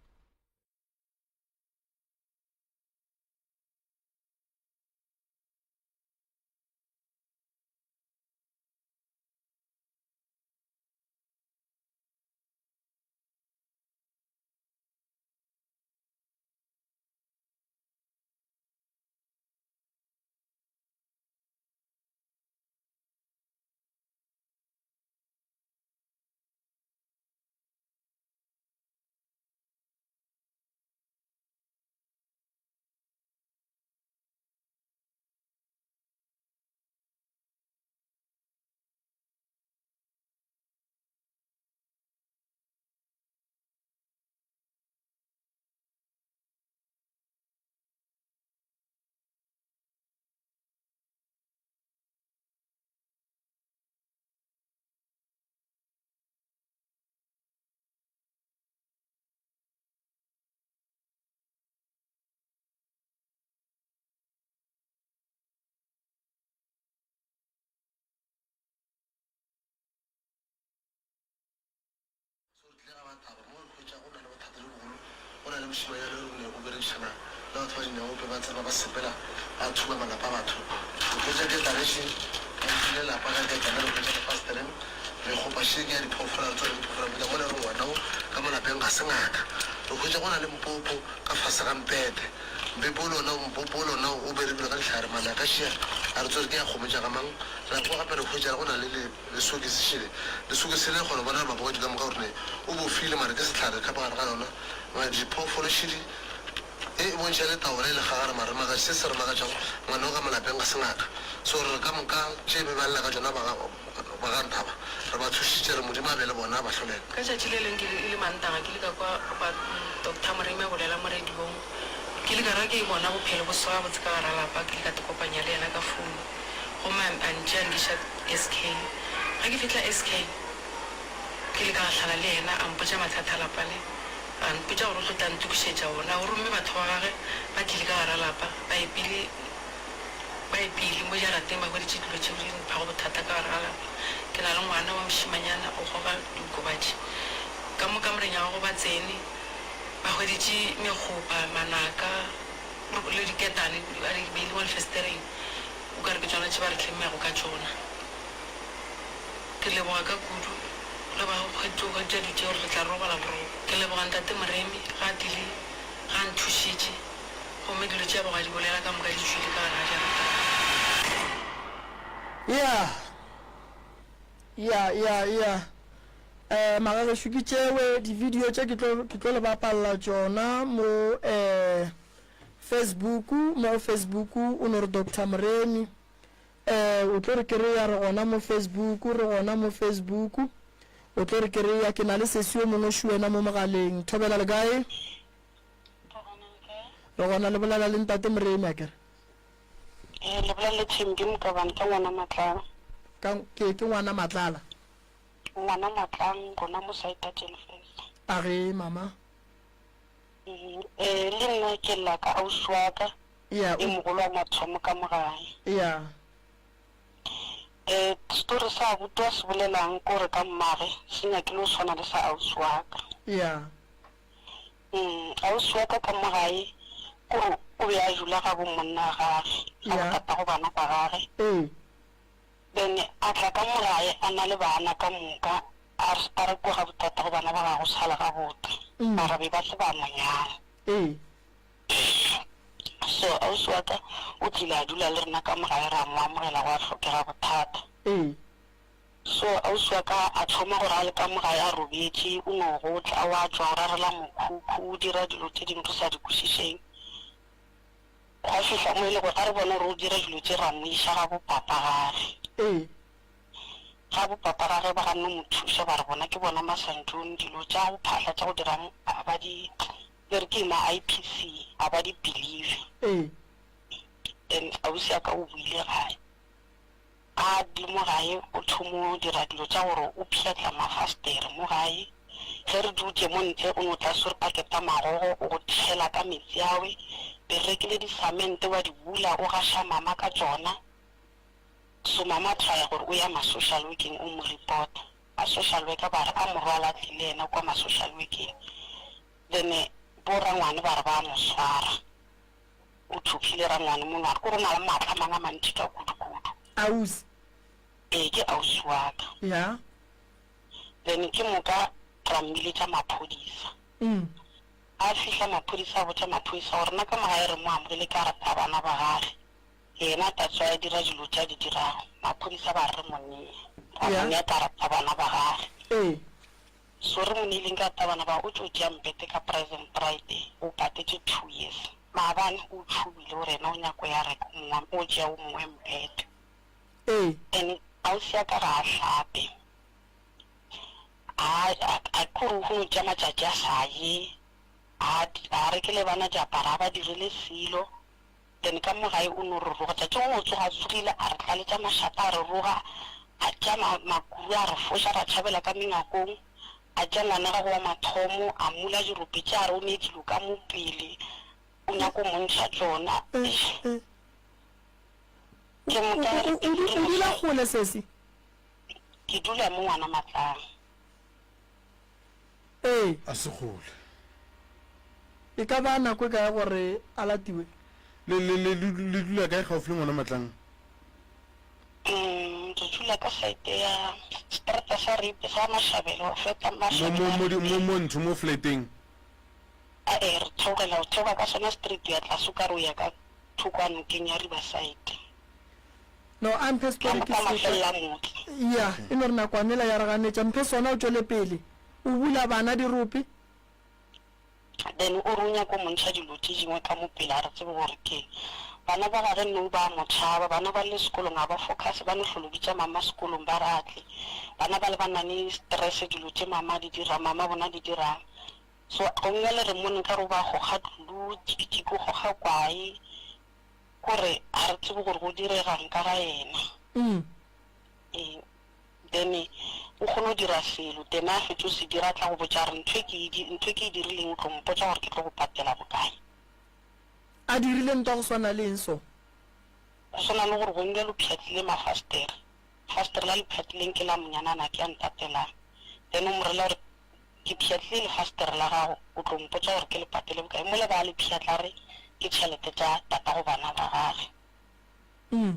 So re tlile ra ba taba mo re hwetša go na le bothata bjo bogolo, go na le mošemanyana yo re o berekišana le batho ba dinyaope, ba tsena ba sepela ba thuba malapa a batho. Re hwetša ketane še, ba ntšhile lapa ka ketane, re hwetša lefastereng, mekgopa še ke ya diphoofolo, ga re tsebe diphoofolo mohuta mola re ngwana o ka mo lapeng ga se ngaka. Re hwetša go na le mpopo ka fase ga mpete, mpepo o lona, mpopo o lona o berekilwe ka dihlare, manaka šea ga re tsebe ke ya kgomo tša ga mang. Ra kwa gape re hwetša go na le le. Lesokisi šele, lesokisi le kgona go bona mabogedi ka moka gore ne o bofile mare ke sehlare ka gare ga lona. Ngaka diphoofolo šidi e e bontšha le taola e le gagare mare makatše se se re makatšago ngwana o ka mo lapeng ga se ngaka. So re ka moka tše be ba lla ka tšona ba ga ba ga Nthaba re ba thušitše re Modimo a be le bona a ba hlolele. Ka tšatši le leng ke le e le Mantaga ke le ka kwa kwa Doctor Moremi a bolela mo radiong ke le ka ra ke bona bophelo bo se gabotse ka gara lapa ke le ka te kopanya le yena ka founu. Gomme a, a ntšea a nkiša SK. Ge ke fihla SK, ke ile ka gahlana le yena, a mpotša mathata a lapa le. A mpotša gore o tlo tla ntokišetša ona. O romme batho ba gagwe ba tlile ka gara lapa, ba epile, ba epile mo jarateng, ba hweditše dilo tšeo di mphago bothata ka gare ga lapa. Ke na le ngwana wa mošemanyana, o goga diokobatši. Ka mo kamoreng ya gagwe ba tsene, ba hweditše mekgopa, manaka, le diketane ba di beile mo lefesetereng. O ka re ke tšona tše ba re hlemmego ka tšona. Ke leboga ka kudu ge ba hwetša dilo tše gore re tla robala boroko. Ke leboga Ntate Moremi ge a tlile, ge a nthušitše gomme dilo tše a bego a di bolela ka moka di tšwile ka gare ga jarata ya ka. Ya, ya, ya, ya. Eh, magagešo ke tšewe di-video tše ke tlo, ke tlo le bapalla tšona mo eh, Facebook, mo go Facebook o no re Doctor Moremi. Eh, o tlo re kereya re gona mo Facebook, re gona mo Facebook. O tlo re kereya ke na le sesi yo mongwe šu wena mo mogaleng. Thobela le kae? Re gona le bolela le ntate Moremi akere? Eh, le bolela le Thembi Mokabane ka ngwana Matlala. Ka ke ke ngwana Matlala. Ngwana Matlang gona mo Saita Jenfes. A ge mama. Ee, le nna ke lla ka ausi wa ka Yeah, e o- mogolo wa mathomo ka mo gae. Yeah. Um story sa abuti a se bolelang ke gore ka mmage se nyakile go tshwana le sa ausi wa ka. Yeah. Mm, ausi wa ka ka mo gae kore o be a dula ga bo monna gage, ga bo Yeah. tatago bana ba gage. Ee. Then a tla ka mo gae a na le bana ka moka A re, a re kwa ga botatago bana ba gago sa le gabotse, mara be ba se ba mo nyala. Ee. So ausi wa ka o tlile a dula le rena ka mo gae ra mo amogela gwa hlokega bothata. Ee. So ausi wa ka a thoma gore a le ka mo gae a robetše o no gotla wa tšwa o rarela mokhukhu o dira dilo tše dingwe re sa di kwešišeng. Gwa fihla mo e le gore ga re bona gore o dira dilo tše ra mo iša ga bo papa gage. Ee. Ga bo papa gage ba ganno mo thuša ba re bona ke bona Masantone dilo tša go phahla tša go dirang a ba di le re ke ma IPC a ba di believe. Ee. Then ausi ya ka o boile gae. A le mo gae o thomo dira dilo tša gore o pšhatla mafastere mo gae. Ge re dutše mo ntle o no tla swere paketa magogo o go tšhela ka metsi awe. Be re rekile disamente wa di bula o gaša mama ka tšona. So mama a trya gore o ya ma social workeng o mo reporta. Ba social worker ba re a mo rwala a tle le yena kwa ma social workeng. Then bo rangwane ba re ba mo swara. O thopile rangwane monwana. Kore o na le maatla a mangwe a mantši ka kudu kudu. Ausi. Ee ke ausi wa ka. Ya. Then ke moka ra mmiletša maphodisa. A fihla maphodisa a botša maphodisa gore nna ka mo gae re mo amogele ka re bana ba gage. Yena tatso a dira dilo tše a di dirago. Maphodisa ba re re mo nee. Ra mo nea karata bana ba gage. Ee. So re mo neileng karata bana ba, o tšo tšea mpete ka Present Pride, o patetše two years. Maabane o tšhubile o re yena o nyako ya reka o mongwe, o tšea o mongwe mpete. Ee. And ausi ya ka ga a hlape. A, a, a kore o no tšea matšatši a sa ye. A, a rekele bana diaparo, a ba direle selo. Then ka mo gae o no re roga. Tšatši lengwe o tsoga a tsogile a re tlaletša mašata a re roga, a tšea ma, makuru a re foša ra tšhabela ka mengwakong, a tšea ngwana gagwe wa mathomo a mmula dirope tše a re o ne dilo ka mo pele o nyako mo ntšha tšona. Eish. Ke moka re O, o, o dula kgole sesi? Ke dula mo ngwana Matlang. Ee. A se kgole. E ka ba nako e kae gore a latiwe? Le, le, le, le dula kae gaufi le ngwana Matlang? Mm, re dula ka side ya strata sa Ripe sa Mashabelo, feta Mo, Mashabelo mo, a mo, di- Ripe. mo, mo ntho, mo flateng. A-e, re theogela, o theoga ka sona street ya tlase o ka re o ya ka thoko a nokeng ya Riverside. No, a mphe story ke Ka se kwe. mafelelo a motse. Ya, e no re nakwana yela ya re ganetša. Mphe sona o tšwele pele. O bula bana dirope. Then o re o nyaka go mo ntšha dilo tše dingwe ka mo pele a re tsebe gore keng. Bana ba gage nou ba a mo tšhaba, bana ba le sekolong ga ba focus, ba no hlolo bitša mama sekolong ba re a tle. Bana bale ba na le stress dilo tše mama a di dirang, mama bona a di dirang. So gomme bjale re mmone nkare o ba goga glue, tšiki-tšiki o goga kwae. Kore ga re tsebe gore go diregang ka ga yena. Ee, then o kgone go dira selo, then a fetše go se dira a tla go botša a re ntho e ke e ntho e ke e dirileng o tlo mpotša gore ke tlo go patela bokae. A dirile ntwa go swana le eng so? Go swana le gore gongwe bjale o pšhatlile mafastere, fastere la le pšhatlileng ke la monyanana ke a ntatelang, then o mo rela gore Ke pšhatlile lefastere la gago, o tlo mpotša gore ke le patele bokae? Mola ba le pšhatla re ke tšhelete tša tatago bana ba gage. Mm.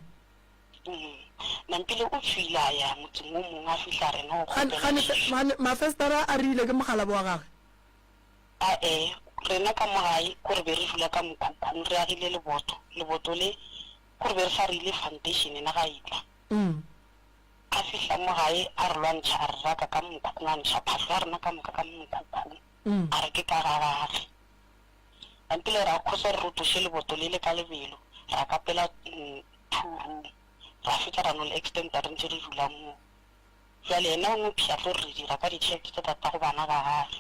Nampile o tšwile a ya motseng wo mongwe a fihla a re no Gane, kgopela gane, thušo. gane, mafestere a rile ke mokgalabo wa gage? A-e, rena ka mo gae ko re be re dula ka mokhukhung, re agile leboto. Leboto le ko re be re sa reile foundation naga e tla. Mm. A fihla mo gae a re lwantšha a re raka ka mo mokhukhung a ntšha phahlo ya rena ka moka ka mo mokhukhung a re ke ka ga gage. Nampile ra khosa re rotoše leboto lele ka lebelo ra kapela two room ra fetša ra no le extenda re ntše re dula moo. Bjale yena o no pšhatlo re re dira ka ditšhelete tša tatago bana ba gage.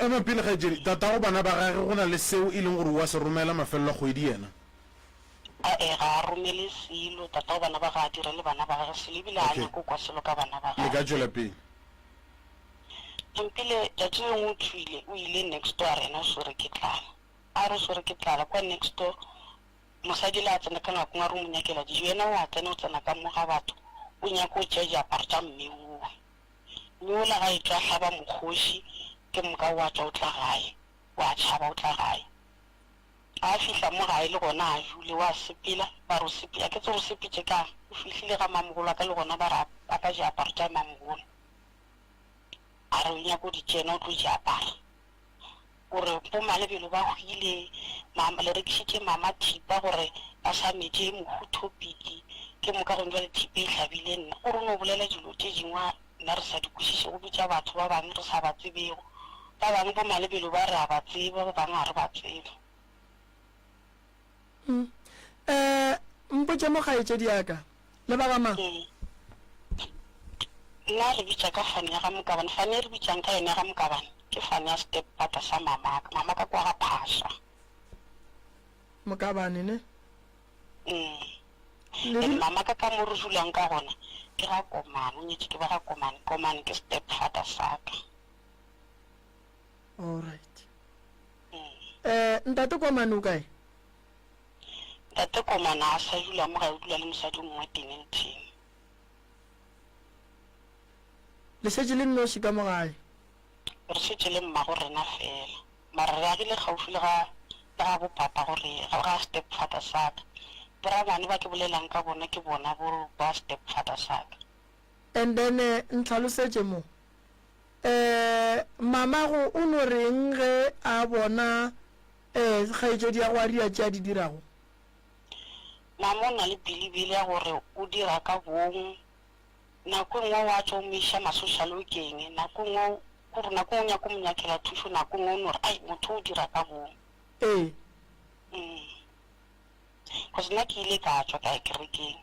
Ema pele, kgaetšedi. Tatago bana ba gage go na le seo e leng gore o a se romela mafelelo a kgwedi yena? A-e, ga a romele selo. Tatago bana ba ga a direle bana ba gage selo, ebile ga a Okay. nyake go kwa selo ka bana ba Le ka gage. tšwela pele. Mpile, tšatši le lengwe o tšwile, o ile next door, a re yena o swere ke tlala. A re o swere ke tlala, kua next door, mosadi le a tsena ka ngwakong a re o mo nyakela dijo, yena o a tsena o tsena ka mo ga batho, o nyaka go tšea diaparo tša mme owe. Mme wola ga etšwa a hlaba mokgoši, ke moka o a tšwa o tla gae, o a tšhaba o tla gae. Ga a fihla mo gae le gona a jule, o a sepela, ba re o sepetše, a ke tsebe o sepetše kang, o fihlile ga mamogolo wa ka le gona ba re a paka diaparo tša mamogolo, a re o nyaka go di tšena o tlo di apara. O re bo Malebelo ba hwile, mama, le rekišitše mama thipa gore ba sa metše mohutho pele, ke moka gong bjale thipa e hlabile nna. O re o no bolela dilo tše dingwe nna re sa di kwešiše, o bitša batho ba bangwe re sa ba tsebego. Ba bangwe bo Malebelo ba re a ba tseba, ba bangwe ga re ba tsebe. Um, mpotše mo kgaetšedi ya ka, le ba ga mang? Nna re bitša ka fane ya ga Mokabane. Fane e re bitšang ka yona ya ga Mokabane ke fane ya stepfather sa mamaka. Mamaka ke wa ga Phasha. Mokabane ne? Mm. And mamaka ka mo re dulang ka gona ke ga Komane, o nyetše ke ba ga Komane. Komane ke stepfather sa ka. Alright. Eh, ntate Komane o kae? Ntate Komane a sa dula mo gae, o dula le mosadi o mongwe Dennilton. Le šetše le nnoši ka mo gae? Re šetše le mmago rena feela. Mara re agile kgaufsi le ga, le ga bo papa go re, ga, ga stepfather sa ka. Borangwane ba ke bolelang ka bona ke bona bo, ba stepfather sa ka. And then ntlhalosetše mo. Eh, mamago o no reng ge a bona eh kgaetšedi ya go a dira tše a di dirago? Mama o na le bilibili ya gore o dira ka bong. Nako e nngwe wa tšwa o mo iša masošalokeng, nako e nngwe kore nako e nngwe o nyaka o mo nyakela thušo, nako e nngwe o no re ai motho o dira ka bong. Ee. Mm. Cause nna ke ile ka tšwa ka ya kerekeng.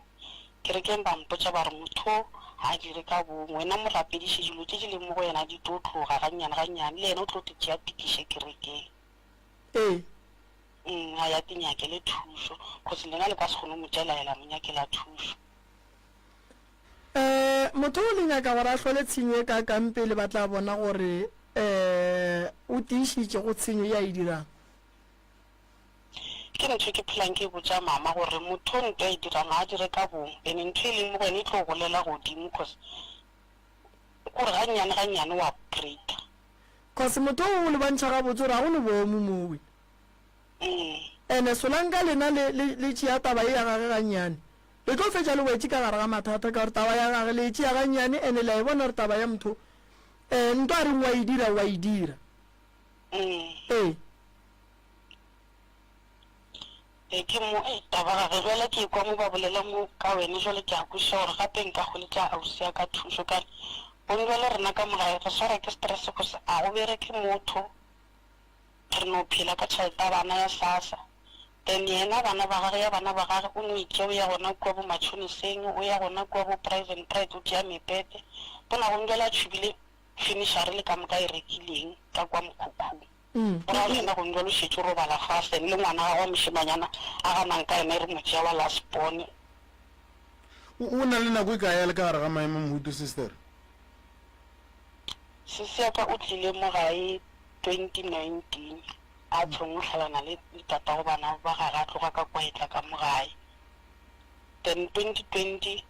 Kerekeng ba mpotša ba re motho o ga a dire ka bong, wena mo rapediše dilo tše di leng mo go yena di tlo tloga gannyane gannyane, le yena o tlo te tšea tikiše kerekeng. Ee. Mm, a ya te nyakele thušo, cause lena le ka se kgone go mo tšea la ya la mo nyakela thušo. Eh, motho o le nyaka gore a hlole tshenyo e kaakang pele ba tla bona gore eh o tiišitše go tshenyo ye a e dirang? Ke ntho ke phelang ke botša mama gore motho ntho a e dirang ga a dire ka bong and ntho e leng mo go yena e tlo golela godimo cause kore ga nnyane ga nnyane o upgrade. Cause motho o o le bontšha gabotse gore ga go ne boomo mowe. Ene solanka lena le le le tšea taba ye ya gage ga nnyane le tlo fetša le wetše ka gare ga mathata ka gore taba ya gage le e tšea ga nnyane ene le a e bona gore taba ya motho um ntho a reng wa e dira wa e dira. Ee. Ee, ke mo, ei, taba gage. Bjale ke ekwa mo ba bolela mo ka wene, jwale ke a kwešiša gore gape nka hweletša ausi ya ka thušo. Ka re, Bong bjale rena ka mo gae re swarwa ke stress cause a go bereke motho, re no phela ka tšhelete ya bana ya SASSA. Then yena bana ba gage, ya bana ba gage o no e tšea o ya gona kua bo matšhoniseng, o ya gona kua bo Price and Pride o tšea mepete. Bona gong bjale a tšhubile furniture le ka moka e rekileng ka kua mokhukhung. Go ra gore yena gong bjale o šetše o robala fase and le ngwana gagwe wa mošemanyana a ganang ka yena e re mo tšea wa last born. O, o na le nako e kae a le ka gare ga maemo mohuto, sister? Sesi ya ka o tlile mo gae 2019 a thongo hlalana le, le tatago bana ba gage a tloga ka kwa etla ka mo gae. Then 2020 ke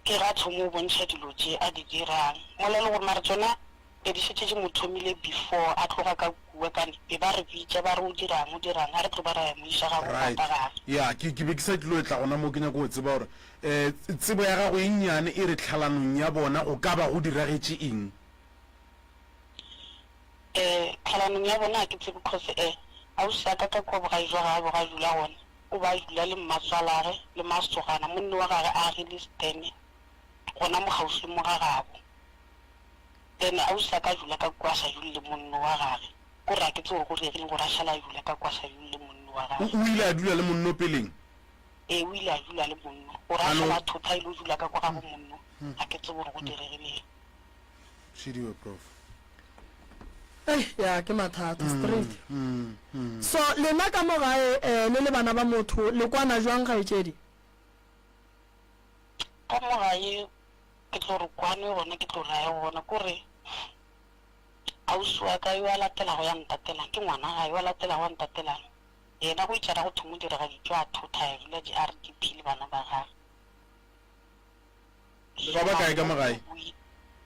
ge a thomo bontšha dilo tše a di dirang mola e le gore mara tšona be di šetše di mo thomile before a tloga ka kua kane be ba re bitša ba re o dirang o dirang a re tlo ba ra ya mo iša ga bo Right. papa gage. Ya, ke, ke be ke sa tlilo tla gona mo ke nyako go tseba gore um tsebo ya gago e nnyane e re tlhalanong ya bona go ka ba go diragetše eng? Um tlhalanong ya bona ga ke tsebe cause um ausi wa ka ka kua bogae jwa gabo ga dula gona o ba dula le mmatswalage le masogana monne wa gage a agile stene gona mo kgauswi le mo ga gabo. Then ausi a ka dula ka kua a sa dule le monno wa gage. Ko re a ke tsebe gore go diregileng gore a šale a dula ka kua a sa dule le monno wa O, gage. o ile a dula le monno peleng? Ee, o ile a dula le monno. Gore a A no. šale a thotha a ile go dula ka kwa ga bo monno, ga ke tsebe gore go diregileng. Šidiwe, Prof. Ei, ya ke mathata straight. So lena ka mo gae eh, le le bana ba motho le kwana jwang kgaetšedi? Ka mo gae ke tlo re kwane gona ke tlo raya gona ko re ausi wa ka yo a latelago ya ntatelang ke ngwana gae yo a latelago wa ntatelang yena go itšara go thomo direga ditšo a thotha ya dula di-R_D_P le bana ba gage. Le ba bakae ka mo gae?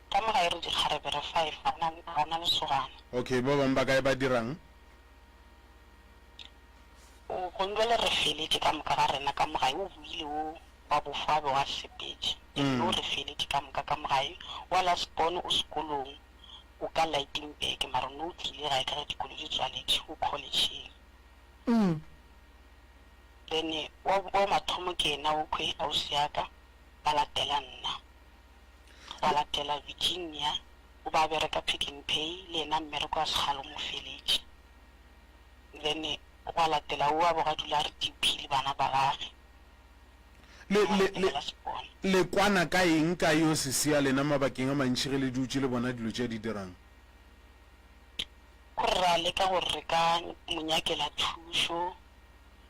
Ka mo gae re dikgarebe re five ga gona ga gona lesogana. Okay, ba bangwe ba kae ba dirang? O gong jwale re feletše ka moka ga rena ka mo gae o boile o wa bofo a bego a sepetše and no re feletše ka moka ka mo gae wa last born o sekolong o ka Lydenburg mara no o tlile gae ka ge dikolo di tswaletše o college-eng. Then wa wa mathomo ke yena okhwe ausi ya ka ba latela nna gwa latela Virginia o ba bereka Pick n Pay le yena mmereko wa sekgale o mo feletše then gwa latela o a boga dula RDP le bana ba gage. Le, le, le, le kwana ka eng ka yo sesi ya lena mabakeng a mantši ge le dutše le bona dilo tše a di dirang? Gore ra leka gore re ka mo nyakela thušo,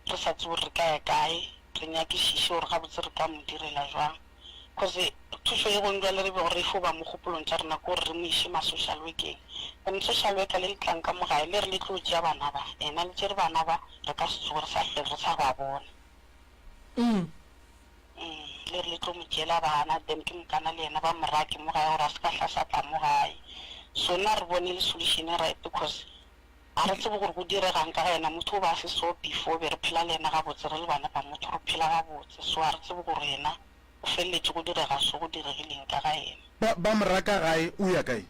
re sa tsebe gore re ka ya kae, re nyakišiše gore gabotse re ka mo direla jwang. Cause thušo ye gong bjale re bego re e fo ba mo kgopolong tša rena ke gore re mo iše ma social workeng. And social worker le le tlang ka mo gae le re le tlo tšea bana ba, ena le tšere bana ba re ka se tsoge re sa hlwele re sa ba bona. Mm, le re le tlo mo tšeela bana then ke mokana le yena ba mo rake mo gae gore a se ka hla sa tla mo gae. So nna re bone e le solution e right cause ga re tsebe gore go diregang ka ga yena motho o ba a se so before be re phela le yena gabotse re le bana ba motho re phela gabotse so ga re tsebe gore yena o feleletše go direga so go diregileng ka ga yena. Ba, ba mo raka gae o ya kae?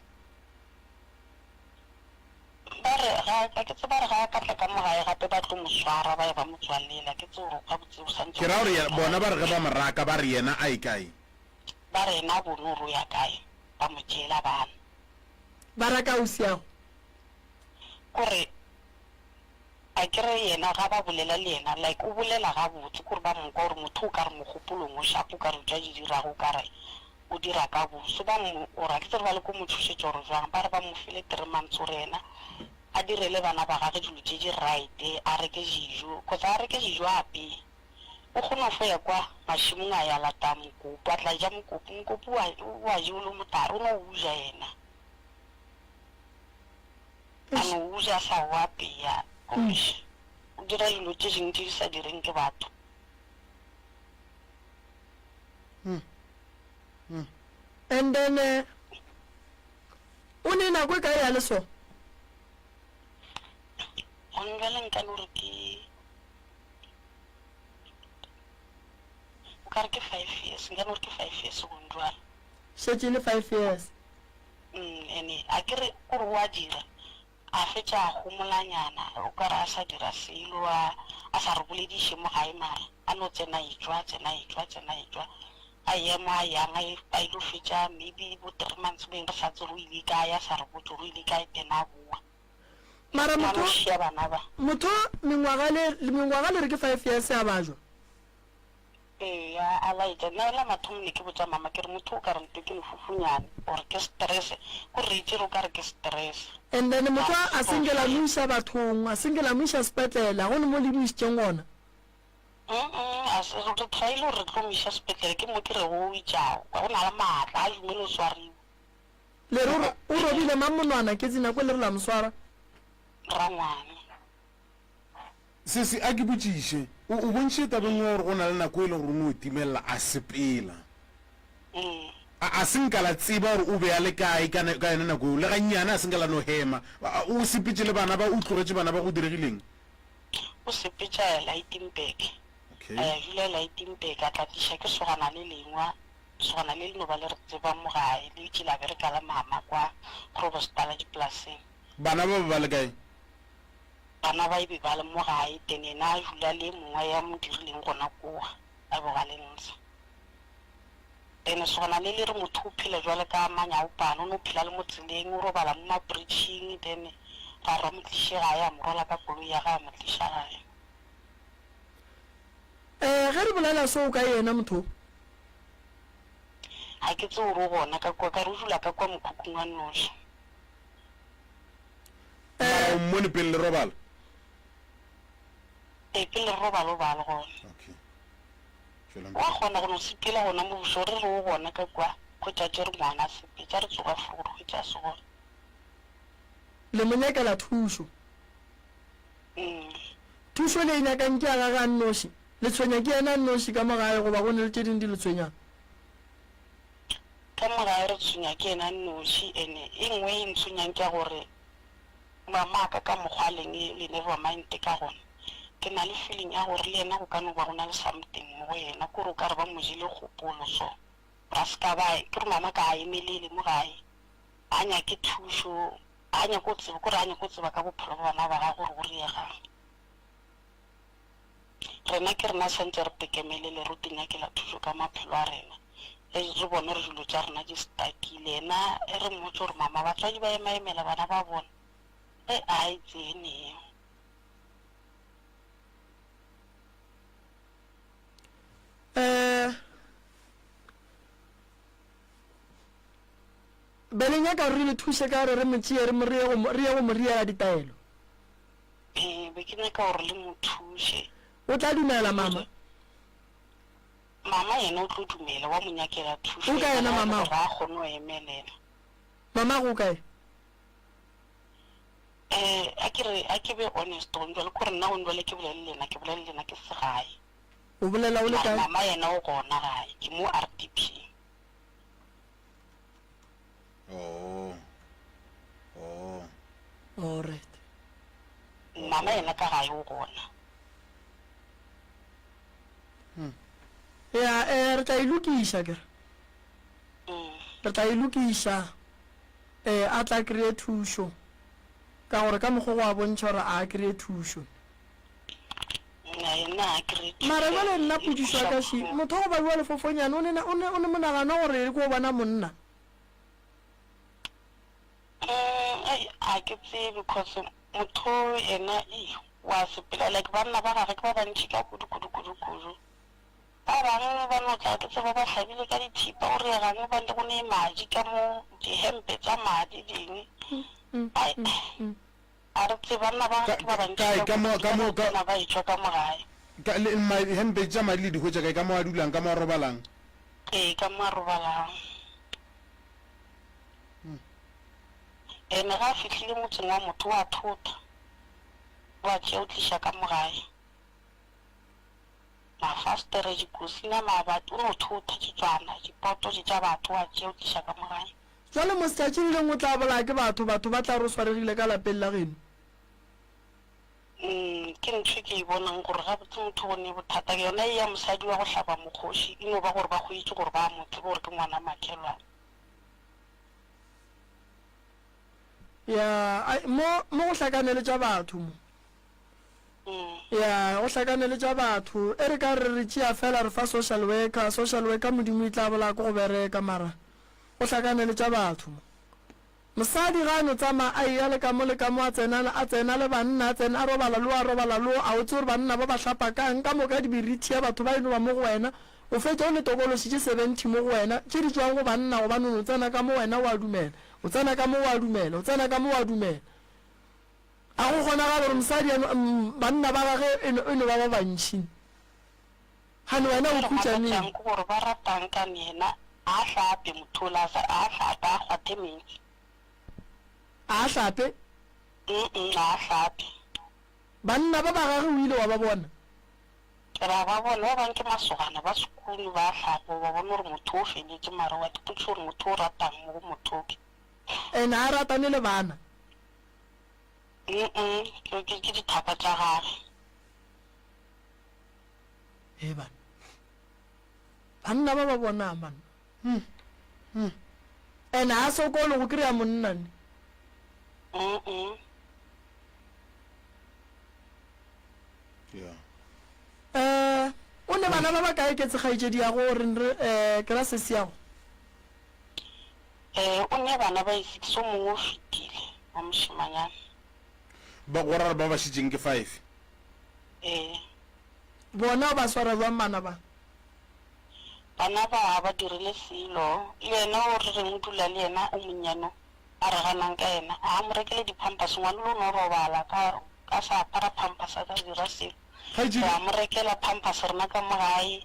Ba re, ga, ga ke tsebe, ba re ga a ka tla ka mo gae gape ba tlo mo swara ba ya ba mo tswalela. Ke tsebe gore gabotse o santse Ke go ra gore direga yena, bona ba re ge ba mo raka ba re yena a ye kae? Ba re yena a bone gore o ya kae, ba mo tšeela bana. Ba raka ausiago? Kore akere yena ga ba bolela le yena like o bolela gabotse, kore ba mo kwa gore motho o ka re mogopolong o sharp, o ka re tša di dirago o ka re o dira ka bo. So ba mo or a ke tsebe ba leko mo tšhošetša or jwang, ba re ba mo file three months gore yena a direle bana ba gage dilo tše di right, a reke dijo, cause a reke dijo a apeye. O kgona go fo ya kwa mašemong a ya lata mokopu, a tla ja mokopu, mokopu wa wa jewa o le motala, o no o ja yena. A no o ja a sa o apeya, eish, o dira dilo tše dingwe tše di sa direng ke batho. And then eh, o ne nako e kae ya le so? Gone bjale nka no re ke o ka re ke five years, nka no re ke five years gone jwale. Šetše e le five years. Mm, ene a ke re o re o a dira, A fetša a homolanyana, o ka re a sa dira selo, a, a sa re bolediše mo gae mara a no tsena a etšwa, tsena a etšwa, tsena a etšwa. A ema a yang a, a ilo fetša maybe bo three months bo eng re sa tsebe o ile kae, a sa re botše gore o ile kae then a bowa. Mara A no motho, šia bana ba. motho mengwaga le, mengwaga le re ke five years a bajwa? Eya, a laetša. Nna la mathomo ne ke botša mama ke re motho o ka re nto ke lefufunyane or ke stress, ko re itše re o ka re ke stress. And then motho Mara a se nke la mo iša bathong, a se nke la mo iša sepetlele, ga go ne mo le mo išitšeng gona? Mm-mm, a se, re try-ile gore re tlo mo iša sepetlele, ke mo ke rego o itšago, ga o na le maatla, a dumele o swariwe. Le re o robile mang monwana, Ketsi nako e le re la mo swara? Rangwane. Sesi, a ke botšiše, o, o bontšhitše tabeng ye gore go na le nako e lego gore o no timelela a sepela. A, a se nka la tseba gore o be a le kae ka, ka yona nako yeo? Le gannyane a se nka la no hema. A, o sepetše le bana ba, o tlogetše bana ba, go diregileng? O sepetše a ya Lydenburg. Okay. A ya dula Lydenburg, a tla tliša ke sogana le lengwe, lesogana le le no ba le re tseba mo gae, le itše la bereka le mama kwa Groblersdal dipolaseng. Bana ba ba ba le kae? Bana ba e be ba le mo gae, then yena a dula le e mongwe ya mo dirileng gona kowa, a bego a le ntsha. Then lesogana le le re motho o phela jwale ka manyaopane, o no phela le mo tseleng, o robala mo mabridging, then ra re a mo tliše gae, a mo rwala ka koloi ya gae, a mo tliša gae. Eh, ge re bolela so o kae yena motho o? Ga ke tsebe gore o gona ka kua, ka re o dula ka kua mokhukhung wa nnoši. Mara o mmone pele le robala? Ee, pele re robala o ba le gona. Okay. Tšwelang Wa pele. kgona go no sepela gona mo bošego, re re o gona ka kua, hwetša a tšere ngwana a sepetša, re tsoga furu re hwetša a se gona. Le mo nyakela thušo. Mm. Thušo le e nyakang ke ya gage a nnoši? Le tshwenya ke yena a nnoši ka mo gae goba go ne le tše ding di le tshwenyang? Ka mo gae re tshwenya ke yena a nnoši ene e nngwe e ntshwenyang ke ya gore mamaka ka mokgwa a leng le never mind ka gona ke na le feeling ya gore le yena go ka no ba go na le something mo go yena kore o ka re ba mo jele kgopolo so gore a se ka ba ke gore mamaka a emelele mo gae a nyake thušo a nyake go tseba kore a nyake go tseba ka bophelo ba bana ba gagwe gore go riegang. Rena ke rena swantse re pekemelele ro tinyakela thušo ka maphelo a rena ge re bone gore dilo tša rena di stakile. Yena e re mmotse gore mama batswadi ba emaemela bana ba bona ge a e tsene eo. Eh, be le nyaka re le thuše ka gore re mo tšee re mo re ye go mo re ye go mo riela ditaelo. Ee, be ke nyaka gore le mo thuše. O tla dumela mama? Mama yena o tlo dumela, wa mo nyakela thušo O kae yena yena ga e le mamago? gore a kgone go emelela. Mamago o kae? Eh, a ke re, a ke be honest gone jwale, kore nna gone jwale ke bolele le lena, ke bolele le lena ke se gae. O bolela o le Mara kae? mama yena o gona gae, ke mo RDP. Oh. Oh. Alright. Mama yena ka gae o gona. Ya, eh, re tla e lokiša ke re. Re tla e lokiša, eh, a tla kry-e thušo. Ka gore ka mokgwa go a bontšha gore a kry-e thušo. Mara jwale nna potšišo ya ka še, motho wa go babiwa lefofonyane o ne, o ne, o ne monagano gore e ko bona monna? Mm, ei, ga ke tsebe cause motho yena ei, wa sepela like banna ba gage ke ba bantši ka kudu kudu kudu kudu. Ba bangwe ba no tla ke tseba ba hlabile ka dithipa o re gangwe ba go ne madi ka mo dihempe tsa madi ding. Ai, A re tsebe banna ba Ka, ke ba bantši kae, ka ka mo, kudu, ka ba mo, no ka, tsena ba etšwa ka mo gae. ka, le, ma, hempe tša madi le di hwetša kae? Ka mo a dulang, ka mo a robalang? Ee, ka mo a robalang. Ene ge a fihlile motseng wa motho o a thota, o a tšea o tliša ka mo gae. Mafastere, dikosina, mabati, o no thota tšitswana, dipoto tše tša batho o a tšea o tliša ka mo gae. Bjale mos tšatši le lengwe o tla bolaya ke batho, batho ba tla re o swaregile ka lapeng la geno. Umm ke ntho e ke e bonang gore gabotse motho o bone bothata yona e ya mosadi wa go hlaba mokgoši e no ba gore ba hwetše gore ba mo tsebe gore ke ngwana makhelwane. Ya, ai, mo, mo go hlakanele tša batho mo. Ya, go hlakanele tša batho. E re ka re re tšea fela re fa social worker, social worker Modimo e tla bolaya ke go bereka mara go hlakanele tša batho mo. Mosadi ga a no tsamaya a eya le ka mo le ka mo a tsena, a tsena le banna, a tsena a robala lo a robala lo, a o tsebe gore banna ba ba hlapa kang, ka moka di berithia batho ba e no ba mo go wena, o fetša o le tokološi tše 70 mo go wena, tše di tšwang go banna gobane o no tsena ka mo wena o a dumela, o tsena ka mo o a dumela, o tsena ka mo o a dumela. A go kgonagale gore mosadi a no, banna ba gage e no, e no ba ba bantši? Gane wena o Se re khutša neng? makatšang ke gore ba ratang ka yena a hlape motho ola a sa a hlape a kgwathe meetse. A hlape? Mm a hlape. Banna ba ba gage o ile wa ba bona? Ra ba bona, ba bang ke masogana ba sekunu ba hlapa o ba bona gore motho o feletše mara wa ipotšiša gore motho o ratang mo go motho o ke. And a ratane le bana? Mm ke ke ke dithaka tša gage. He banna. Banna ba ba bonang banna. Hmm. Hmm. And a sokole go kry-a monna ne. Mm mm. Yeah. Eh, o ne bana ba ba kae ke tsekgaetšedi ya go reng re eh ke ra sesi ya go. Eh, o ne bana ba e-six, o mongwe o fetile, wa mošemanyana. Ba go ra ba ba šetšeng ke five. Ee. Bona o ba swara bjang bana ba? Bana ba ga ba dirile selo. Le yena o re reng o dula le yena o monnyane o, a re ganang ka yena. A mo rekele di-pampers, ngwana o no robala ka, a sa apara pampers a ka dira selo. Kgaetšedi. Re a mo rekela pampers rena ka mo gae,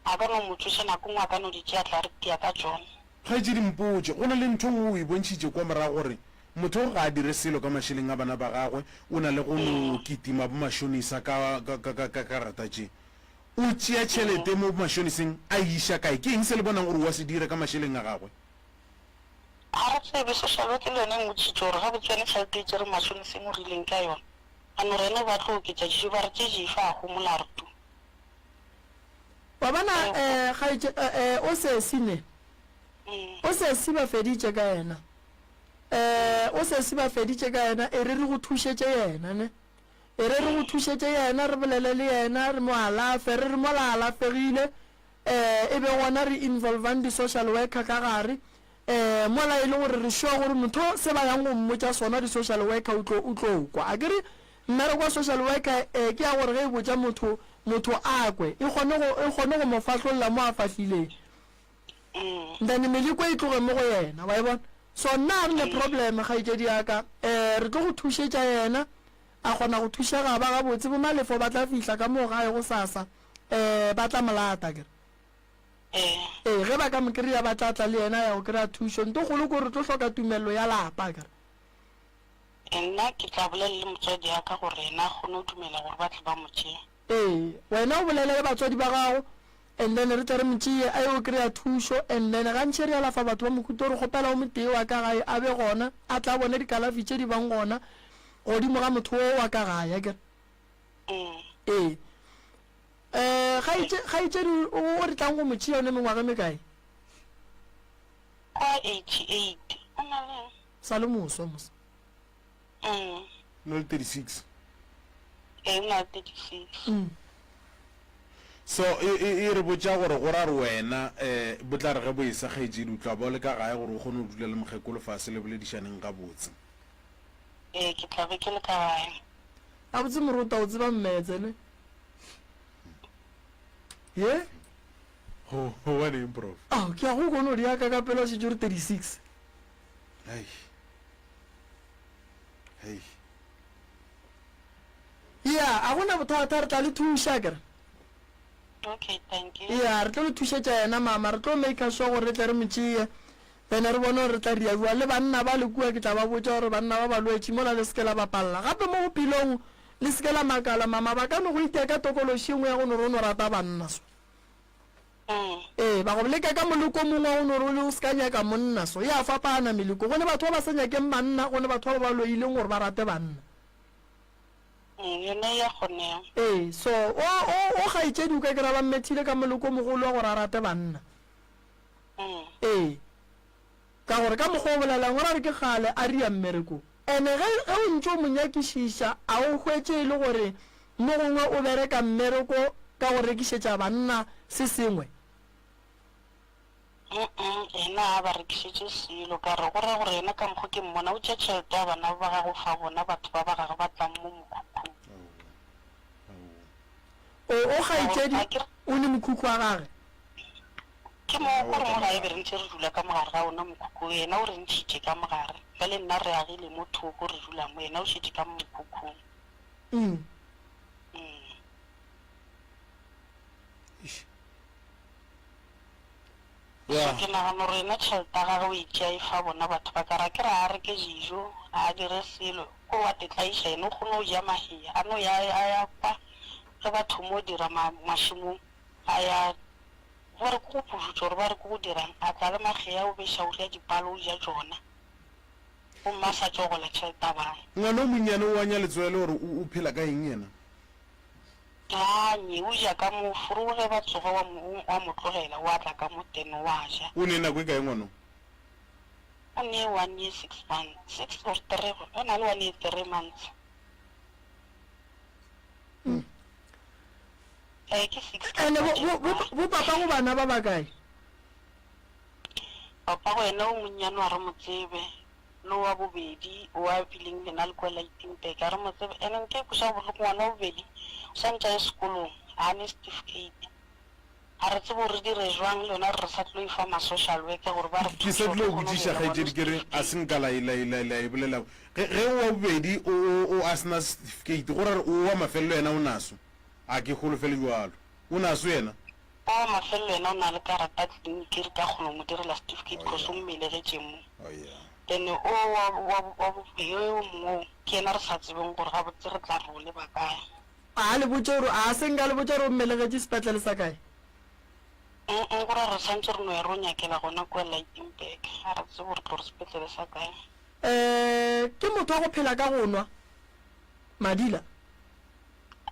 a ka no mo tsoša nako nngwe a ka no di tšea tla re tia ka tšona. Kgaetšedi mpotše, go na le ntho nngwe o e bontšhitše kwa morago gore Motho ga a dire selo ka mašeleng a bana ba gagwe, o na le go no kitima bomašonisa ka, ka, ka, ka, ka karata tše. O tšea tšhelete mo bomašoniseng a e iša kae? Ke eng se le bonang gore o a se dira ka mašeleng a gagwe? Ga re tsebe. Social worker le yona e mmotšitše gore gabotse yone tšhelete e tšere mašoniseng o rileng ka yona. A no re ene ba tlo oketša dijo, ba re tše dife a homola a re tu. Wa bona, eh, kgaetše, eh, eh, o sesi ne. O sesi ba feditše ka yena. Eh, o sesi ba feditše ka yena, e re re go thušetše yena, ne. E re re go thušetše yena, re bolele le yena, re mo alafe, re re mola a alafegile, eh, e be gona re involvang di-social worker ka gare, eh, mola e le gore re sure gore motho se ba yang go mmotša sona di-social worker o tlo, o tlo kwa. Akere mmereko wa social worker, eh, ke ya gore ge e botša motho. motho a kwe, e kgone go, e kgone go mo fahlolla mo a fahlileng. Then meleko e tloge mo go yena, wa e bona? So nna ga re ne problem, kgaetšedi ya ka. Um re tlo go thušetša yena, a kgona go thušega ba gabotse. Bo Malefo ba tla fihla ka moo gae gosasa, um ba tla mo lata, akere? Ee, ge ba ka mo kry-a ba tla tla le yena a ya go kry-a thušo. Nto kgolo ke gore re tlo hloka tumello ya lapa, akere? Nna ke tla bolela le motswadi wa ka gore yena a kgone go dumela gore ba tle ba mo tšee. Ee, wena o bolele le batswadi ba gago and then re tle re mo tšee a yo kry-a thušo and then gantši re alafa batho ba mohuta o re kgopela o motee wa ka gae a be gona a tla bone dikalafi tše di bang gona godimo ga motho o wa ka gae akere. Ee. Um kgaetšedi o re tlang go mo tšea o ne mengwaga e mekae? Kwa 88. O na le. Sa le moswa mos. Mm. O na le 36. Ee, o na le 36. Mm. So e, e, e re botša gore go ra re wena eh, bo tla re ge bo esa kgaetšedi o tla ba o le ka gae gore o kgone go dula le mokgekolo fase le boledišaneng gabotse. Ee, ke tla be ke le ka gae. Gabotse morota o tseba mmetse ne? Ye? Go, gobaneng prof? Ao, ke a go kono di aka ka pela o šetše o re 36. Hei. Hei. Ya, a gona bothata, re tla le thuša akere. Okay, thank you. Ya, re tlo le thušetša yena mama, re tlo maker sure gore re tle re mo tšee. Then re bone gore re tla dira bjang. Le banna ba le kua ke tla ba botša gore banna ba balwetši mola le se ke la bapalla. Gape mo bophelong le se ke la makala mama, ba ka no go itia ka tokološi e nngwe ya go no re o no rata banna so. Ee, ba go leka ka moleko o mongwe wa go no re o se ka nyaka monna so. E a fapana meleko. Go ne batho ba ba sa nyakeng banna, go ne batho ba ba loileng gore ba rate banna. Yona e ya kgonega. Ee, so o, o, o kgaetšedi o ka kry-a ba mmethile ka moleko o mogolo wa gore a rate banna. Ee, ka gore ka mokgwa o bolelang o ra re ke kgale a ria mmerekong. Ene ge, ge o ntše o mo nyakišiša a o hwetše e le gore mo gongwe o bereka mmereko ka go rekišetša banna se sengwe? Mm-mm, yena ga a ba rekišetše selo. Ka re go ra gore yena ka mokgwa ke mmona o tšea tšhelete ya bana ba gagwe o fa bona batho ba ba gagwe ba tlang mo mokhukhung. O, o kgaetšedi o ne mokhukhu wa gage? Ke mo ko re mo gae be re ntše re dula ka mogare ga ona mokhukhu, yena o re ntšhitše ka mogare. Bjale nna re agile mo thoko re dula mo, yena o šetše ka mo mokhukhung. Mm. Mm. So ke nagana gore yena tšhelete ya gagwe o e tšea e fa bona batho ba ka re akere ga a reke dijo, ga a dire selo, ko wa tetlaiša yena o kgone go ja mahea, a no ya a ya kwa ge ba thomo dira ma mašemong a ya ba re ke go pudutša gore ba re ke go dirang, a tla le magea o beša o ja dipalo o ja tšona gomme a sa tšo gola tšhelete ya bana. Ngwana o monnyane o anya letswele gore o o phela ka eng yena? Anye, o ja ka mo furu ge ba tsoga wa mo, wa mo tlogela wa tla ka mo ten wa ja. O ne nako e kae ngwano? O ne one year six months, six or three, o na le one year three months. Ee, ke six Ene bo, bo, bo, bo papa go bana ba bakae? Papa go yena o monnyane wa re mo tsebe. Le wa bobedi o a bileng le na le kwa Lichtenburg a re mo tsebe ene nke e kweša bohloko ngwana wa bobedi o sa ntše a ye sekolong ga a ne certificate ga re tsebe gore re dire jwang le yona re re sa tlo e fa ma social worker gore ba re Ke sa thuse gore tlilo re kgone go botšiša dira ngwana kgaetšedi ke re a se nka la e la e la la e bolela ge ge wa bobedi o o o a se na certificate go ra re o wa mafelelo yena o naso a ke holofele jwalo o naso yena Wa mafelelo yena o na le karata tleliniki re ka kgona go mo direla certificate cause o mmelegetše mo. Then o wa wa wa bobedi yo mongwe o ke yena re sa tsebeng gore gabotse re tla re o leba kae. A le botše gore a se nka le botša gore o mmelegetše sepetlele sa kae? Mm go ra re swantše re no ya re o nyakela gona kua Lichtenburg ga re tsebe gore tlo re sepetlele sa kae. Eh ke motho wa go phela ka go nwa madila?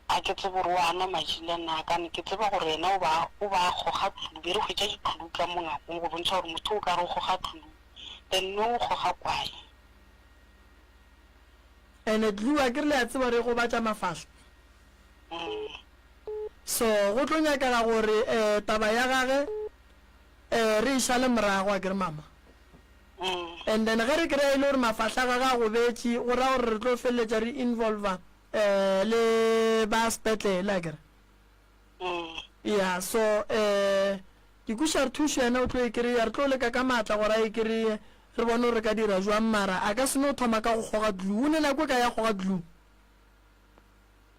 A ke tsebe gore o a nwa madila na, kane ke tseba gore yena o ba, o ba a goga tlulu, be re hwetša ditlulu ka mo ngakong go bontšha gore motho o ka re o goga tlulu, then no o goga kwae. Ene tlulu akere le a tseba gore e gobatša mafahla. So go tlo nyakega gore eh taba ya gage eh re e šale morago akere mama. And then ge re kry-a e le gore mafahla a gage a gobetše go ra gore re tlo feleletša re involver eh le ba sepetlele akere. Ya, so um ke kwešiša re thušo yena o tlo e kry-a, re tlo leka ka maatla gore a e kry-e, re bone gore re ka dira jwang, mara a ka se no thoma ka go kgoga glue. O ne nako e kae ya kgoga glue?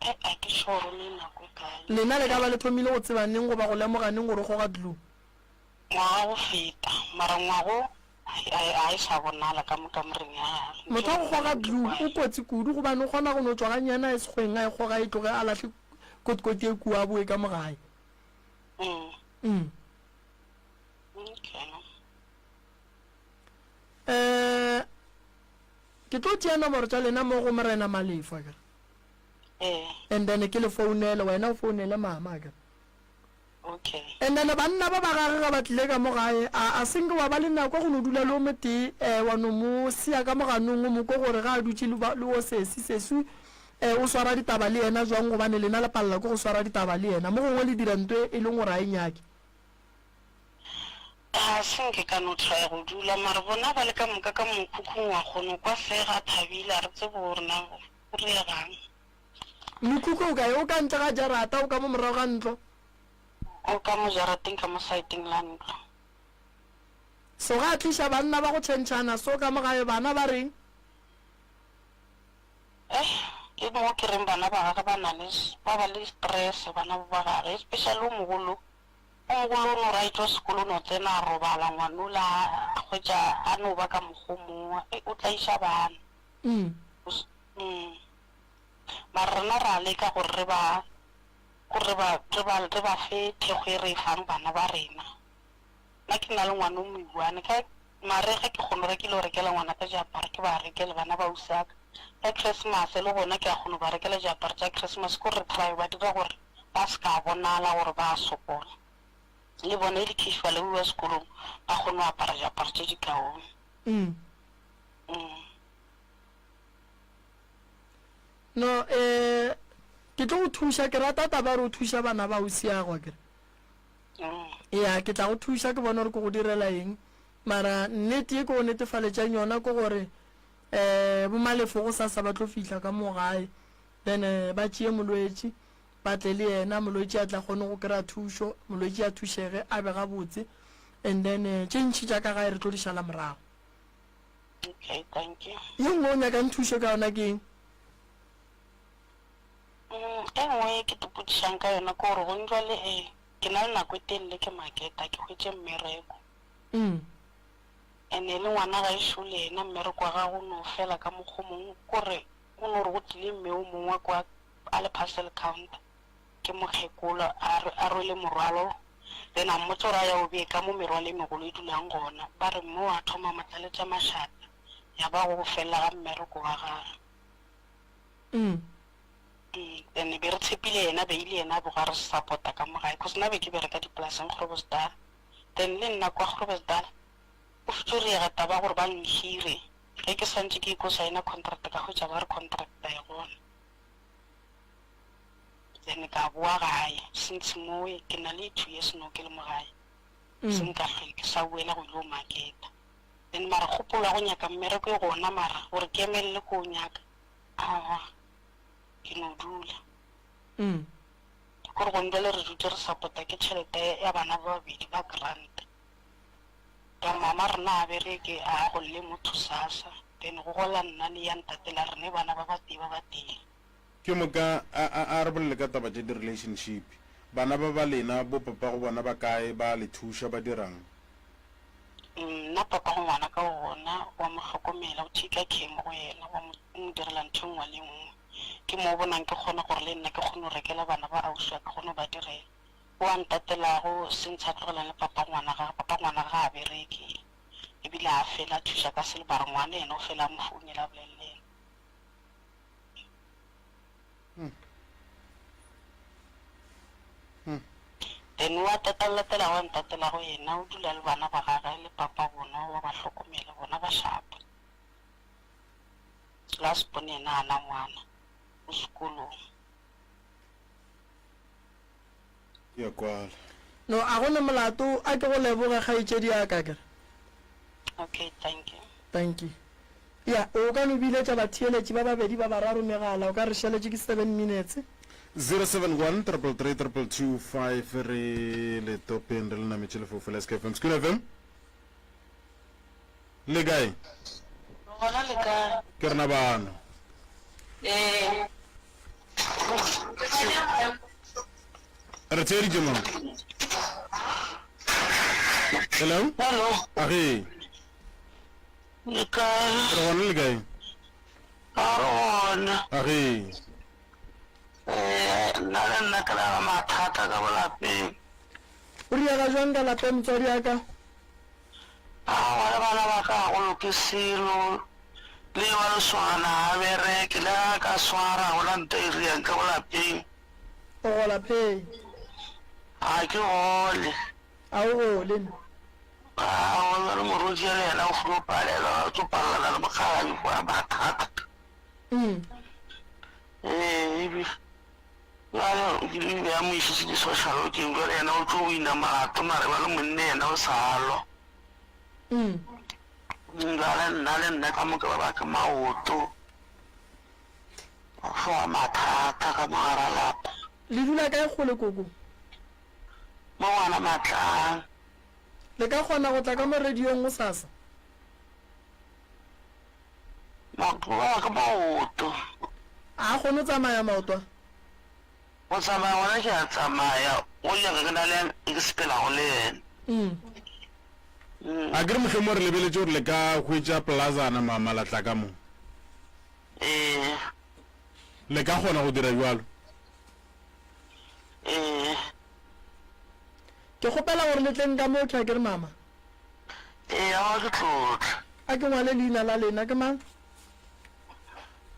Ge a ke sure o ne nako e kae. Lena le ka ba le thomile go tseba neng goba go lemoga neng gore o kgoga glue? Ngwaga go feta, mara ngwago ga e sa bonala ka mo kamoreng ya gage. Motho wa go kgoga glue o kotsi kudu gobane o kgona go no tšwa gannyane a ye sekgweng a e kgoga e tloge a lahle kotikoti e kua a boe ka mo gae. Mm. Okay. Eh, ke tlo tšea nomoro tša lena mo go Morena Malefo akere. Eh. And then ke le founele wena o founele mama akere. Okay. And then banna ba ba gage ga ba tlile ka mo gae, a a senke wa ba le nako go no dula le o motee, eh, wa no mo sia ka mo ganong o mo kwe gore ga a dutše le, le wo sesi, sesi eh, o swara ditaba le yena jwang gobane lena le palela ke go swara ditaba le yena. Mo gongwe le dira nto e leng gore a e nyake. Ga se nke ka no try go dula mara bona ba le ka moka ka mokhukhung wa kgono kwa sega a thabile a re tsebe gore na go regang. Mokhukhu o kae? O ka ntle ga jarata, o ka mo morago ga ntlo? O ka mo jarateng ka mo saeteng la ntlo. So ga a tliša banna ba go tšhentšhana so ka mo gae bana ba reng? Eh, ke mo ke reng bana ba gage ba na le, ba ba le stress bana ba ba gage, especially o mogolo. O mogolo o no re a etšwa sekolo o no tsena a robala ngwanola a hwetša a no ba ka mokgwa o mongwe, o tlaiša bana. Mm. Mm. Mara rena ra leka gore re ba, gore re ba, re ba, re ba fe thekgo e re e fang bana ba rena. Nna ke na le ngwana o moiwane, ka marega ke kgono ge ke ile go rekela ngwana ka diaparo ke ba rekele bana ba ausi wa ka. Ka Christmas le gona ke a kgono ba rekela diaparo tša Christmas, ke gore re try ba dira gore ba se ka bonala gore ba a sokola. Le bona e le casual ba bua sekolong ba kgone go apara diaparo tše di kaone. Mm. Mm. No, eh, ke tlo go thuša, ke rata taba ya gore o thuša bana ba ausiago, akere? Ya, ke tla go thuša ke bone gore ke go direla eng. Mara nnete ye ke go netefaletšang yona ke gore eh boMalefo gosasa ba tlo fihla ka mo gae, then eh, ba tšee molwetši ba tle le yena, molwetši a tla kgone go kry-a thušo, molwetši a thušege a be gabotse, and then eh, tše ntši tša ka gae re tlo di šala morago. Okay, thank you. Ye nngwe o nyakang thušo ka yona ke eng? Mm, e nngwe e ke ipotšišang ka yona ke gore gong jwale e ke na le nako e telele ke maketa ke hwetše mmereko. Mm. Ene le ngwana ga ešo le yena mmereko wa gagwe o no fela ka mokgwa o mongwe kore o no re go tlile mme o mongwe kwa a le parcel counter ke mokgekolo a a rwele morwalo Then a mmotsa gore a ya o bee ka mo merwalo e megolo e dulang gona. Ba re mme wa thoma mo tlaletša mašata, ya ba go felela ga mmereko wa gage. Mm. Mm, then be re tshepile yena, be ile yena a boga re support-a ka mo gae, cause nna be ke bereka dipolaseng Groblersdal. Then le nna kwa Groblersdal go fetšo riega taba ya gore ba nhire, ge ke swantše ke ko signer contract ka hwetša ba re contract ga e gona. Then ka bowa gae since mowe ke na le 2 years no ke le mo gae se nka hlwe ke sa boela go ilo marketa then mara kgopolo ya go nyaka mmereko e gona mara gore ke emelele ko o nyaka aowa ke no dula kore gone jwale re dutse re support-a ke tšhelete ya bana ba babedi ba grant ka mama rena a bereke a golle motho sasa then go gola nna le ya ntate la rene bana ba batee ba batee. Ke moka a, a, a re bolele ka taba tša di-relationship. Bana ba ba lena, bo papago bona ba kae, ba a le thuša, ba dira'ng? Nna papago ngwana ka o gona, wa mo hlokomela, o taker care mo go yena, wa mo, o mo direla ntho e nngwe le e nngwe. Ke mo o bonang ke kgona gore le nna ke kgone go rekela bana ba ausi wa ka, kgone go ba direla. O a ntatelago since a tlogelane le papa ngwana gage, papa ngwana ga a bereke, ebile a fela a thuša ka selo, mara ngwana yena o fela a mo founela a bolele le yena. Then wa tatalatela wa ntatelago yena o dula le bana ba gagwe le papa bona wa ba hlokomela bona ba sharp. Last born yena ga na ngwana o sekolong. Ya kwala. No, a go ne molato, a ke go leboge kgaetšedi ya ka, akere? Okay, thank you. Thank you. Ya, o ka no biletša batheeletši ba babedi ba bararo megala, o ka re šaletše ke seven minutes. 071 333 2225 re le topeng re le nametše lefofu la SKFM. Sekolo FM. Le kae? Gona le kae? Ke rena bano. Ee. Re theeditše mo. Hello? Hello. Age. Le kae? Re gona le kae? A re gona. Age. Ee, nna le nna ke na le mathata ka bolapeng. O riega jwang ka lapeng motswadi wa ka? Aowa le bana ba ka ga go loke selo, le wa lesogana ga a bereke, le ge a ka swara ga gona nto e riang ka bolapeng. O gola pay? Ga ke gole. A o gole ne? Aowa bjale morwedi le yena o filo palelwa, o tlo palelana le mokgalabje kwa mathata. Mm. Ee, ebile bjale o kile be a mo išitše di-social workeng, bjale yena o tlo wina molato mare bjale monne yena o sa lwa. Mm. Bjale nna le nna ka moka ba ba ke maoto, ba hloa mathata ka mo gara lapa. Le dula kae kgole koko? Mo ngwana Matlang. Le ka kgona go tla ka mo radiong gosasa? Maoto a ka maoto. A a kgone go tsamaya maoto a? Go tsamaya gona ke a tsamaya, go nyaka ke na le e ke sepelago le yena. Mm. A ke re mohlomong re lebeletše gore le ka hwetša plazana mama la tla ka mo. Ee. Le ka kgona go dira bjalo? Ee. Ke kgopela gore le tleng ka mo, ke a ke re mama. Ee, aowa ke tlo tla. A ke ngwale leina la lena, ke mang?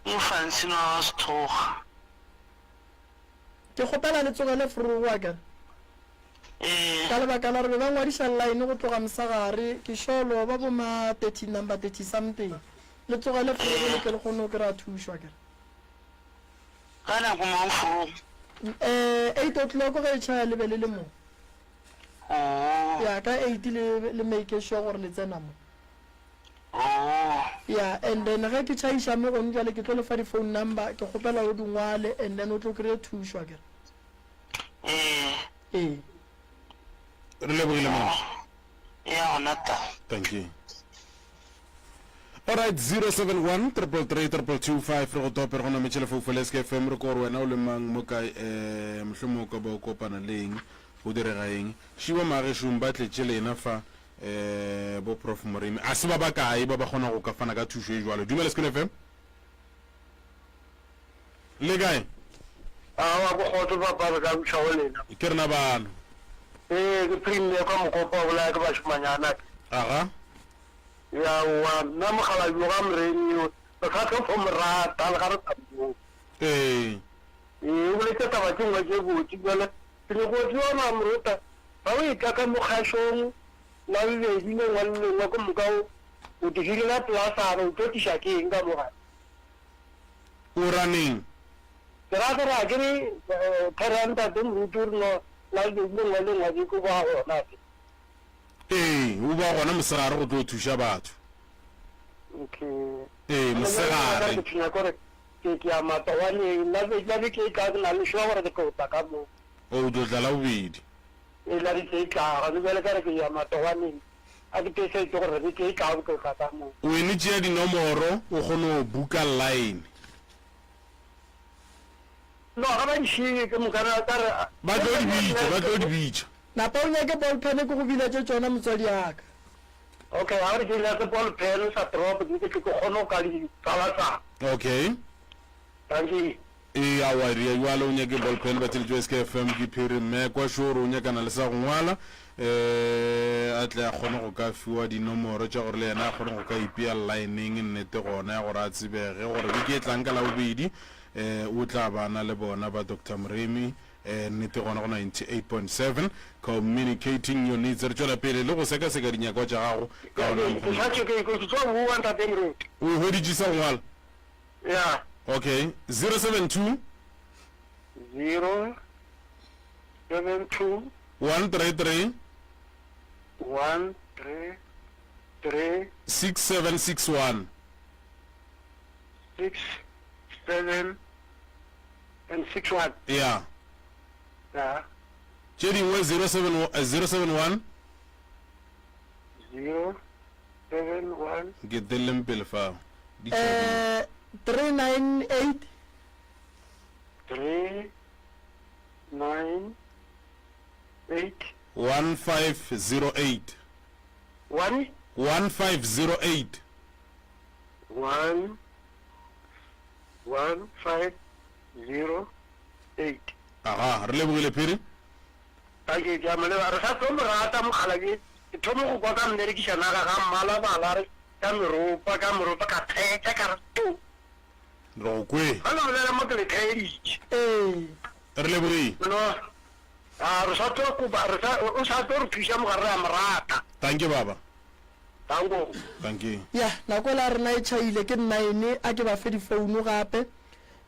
Ke Francine wa Sethoga. Ke kgopela le tsogele forogo a kere? Ee. Ka lebaka la gore be ba ngwadiša line go tloga mosegare, ke sure ba bo ma 30 number 30 something. Le tsogele forogo le tle le kgone go kry-a thušo a kere? Ka nako mang forogo? Eh, eight o'clock ge e tšhaya le be le le mo. Oh. Ya, ka eight le, le make sure gore le tsena mo. Oh. Ya, and then ge ke tšhaiša mo gong jwale ke tlo le fa di phone number, ke kgopela o di ngwale and then o tlo kry-e thušo akere. Ee. Ee. Re lebogile mama. Ya gona ta. Thank you. Alright, 071 333 2225 re go tope re go nametše lefoufo le SKFM re ko gore wena o le mang mo kae eh mohlomong o ka ba o kopana le eng go direga eng šiba magešong ba tletše lena fa eh bo Prof Moremi a se ba ba kae ba ba kgona go ka fana ka thušo e jwalo dumela Sekolo FM le kae Aowa ko kgotso papa re ka buša go lena. Ke rena bano. Ee ke Premier kwa Mokopa o bolaya ke bašomanyana ke. Aga. Ya owa nna mokgalabje ga Moremi yo re sa tlo fo mo rata le ga re sa mmone. Ee. Ee o boletše taba tše nngwe tše botse bjale ke nyoko tseba Mamorota ga o etla ka mo kgašong la bobedi lengwe le lengwe ke moka o o te hirela polasana o tlo tliša ke eng ka mo gae? O ra neng? Ke ra gore a ke re thero ya ntate moruti o re no la bobedi lengwe le lengwe ke o ba gona ke. Ee, o ba gona mosegare go tlo thuša batho. Okay. Ee, mosegare. Ke tshwenya kore ke ke ya matogwaneng la bobedi la beke e tla ke na le sure gore ke tlo tla ka mo. O tlo tla la bobedi. Ee, la beke e tla gone bjale ka re ke ya matogwaneng a ke decide gore beke e tla ke tlo tla ka mo. O ene tšea dinomoro o kgone go buka line. No, ga ba di šie ke moka ra ka re. Ba tlo di bitša, ba tlo di bitša. Napa o nyake ball pen ke go biletše tšona motswadi ya ka. Okay, ga re ke nyake ball pen sa drop ke ke tle ke kgone go ka di tsala-tsala. Okay. Dankie. Ee, aowa rea bjalo o nyake ball pen batheletši ba SKFM ke Phiri Mmekwa sure o nyakana le sa go ngwala eh a tle a kgone go ka fiwa dinomoro tša gore le yena a kgone go ka ipea lineng nnete gona ya gore a tsebege gore beke e tlang ka Labobedi eh o tla ba na le bona ba Doctor Moremi eh nnete gona go 98.7 communicating your needs re tšwela pele le go sekaseka dinyakwa tša gago ka ona Ke mokgwa sa ke ke tlo bua ntate Moruti. o hweditše sa go ngwala Ya. Okay, 072 0 7 2 133 1 3 3 6761 6 7. And 61. Ya. Ya. Tše dingwe 07 071. 071. Ke telleng pele fao. Di tšhabile. Eh, 398. 3 9 8. 1508. 1. 1508. 1 1 5 0 8. Aga, re lebogile Phiri. Dankie, ke a mo leboga. Re sa tlo mo rata mokgalabje. Ke thome go kwa ka mmerekišanaga ga mmalabala a re ka meropa, ka meropa, ka theetša ka re tu. Re go kwe. Ga le bolela mo ke le theeditše. Ee. Re lebogile. No, a re sa tlo kopa, re sa, o sa tlo re thuša mogare re a mo rata. Dankie baba. Danko. Dankie. Ya, nako la rena e tšhaile ke nnaene, a ke ba fe difouno gape.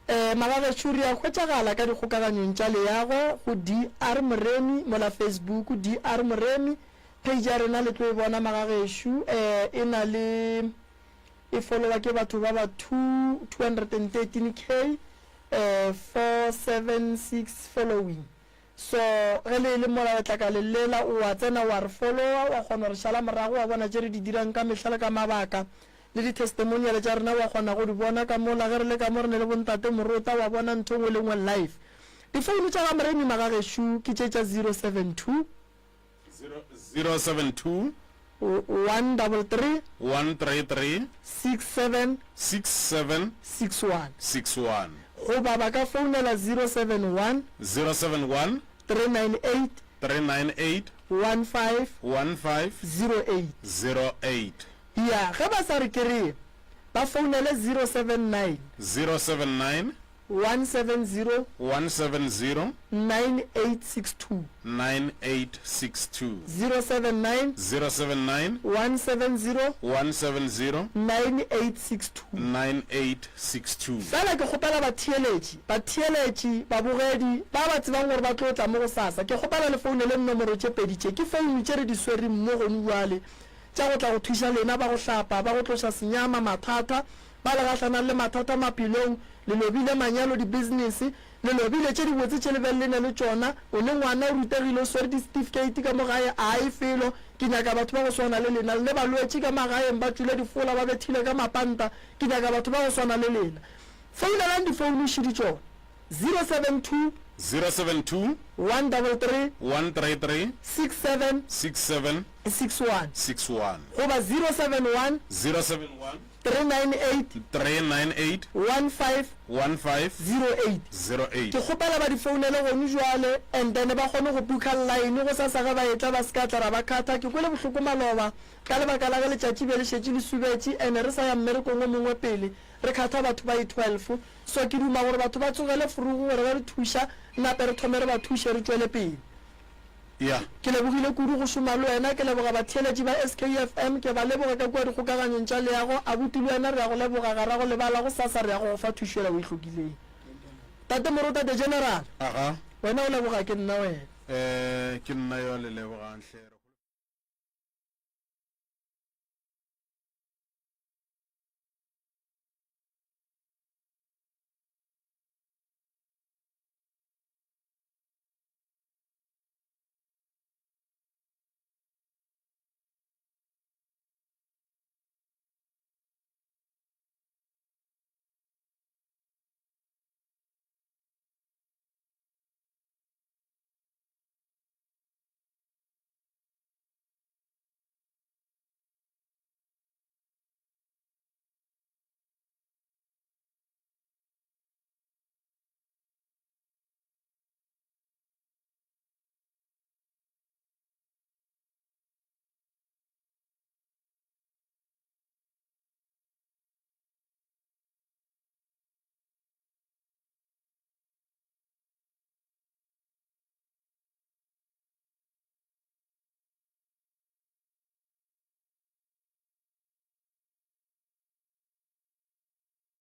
Um magagešo re a hwetšagala ka dikgokaganyong tša leago go DR Moremi mola Facebook, DR Moremi, page ya rena le tlo e bona magagešo, um e na le e followa ke batho ba ba 213k, um 476 following. So ge le le mola letlakaleng lela, o a tsena wa re followa, wa kgona go re šala morago, wa bona tše re di dirang ka mehla le ka mabaka, le di-testimonial tša rena wa kgona go di bona ka mola. Ge re le ka mo re ne le bontate Morota, wa bona ntho e nngwe le e nngwe live. Difounu tša ga Moremi Magagešo ke tše tša 072. 072. 133. 133. 67. 67. 61. 61. Goba ba ka founela 071. 071. 398. 398. 15. 15. 08. 08. Ya, ge ba sa re kereye, ba founele 079. 079. 170. 170. 9862. 9862. 079. 079. 170. 170. 9862. 9862. Fela ke kgopela batheeletši, batheeletši, babogedi, ba ba tsebang gore ba tlo tla mo gosasa, ke kgopela le founeleng nomoro tše pedi tše. Ke founu tše re di swereng mo gonu bjale, tša go tla go thuša lena ba go hlapa, ba go tloša senyama, mathata, ba le gahlanang le mathata maphelong, le lobile manyalo, dibisinese, le lobile tše dibotse tše le beng le ne le tšona, o ne ngwana o rutegile o swere disetifikeiti ka mo gae, a ye felo, ke nyaka batho ba go swana le lena, le ne balwetši ka magaeng ba tšwile difola ba bethile ka mapanta, ke nyaka batho ba go swana le lena. Founelang difounu šidi tšona, 072. 072. 133. 133. 67. 67. 61. 61. Goba 071. 071. 398. 398. 15. 15. 08. 08. Ke kgopela ba di founele gonu jwale and then ba kgone go booker line gosasa ge ba etla ba se ka tla ra ba khatha. Ke kwele bohloko maloba ka lebaka la ge letšatši be le šetše le subetše and re sa ya mmerekong o mongwe pele re khatha batho ba e 12 so ke duma gore batho ba tsogele forogo gore ge re thuša nape re thome re ba thuše re tšwele pele. Ya. Ke lebogile kudu go šoma le wena. Ke leboga batheeletši ba SKFM. Ke ba leboga ka kua dikgokaganyong tša leago. Abuti le wena re a go leboga, ga ra go lebala. Gosasa re ya go go fa thušo yela o e hlokileng. Tate Moruta the General. Aga. Wena o leboga ke nna wena. Eh, ke nna yo a le lebogang hle.